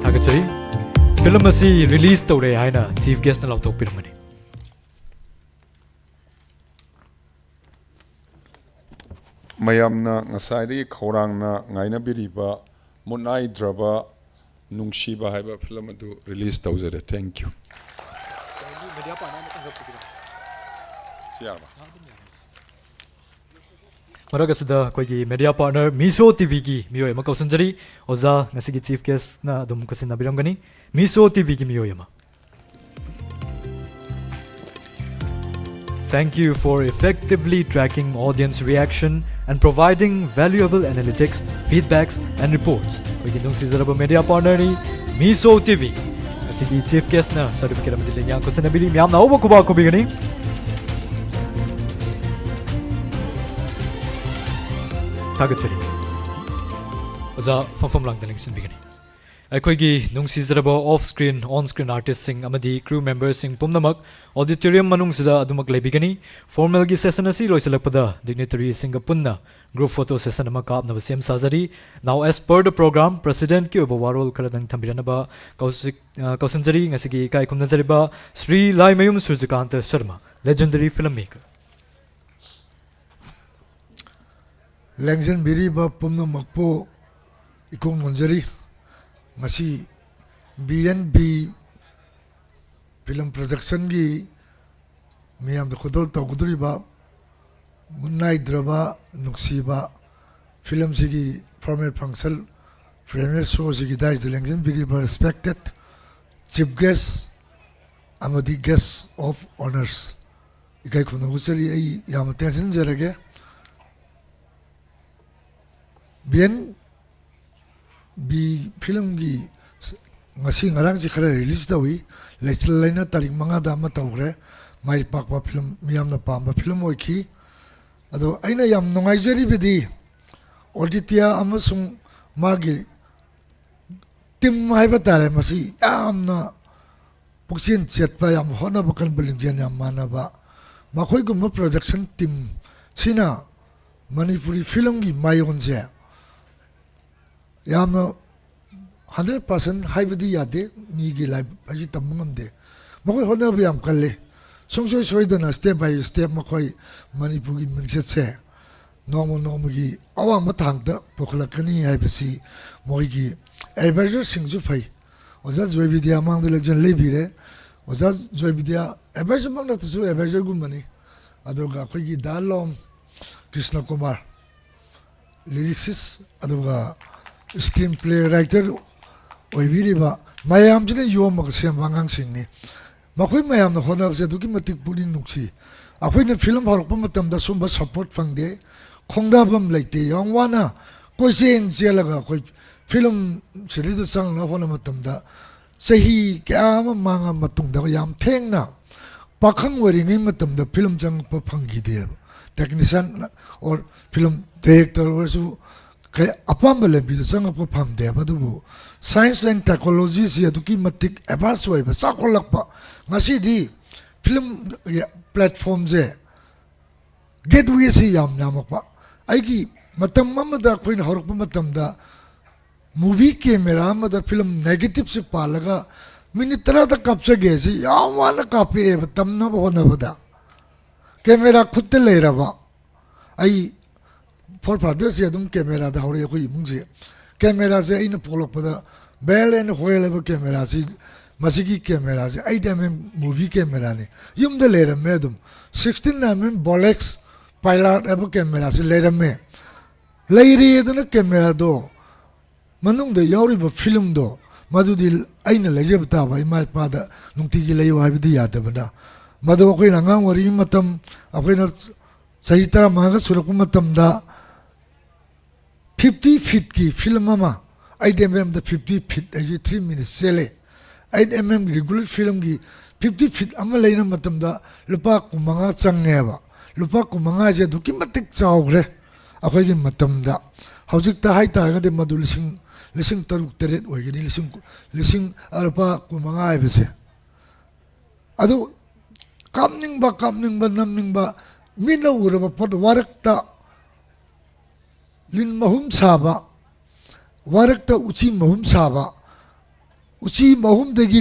ꯊꯥꯒꯠꯆꯔꯤ꯫ Film ꯑꯁꯤ release ꯇꯧꯔꯦ ꯍꯥꯏꯅ Chief Guest ꯅ ꯂꯥꯎꯊꯣꯛꯄꯤꯔꯝꯕꯅꯤ꯫ ꯃꯌꯥꯝꯅ ꯉꯁꯥꯏꯗꯒꯤ ꯈꯧꯔꯥꯡꯅ ꯉꯥꯏꯅꯕꯤꯔꯤꯕ ꯃꯨꯠꯅꯥꯏꯗ꯭ꯔꯕ ꯅꯨꯡꯁꯤꯕ ꯍꯥꯏꯕ film ꯑꯗꯨ release ꯇꯧꯖꯔꯦ꯫ Thank you꯫ ꯁꯤ ꯌꯥꯔꯕ? ꯃꯔꯛ ꯑꯁꯤꯗ ꯑꯩꯈꯣꯏꯒꯤ media partner Miso TV ꯒꯤ ꯃꯤꯑꯣꯏ ꯑꯃ ꯀꯧꯁꯤꯟꯖꯔꯤ꯫ ꯑꯣꯖꯥ, ꯉꯁꯤꯒꯤ Chief Guest ꯅ ꯑꯗꯨꯝ ꯈꯨꯠꯁꯤꯟꯅꯕꯤꯔꯝꯒꯅꯤ꯫ Miso TV ꯒꯤ ꯃꯤꯑꯣꯏ ꯑꯃ꯫ Thank you for effectively tracking audience reaction and providing valuable analytics, feedbacks and reports. ꯑꯩꯈꯣꯏꯒꯤ ꯅꯨꯡꯁꯤꯖꯔꯕ media partner ꯅꯤ Miso TV꯫ ꯉꯁꯤꯒꯤ Chief Guest ꯅ certificate ꯑꯃꯗꯤ ꯂꯦꯡꯌꯥꯟ ꯈꯨꯠꯁꯤꯟꯅꯕꯤꯔꯤ꯫ ꯃꯤꯌꯥꯝꯅ ꯑꯍꯧꯕ ꯈꯨꯕꯥꯛ ꯈꯨꯕꯤꯒꯅꯤ꯫ ꯊꯥꯒꯠꯆꯔꯤ꯫ ꯑꯣꯖꯥ ꯐꯝꯐꯝ ꯂꯥꯡꯗ ꯂꯦꯡꯁꯤꯟꯕꯤꯒꯅꯤ꯫ ꯑꯩꯈꯣꯏꯒꯤ ꯅꯨꯡꯁꯤꯖꯔꯕ off screen, on screen artist ꯁꯤꯡ ꯑꯃꯗꯤ crew member ꯁꯤꯡ ꯄꯨꯝꯅꯃꯛ auditorium ꯃꯅꯨꯡꯁꯤꯗ ꯑꯗꯨꯃꯛ ꯂꯩꯕꯤꯒꯅꯤ꯫ Formal ꯒꯤ session ꯑꯁꯤ ꯂꯣꯏꯁꯤꯜꯂꯛꯄꯗ dignitary ꯁꯤꯡꯒ ꯄꯨꯟꯅ group photo session ꯑꯃ ꯀꯥꯞꯅꯕ ꯁꯦꯝ ꯁꯥꯖꯔꯤ꯫ Now, as per the program, President ꯀꯤ ꯑꯣꯏꯕ ꯋꯥꯔꯣꯜ ꯈꯔꯗꯪ ꯊꯝꯕꯤꯔꯅꯕ ꯀꯧꯁꯤꯛ-, ꯑ, ꯀꯧꯁꯤꯟꯖꯔꯤ꯫ ꯉꯁꯤꯒꯤ ꯏꯀꯥꯏ ꯈꯨꯝꯅꯖꯔꯤꯕ ꯁ꯭ꯔꯤ ꯂꯥꯏꯃꯌꯨꯝ ꯁꯨꯔꯖꯀꯥꯟꯇ ꯁꯔꯃ, legendary film maker꯫ ꯂꯦꯡꯁꯤꯟꯕꯤꯔꯤꯕ ꯄꯨꯝꯅꯃꯛꯄꯨ ꯏꯀꯣꯛ ꯅꯣꯟꯖꯔꯤ꯫ ꯉꯁꯤ B N B film production ꯒꯤ ꯃꯤꯌꯥꯝꯗ ꯈꯨꯗꯣꯜ ꯇꯧꯒꯗꯧꯔꯤꯕ ꯃꯨꯠꯅꯥꯏꯗ꯭ꯔꯕ ꯅꯨꯡꯁꯤꯕ ꯐꯤꯂꯝꯁꯤꯒꯤ formal function, premiere showꯁꯤꯒꯤꯗ ꯑꯩꯁꯦ ꯂꯦꯡꯖꯟꯕꯤꯔꯤꯕ respected chief guest ꯑꯃꯗꯤ guest of honours ꯏꯀꯥꯏ ꯈꯨꯝꯅꯕ ꯎꯠꯆꯔꯤ꯫ ꯑꯩ ꯌꯥꯝꯅ ꯇꯦꯟꯁꯤꯟꯖꯔꯒꯦ꯫ ꯕꯤ ꯑꯦꯟ ꯕꯤ ꯐꯤꯂꯝꯒꯤ ꯉꯁꯤ ꯉꯔꯥꯡꯁꯤ ꯈꯔ release ꯇꯧꯏ꯫ ꯂꯩꯆꯤꯜ ꯍꯥꯏꯅ ꯇꯥꯔꯤꯛ ꯃꯉꯥꯗ ꯑꯃ ꯇꯧꯈ꯭ꯔꯦ꯫ ꯃꯥꯏ ꯄꯥꯛꯄ ꯐꯤꯂꯝ, ꯃꯤꯌꯥꯝꯅ ꯄꯥꯝꯕ ꯐꯤꯂꯝ ꯑꯣꯏꯈꯤ꯫ ꯑꯗꯣ ꯑꯩꯅ ꯌꯥꯝ ꯅꯨꯡꯉꯥꯏꯖꯔꯤꯕꯗꯤ ꯑꯣꯗꯤꯇꯤꯌꯥ ꯑꯃꯁꯨꯡ ꯃꯥꯒꯤ team ꯍꯥꯏꯕ ꯇꯥꯔꯦ, ꯃꯁꯤ ꯌꯥꯝꯅ ꯄꯨꯛꯆꯦꯜ ꯆꯦꯠꯄ, ꯌꯥꯝ ꯍꯣꯠꯅꯕ ꯀꯟꯕ, ꯂꯤꯡꯖꯦꯜ ꯌꯥꯝ ꯃꯥꯟꯅꯕ ꯃꯈꯣꯏꯒꯨꯝꯕ production team ꯁꯤꯅ ꯃꯅꯤꯄꯨꯔꯤ ꯐꯤꯂꯝꯒꯤ ꯃꯥꯏꯌꯣꯟꯁꯦ ꯌꯥꯝꯅ hundred percent ꯍꯥꯏꯕꯗꯤ ꯌꯥꯗꯦ, ꯃꯤꯒꯤ life ꯍꯥꯏꯁꯤ ꯇꯝꯕ ꯉꯝꯗꯦ꯫ ꯃꯈꯣꯏ ꯍꯣꯠꯅꯕ ꯌꯥꯝ ꯀꯜꯂꯤ꯫ ꯁꯨꯡꯁꯣꯏ ꯁꯣꯏꯗꯅ step by step ꯃꯈꯣꯏ ꯃꯅꯤꯄꯨꯔꯒꯤ ꯃꯤꯡꯆꯠꯁꯦ ꯅꯣꯡꯃ ꯅꯣꯡꯃꯒꯤ ꯑꯋꯥꯡꯕ ꯊꯥꯛꯇ ꯄꯨꯈꯠꯂꯛꯀꯅꯤ ꯍꯥꯏꯕꯁꯤ ꯃꯣꯏꯒꯤ advisorꯁꯤꯡꯁꯨ ꯐꯩ꯫ ꯑꯣꯖꯥ ꯖꯣꯏ ꯕꯤꯗ꯭ꯌꯥ ꯃꯥꯡꯗ ꯂꯦꯡꯖꯟ ꯂꯩꯕꯤꯔꯦ꯫ ꯑꯣꯖꯥ ꯖꯣꯏ ꯕꯤꯗ꯭ꯌꯥ advisorꯃꯛ ꯅꯠꯇ꯭ꯔꯁꯨ advisorꯒꯨꯝꯕꯅꯤ꯫ ꯑꯗꯨꯒ ꯑꯩꯈꯣꯏꯒꯤ ꯗꯥ ꯂꯣꯝ ꯀ꯭ꯔꯤꯁꯅ ꯀꯨꯃꯥꯔ, lyricist ꯑꯗꯨꯒ screenplay writer ꯑꯣꯏꯕꯤꯔꯤꯕ ꯃꯌꯥꯝꯁꯤꯅ ꯌꯣꯝꯃꯒ ꯁꯦꯝꯕ ꯑꯉꯥꯡꯁꯤꯡꯅꯤ꯫ ꯃꯈꯣꯏ ꯃꯌꯥꯝꯅ ꯍꯣꯠꯅꯕꯁꯦ ꯑꯗꯨꯛꯀꯤ ꯃꯇꯤꯛ ꯄꯨꯛꯅꯤꯡ ꯅꯨꯡꯁꯤ꯫ ꯑꯩꯈꯣꯏꯅ ꯐꯤꯂꯝ ꯍꯧꯔꯛꯄ ꯃꯇꯝꯗ ꯁꯨꯝꯕ support ꯐꯪꯗꯦ, ꯈꯣꯡꯗꯥꯐꯝ ꯂꯩꯇꯦ꯫ ꯌꯥꯝ ꯋꯥꯅ ꯀꯣꯏꯆꯦꯟ ꯆꯦꯜꯂꯒ ꯑꯩꯈꯣꯏ ꯐꯤꯂꯝ ꯁꯤꯗꯩꯗ ꯆꯪꯅꯕ ꯍꯣꯠꯅꯕ ꯃꯇꯝꯗ ꯆꯍꯤ ꯀꯌꯥ ꯑꯃ ꯃꯥꯡꯉ ꯃꯇꯨꯡꯗ ꯌꯥꯝ ꯊꯦꯡꯅ ꯄꯥꯈꯪ ꯑꯣꯏꯔꯤꯉꯩ ꯃꯇꯝꯗ ꯐꯤꯂꯝ ꯆꯪꯉꯛꯄ ꯐꯪꯈꯤꯗꯦꯕ꯫ Technician or film director ꯑꯣꯏꯔꯁꯨ ꯀꯩ ꯑꯄꯥꯝꯕ ꯂꯝꯕꯤꯗ ꯆꯪꯉꯛꯄ ꯐꯪꯗꯦꯕ꯫ ꯑꯗꯨꯕꯨ science and technologyꯁꯤ ꯑꯗꯨꯛꯀꯤ ꯃꯇꯤꯛ advance ꯑꯣꯏꯕ, ꯆꯥꯎꯈꯠꯂꯛꯄ, ꯉꯁꯤꯗꯤ ꯐꯤꯂꯝ platformꯁꯦ, gatewayꯁꯤ ꯌꯥꯝ ꯌꯥꯝꯃꯛꯄ꯫ ꯑꯩꯒꯤ ꯃꯇꯝ ꯑꯃꯗ ꯑꯩꯈꯣꯏꯅ ꯍꯧꯔꯛꯄ ꯃꯇꯝꯗ movie camera ꯑꯃꯗ ꯐꯤꯂꯝ negativeꯁꯤ ꯄꯥꯜꯂꯒ minute ꯇꯔꯥꯗ ꯀꯥꯞꯆꯒꯦ ꯁꯤ ꯌꯥꯝ ꯋꯥꯅ ꯀꯥꯞꯄꯛꯑꯦꯕ ꯇꯝꯅꯕ ꯍꯣꯠꯅꯕꯗ꯫ Camera ꯈꯨꯠꯇ ꯂꯩꯔꯕ, ꯑꯩ forefatherꯁꯦ ꯑꯗꯨꯝ cameraꯗ ꯍꯧꯔꯛꯑꯦ ꯑꯩꯈꯣꯏ ꯏꯃꯨꯡꯁꯦ꯫ Cameraꯁꯦ ꯑꯩꯅ ꯄꯣꯛꯂꯛꯄꯗ Bell and Howell ꯍꯥꯏꯕ cameraꯁꯤ, ꯃꯁꯤꯒꯤ cameraꯁꯤ eight mm movie cameraꯅꯤ꯫ ꯌꯨꯝꯗ ꯂꯩꯔꯝꯃꯦ ꯑꯗꯨꯝ꯫ Sixteen mm Bolex Pilot ꯍꯥꯏꯕ cameraꯁꯤ ꯂꯩꯔꯝꯃꯦ꯫ ꯂꯩꯔꯦꯗꯅ ꯀꯦꯃꯦꯔꯥꯗꯣ, ꯃꯅꯨꯡꯗ ꯌꯥꯎꯔꯤꯕ ꯐꯤꯂꯝꯗꯣ, ꯃꯗꯨꯗꯤ ꯑꯩꯅ ꯂꯩꯖꯕ ꯇꯥꯕ, ꯏꯃꯥ ꯏꯄꯥꯗ ꯅꯨꯡꯇꯤꯒꯤ ꯂꯩꯌꯨ ꯍꯥꯏꯕꯗꯤ ꯌꯥꯗꯕꯅ꯫ ꯃꯗꯨ ꯑꯩꯈꯣꯏꯅ ꯑꯉꯥꯡ ꯑꯣꯏꯔꯤꯉꯩ ꯃꯇꯝ, ꯑꯩꯈꯣꯏꯅ ꯆꯍꯤ ꯇꯔꯥꯃꯉꯥꯒ ꯁꯨꯔꯛꯄ ꯃꯇꯝꯗ, ꯐꯤꯐꯇꯤ ꯐꯤꯠꯀꯤ ꯐꯤꯂꯝ ꯑꯃ, ꯑꯩꯠ ꯑꯦꯝ ꯑꯦꯝꯗ ꯐꯤꯐꯇꯤ ꯐꯤꯠ ꯍꯥꯏꯁꯦ ꯊ꯭ꯔꯤ ꯃꯤꯅꯤꯠꯁ ꯆꯦꯜꯂꯦ꯫ ꯑꯩꯠ ꯑꯦꯝ ꯑꯦꯝꯒꯤ ꯔꯤꯒꯨꯂꯔ ꯐꯤꯂꯝꯒꯤ ꯐꯤꯐꯇꯤ ꯐꯤꯠ ꯑꯃ ꯂꯩꯅꯕ ꯃꯇꯝꯗ ꯂꯨꯄꯥ ꯀꯨꯟꯃꯉꯥ ꯆꯪꯉꯦꯕ꯫ ꯂꯨꯄꯥ ꯀꯨꯟꯃꯉꯥꯁꯦ ꯑꯗꯨꯛꯀꯤ ꯃꯇꯤꯛ ꯆꯥꯎꯈ꯭ꯔꯦ ꯑꯩꯈꯣꯏꯒꯤ ꯃꯇꯝꯗ꯫ ꯍꯧꯖꯤꯛꯇ ꯍꯥꯏ ꯇꯥꯔꯒꯗꯤ ꯃꯗꯨ ꯂꯤꯁꯤꯡ, ꯂꯤꯁꯤꯡ ꯇꯔꯨꯛ ꯇꯔꯦꯠ ꯑꯣꯏꯒꯅꯤ, ꯂꯤꯁꯤꯡ, ꯂꯤꯁꯤꯡ, ꯑ, ꯂꯨꯄꯥ ꯀꯨꯟꯃꯉꯥ ꯍꯥꯏꯕꯁꯦ꯫ ꯑꯗꯨ ꯀꯥꯞꯅꯤꯡꯕ, ꯀꯥꯞꯅꯤꯡꯕ, ꯅꯝꯅꯤꯡꯕ, ꯃꯤꯠꯅ ꯎꯔꯕ ꯄꯣꯠ, ꯋꯥꯔꯛꯇ ꯂꯤꯟ ꯃꯍꯨꯝ ꯁꯥꯕ, ꯋꯥꯔꯛꯇ ꯎꯆꯤ ꯃꯍꯨꯝ ꯁꯥꯕ, ꯎꯆꯤ ꯃꯍꯨꯝꯗꯒꯤ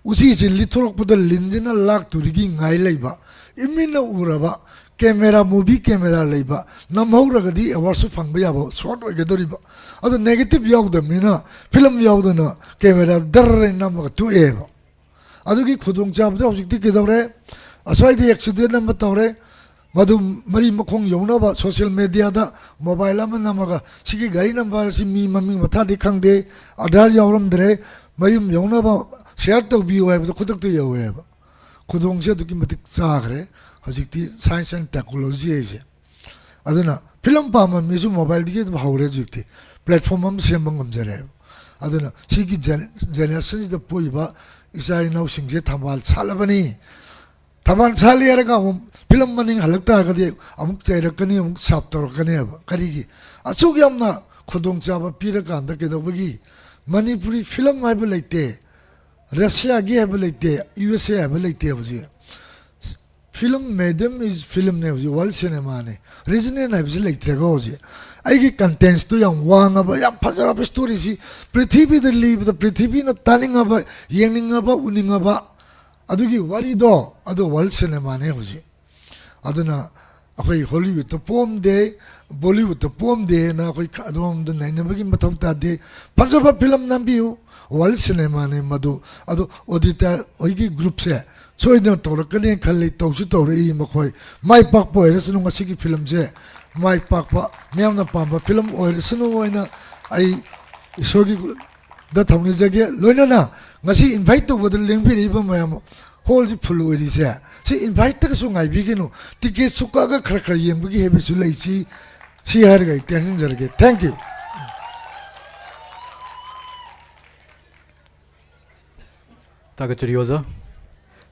ꯎꯆꯤꯁꯤ ꯂꯤꯠꯊꯣꯔꯛꯄꯗ ꯂꯤꯟꯁꯤꯅ ꯂꯥꯛꯇꯨꯔꯤꯒꯤ ꯉꯥꯏ ꯂꯩꯕ, ꯏꯃꯤꯠꯅ ꯎꯔꯕ ꯀꯦꯃꯦꯔꯥ, movie camera ꯂꯩꯕ, ꯅꯝꯍꯧꯔꯒꯗꯤ ꯑꯦꯋꯥꯔꯗꯁꯨ ꯐꯪꯕ ꯌꯥꯕ ꯁꯣꯠ ꯑꯣꯏꯒꯗꯧꯔꯤꯕ꯫ ꯑꯗꯣ ꯅꯦꯒꯦꯇꯤꯚ ꯌꯥꯎꯗꯕꯅꯤꯅ, ꯐꯤꯂꯝ ꯌꯥꯎꯗꯅ ꯀꯦꯃꯦꯔꯥ ꯗꯔ ꯍꯥꯏꯅ ꯅꯝꯃꯒ ꯇꯣꯛꯑꯦꯕ꯫ ꯑꯗꯨꯒꯤ ꯈꯨꯗꯣꯡꯆꯥꯕꯗꯣ ꯍꯧꯖꯤꯛꯇꯤ ꯀꯩꯗꯧꯔꯦ? ꯑꯁ꯭ꯋꯥꯏꯗ ꯑꯦꯛꯁꯤꯗꯦꯟ ꯑꯃ ꯇꯧꯔꯦ, ꯃꯗꯨ ꯃꯔꯤ ꯃꯈꯣꯡ ꯌꯧꯅꯕ ꯁꯣꯁꯤꯌꯦꯜ ꯃꯦꯗꯤꯌꯥꯗ ꯃꯣꯕꯥꯏꯜ ꯑꯃ ꯅꯝꯃꯒ, "ꯁꯤꯒꯤ ꯒꯥꯔꯤ ꯅꯝꯕꯔ ꯑꯁꯤ ꯃꯤ ꯃꯃꯤꯡ ꯃꯊꯥꯗꯤ ꯈꯪꯗꯦ, ꯑꯙꯥꯔ ꯌꯥꯎꯔꯝꯗ꯭ꯔꯦ, ꯃꯌꯨꯝ ꯌꯧꯅꯕ ꯁꯤꯌꯥꯔ ꯇꯧꯕꯤꯌꯨ" ꯍꯥꯏꯕꯗꯣ ꯈꯨꯗꯛꯇ ꯌꯧꯋꯦꯕ꯫ ꯈꯨꯗꯣꯡꯁꯦ ꯑꯗꯨꯛꯀꯤ ꯃꯇꯤꯛ ꯆꯥꯈ꯭ꯔꯦ ꯍꯧꯖꯤꯛꯇꯤ, ꯁꯥꯏꯟꯁ ꯑꯦꯟ ꯇꯦꯛꯅꯣꯂꯣꯖꯤ ꯍꯥꯏꯁꯦ꯫ ꯑꯗꯨꯅ ꯐꯤꯂꯝ ꯄꯥꯝꯕ ꯃꯤꯁꯨ ꯃꯣꯕꯥꯏꯜꯗꯒꯤ ꯑꯗꯨꯝ ꯍꯧꯔꯦ ꯍꯧꯖꯤꯛꯇꯤ, ꯄ꯭ꯂꯦꯠꯐꯣꯝ ꯑꯃ ꯁꯦꯝꯕ ꯉꯝꯖꯔꯦꯕ꯫ ꯑꯗꯨꯅ ꯁꯤꯒꯤ ꯖꯦꯅꯦ-, ꯖꯦꯅꯦꯔꯦꯁꯟꯁꯤꯗ ꯄꯣꯛꯏꯕ ꯏꯆꯥ ꯏꯅꯥꯎꯁꯤꯡꯁꯦ ꯊꯝꯕꯥꯜ ꯁꯥꯠꯂꯕꯅꯤ꯫ ꯊꯝꯕꯥꯜ ꯁꯥꯠꯂꯦ ꯍꯥꯏꯔꯒ ꯑꯃꯨꯛ ꯐꯤꯂꯝ ꯃꯅꯤꯡ ꯍꯜꯂꯛ ꯇꯥꯔꯒꯗꯤ ꯑꯃꯨꯛ ꯆꯩꯔꯛꯀꯅꯤ, ꯑꯃꯨꯛ ꯁꯥꯞ ꯇꯧꯔꯛꯀꯅꯦꯕ꯫ ꯀꯔꯤꯒꯤ? ꯑꯁꯨꯛ ꯌꯥꯝꯅ ꯈꯨꯗꯣꯡꯆꯥꯕ ꯄꯤꯔꯀꯥꯟꯗ ꯀꯩꯗꯧꯕꯒꯤ? ꯃꯅꯤꯄꯨꯔꯤ ꯐꯤꯂꯝ ꯍꯥꯏꯕ ꯂꯩꯇꯦ, ꯔꯁꯤꯌꯥꯒꯤ ꯍꯥꯏꯕ ꯂꯩꯇꯦ, ꯌꯨ ꯑꯦꯁ ꯑꯦ ꯍꯥꯏꯕ ꯂꯩꯇꯦ ꯍꯧꯖꯤꯛ꯫ ꯐꯤꯂꯝ medium is ꯐꯤꯂꯝꯅꯦ ꯍꯧꯖꯤꯛ, ꯋꯥꯔꯜ ꯁꯤꯅꯦꯃꯥꯅꯦ꯫ ꯔꯤꯖꯅꯦꯜ ꯍꯥꯏꯕꯁꯤ ꯂꯩꯇ꯭ꯔꯦꯀꯣ ꯍꯧꯖꯤꯛ꯫ ꯑꯩꯒꯤ ꯀꯟꯇꯦꯟꯁꯇꯨ ꯌꯥꯝ ꯋꯥꯡꯉꯕ, ꯌꯥꯝ ꯐꯖꯔꯕ ꯁ꯭ꯇꯣꯔꯤꯁꯤ ꯄ꯭ꯔꯤꯊꯤꯕꯤꯗ ꯂꯤꯕꯗ ꯄ꯭ꯔꯤꯊꯤꯕꯤꯅ ꯇꯥꯅꯤꯡꯉꯕ, ꯌꯦꯡꯅꯤꯡꯉꯕ, ꯎꯅꯤꯡꯉꯕ ꯑꯗꯨꯒꯤ ꯋꯥꯔꯤꯗꯣ, ꯑꯗꯨ ꯋꯥꯔꯜ ꯁꯤꯅꯦꯃꯥꯅꯦ ꯍꯧꯖꯤꯛ꯫ ꯑꯗꯨꯅ ꯑꯩꯈꯣꯏ ꯍꯣꯂꯤꯋꯨꯗꯇ ꯄꯣꯝꯗꯦ, ꯕꯣꯂꯤꯋꯨꯗꯇ ꯄꯣꯝꯗꯦꯅ ꯑꯩꯈꯣꯏ ꯑꯗꯣꯝꯗ ꯅꯩꯅꯕꯒꯤ ꯃꯊꯧ ꯇꯥꯗꯦ꯫ ꯐꯖꯕ ꯐꯤꯂꯝ ꯅꯝꯕꯤꯌꯨ, ꯋꯥꯔꯜ ꯁꯤꯅꯦꯃꯥꯅꯦ ꯃꯗꯨ꯫ ꯑꯗꯣ ꯑꯣꯗꯤꯇꯔ ꯍꯣꯏꯒꯤ ꯒ꯭ꯔꯨꯞꯁꯦ ꯁꯣꯏꯗꯅ ꯇꯧꯔꯛꯀꯅꯤ ꯈꯜꯂꯤ, ꯇꯧꯁꯨ ꯇꯧꯔꯛꯏ ꯃꯈꯣꯏ꯫ ꯃꯥꯏ ꯄꯥꯛꯄ ꯑꯣꯏꯔꯁꯅꯨ ꯉꯁꯤꯒꯤ ꯐꯤꯂꯝꯁꯦ꯫ ꯃꯥꯏ ꯄꯥꯛꯄ, ꯃꯤꯌꯥꯝꯅ ꯄꯥꯝꯕ ꯐꯤꯂꯝ ꯑꯣꯏꯔꯁꯅꯨ ꯍꯥꯏꯅ ꯑꯩ ꯏꯁꯣꯔꯒꯤ ꯗ ꯊꯧꯅꯤꯖꯒꯦ꯫ ꯂꯣꯏꯅꯅ ꯉꯁꯤ ꯏꯟꯚꯥꯏꯠ ꯇꯧꯕꯗ ꯂꯦꯡꯕꯤꯔꯛꯏꯕ ꯃꯌꯥꯝ, ꯍꯣꯜꯁꯤ ꯐꯨꯜ ꯑꯣꯏꯔꯤꯁꯦ, ꯁꯤ ꯏꯟꯚꯥꯏꯠꯇꯒꯁꯨ ꯉꯥꯏꯕꯤꯒꯅꯨ꯫ ꯇꯤꯀꯦꯠꯁꯨ ꯀꯛꯑꯒ ꯈꯔ ꯈꯔ ꯌꯦꯡꯕꯒꯤ ꯍꯦꯕꯤꯠꯁꯨ ꯂꯩꯁꯤ꯫ ꯁꯤ ꯍꯥꯏꯔꯒ ꯑꯩ ꯇꯦꯟꯁꯤꯟꯖꯔꯒꯦ꯫ Thank you꯫ ꯊꯥꯒꯠꯆꯔꯤ ꯑꯣꯖꯥ꯫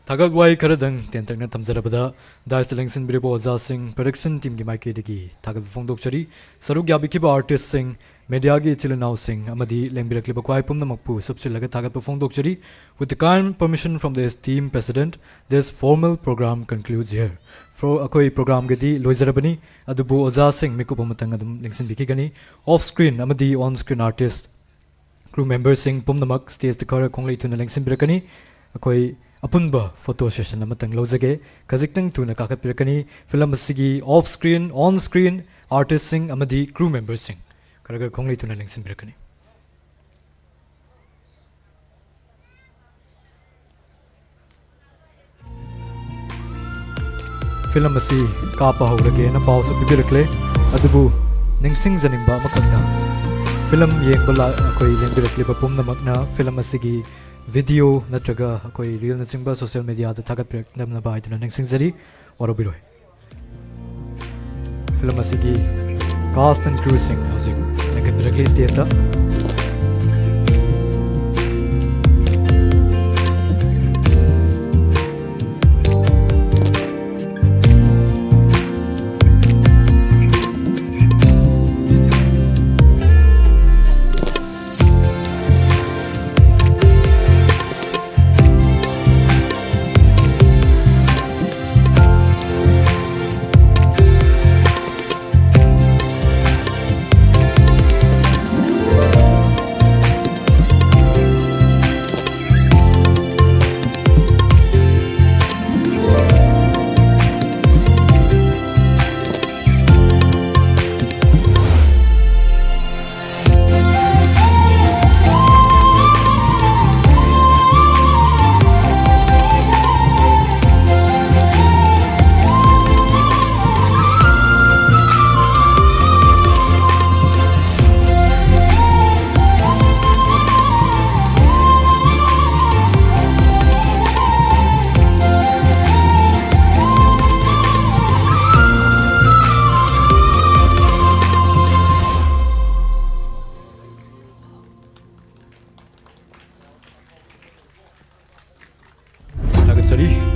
ꯊꯥꯒꯠ ꯋꯥꯍꯩ ꯈꯔꯗꯪ ꯇꯦꯟꯇꯛꯅ ꯊꯝꯖꯔꯕꯗ, ꯗꯥꯏꯁꯇ ꯂꯦꯡꯁꯤꯟꯕꯤꯔꯤꯕ ꯑꯣꯖꯥꯁꯤꯡ, ꯄ꯭ꯔꯗꯛꯁꯟ ꯇꯤꯝꯒꯤ ꯃꯥꯏꯀꯩꯗꯒꯤ ꯊꯥꯒꯠꯄ ꯐꯣꯡꯗꯣꯛꯆꯔꯤ꯫ ꯁꯔꯨꯛ ꯌꯥꯕꯤꯈꯤꯕ ꯑꯥꯔꯇꯤꯁꯁꯤꯡ, ꯃꯦꯗꯤꯌꯥꯒꯤ ꯏꯆꯤꯜ ꯏꯅꯥꯎꯁꯤꯡ ꯑꯃꯗꯤ ꯂꯦꯡꯕꯤꯔꯛꯂꯤꯕ ꯈ꯭ꯋꯥꯏ ꯄꯨꯝꯅꯃꯛꯄꯨ ꯁꯨꯞꯆꯤꯜꯂꯒ ꯊꯥꯒꯠꯄ ꯐꯣꯡꯗꯣꯛꯆꯔꯤ꯫ With the kind permission from the esteemed president, this formal program concludes here. ꯐ꯭ꯔꯣ-, ꯑꯩꯈꯣꯏ ꯄ꯭ꯔꯣꯒ꯭ꯔꯥꯝꯒꯤꯗꯤ ꯂꯣꯏꯖꯔꯕꯅꯤ, ꯑꯗꯨꯕꯨ ꯑꯣꯖꯥꯁꯤꯡ ꯃꯤꯀꯨꯞ ꯑꯃꯇꯪ ꯑꯗꯨꯝ ꯂꯦꯡꯁꯤꯟꯕꯤꯈꯤꯒꯅꯤ꯫ ꯑꯣꯐ ꯁ꯭ꯀ꯭ꯔꯤꯟ ꯑꯃꯗꯤ ꯑꯣꯟ ꯁ꯭ꯀ꯭ꯔꯤꯟ ꯑꯥꯔꯇꯤꯁ, ꯀ꯭ꯔꯨ ꯃꯦꯝꯕꯔꯁꯤꯡ ꯄꯨꯝꯅꯃꯛ ꯁ꯭ꯇꯦꯖꯇ ꯈꯔ ꯈꯣꯡꯂꯩ ꯊꯨꯅ ꯂꯦꯡꯁꯤꯟꯕꯤꯔꯛꯀꯅꯤ꯫ ꯑꯩꯈꯣꯏ ꯑꯄꯨꯟꯕ ꯐꯣꯇꯣ ꯁꯦꯁꯟ ꯑꯃꯇꯪ ꯂꯧꯖꯒꯦ꯫ ꯈꯖꯤꯛꯇꯪ ꯊꯨꯅ ꯀꯥꯈꯠꯄꯤꯔꯛꯀꯅꯤ꯫ ꯐꯤꯂꯝ ꯑꯁꯤꯒꯤ ꯑꯣꯐ ꯁ꯭ꯀ꯭ꯔꯤꯟ, ꯑꯣꯟ ꯁ꯭ꯀ꯭ꯔꯤꯟ ꯑꯥꯔꯇꯤꯁꯁꯤꯡ ꯑꯃꯗꯤ ꯀ꯭ꯔꯨ ꯃꯦꯝꯕꯔꯁꯤꯡ ꯈꯔ ꯈꯔ ꯈꯣꯡꯂꯩ ꯊꯨꯅ ꯂꯦꯡꯁꯤꯟꯕꯤꯔꯛꯀꯅꯤ꯫ ꯐꯤꯂꯝ ꯑꯁꯤ ꯀꯥꯞꯄ ꯍꯧꯔꯒꯦꯅ ꯄꯥꯎꯁꯨ ꯄꯤꯕꯤꯔꯛꯂꯦ꯫ ꯑꯗꯨꯕꯨ ꯅꯤꯡꯁꯤꯡꯖꯅꯤꯡꯕ ꯑꯃꯈꯛꯅ, ꯐꯤꯂꯝ ꯌꯦꯡꯕ ꯂꯥ-, ꯑꯩꯈꯣꯏ ꯂꯦꯡꯕꯤꯔꯛꯂꯤꯕ ꯄꯨꯝꯅꯃꯛꯅ ꯐꯤꯂꯝ ꯑꯁꯤꯒꯤ ꯚꯤꯗꯤꯑꯣ ꯅꯠꯇ꯭ꯔꯒ ꯑꯩꯈꯣꯏ ꯔꯤꯜꯅꯆꯤꯡꯕ ꯁꯣꯁꯤꯌꯦꯜ ꯃꯦꯗꯤꯌꯥꯗ ꯊꯥꯒꯠꯄꯤꯔꯛꯅꯕ ꯍꯥꯏꯗꯨꯅ ꯅꯤꯡꯁꯤꯡꯖꯔꯤ꯫ ꯋꯥꯔꯧꯕꯤꯔꯣꯏ꯫ ꯐꯤꯂꯝ ꯑꯁꯤꯒꯤ cast and crewꯁꯤꯡ ꯍꯧꯖꯤꯛ ꯂꯦꯡꯈꯠꯄꯤꯔꯛꯂꯤ ꯁ꯭ꯇꯦꯖꯇ꯫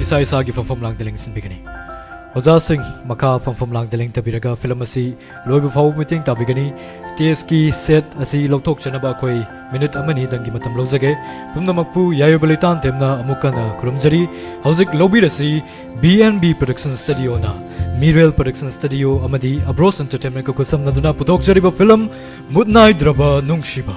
ꯏꯁꯥ ꯏꯁꯥꯒꯤ ꯐꯝꯐꯝ ꯂꯥꯡꯗ ꯂꯦꯡꯁꯤꯟꯕꯤꯒꯅꯤ꯫ ꯑꯣꯖꯥꯁꯤꯡ, ꯃꯈꯥ ꯐꯝꯐꯝ ꯂꯥꯡꯗ ꯂꯦꯡꯊꯕꯤꯔꯒ ꯐꯤꯂꯝ ꯑꯁꯤ ꯂꯣꯏꯕ ꯐꯥꯎꯕ ꯃꯇꯦꯡ ꯇꯥꯕꯤꯒꯅꯤ꯫ ꯁ꯭ꯇꯦꯖꯀꯤ ꯁꯦꯠ ꯑꯁꯤ ꯂꯧꯊꯣꯛꯆꯅꯕ ꯑꯩꯈꯣꯏ ꯃꯤꯅꯤꯠ ꯑꯃꯅꯤꯗꯪꯒꯤ ꯃꯇꯝ ꯂꯧꯖꯒꯦ꯫ ꯄꯨꯝꯅꯃꯛꯄꯨ ꯌꯥꯏꯑꯣꯏꯕ ꯂꯩꯇꯥꯟ ꯊꯦꯝꯅ ꯑꯃꯨꯛ ꯍꯟꯅ ꯈꯨꯔꯨꯝꯖꯔꯤ꯫ ꯍꯧꯖꯤꯛ ꯂꯧꯕꯤꯔꯁꯤ ꯕꯤ ꯑꯦꯟ ꯕꯤ Production Studioꯅ, ꯃꯤꯔꯦꯜ Production Studio ꯑꯃꯗꯤ ꯑꯕ꯭ꯔꯣꯁ Entertainmentꯀ ꯈꯨꯠꯁꯝꯅꯗꯨꯅ ꯄꯨꯊꯣꯛꯆꯔꯤꯕ ꯐꯤꯂꯝ ꯃꯨꯠ ꯅꯥꯏꯗ꯭ꯔꯕ ꯅꯨꯡꯁꯤꯕ꯫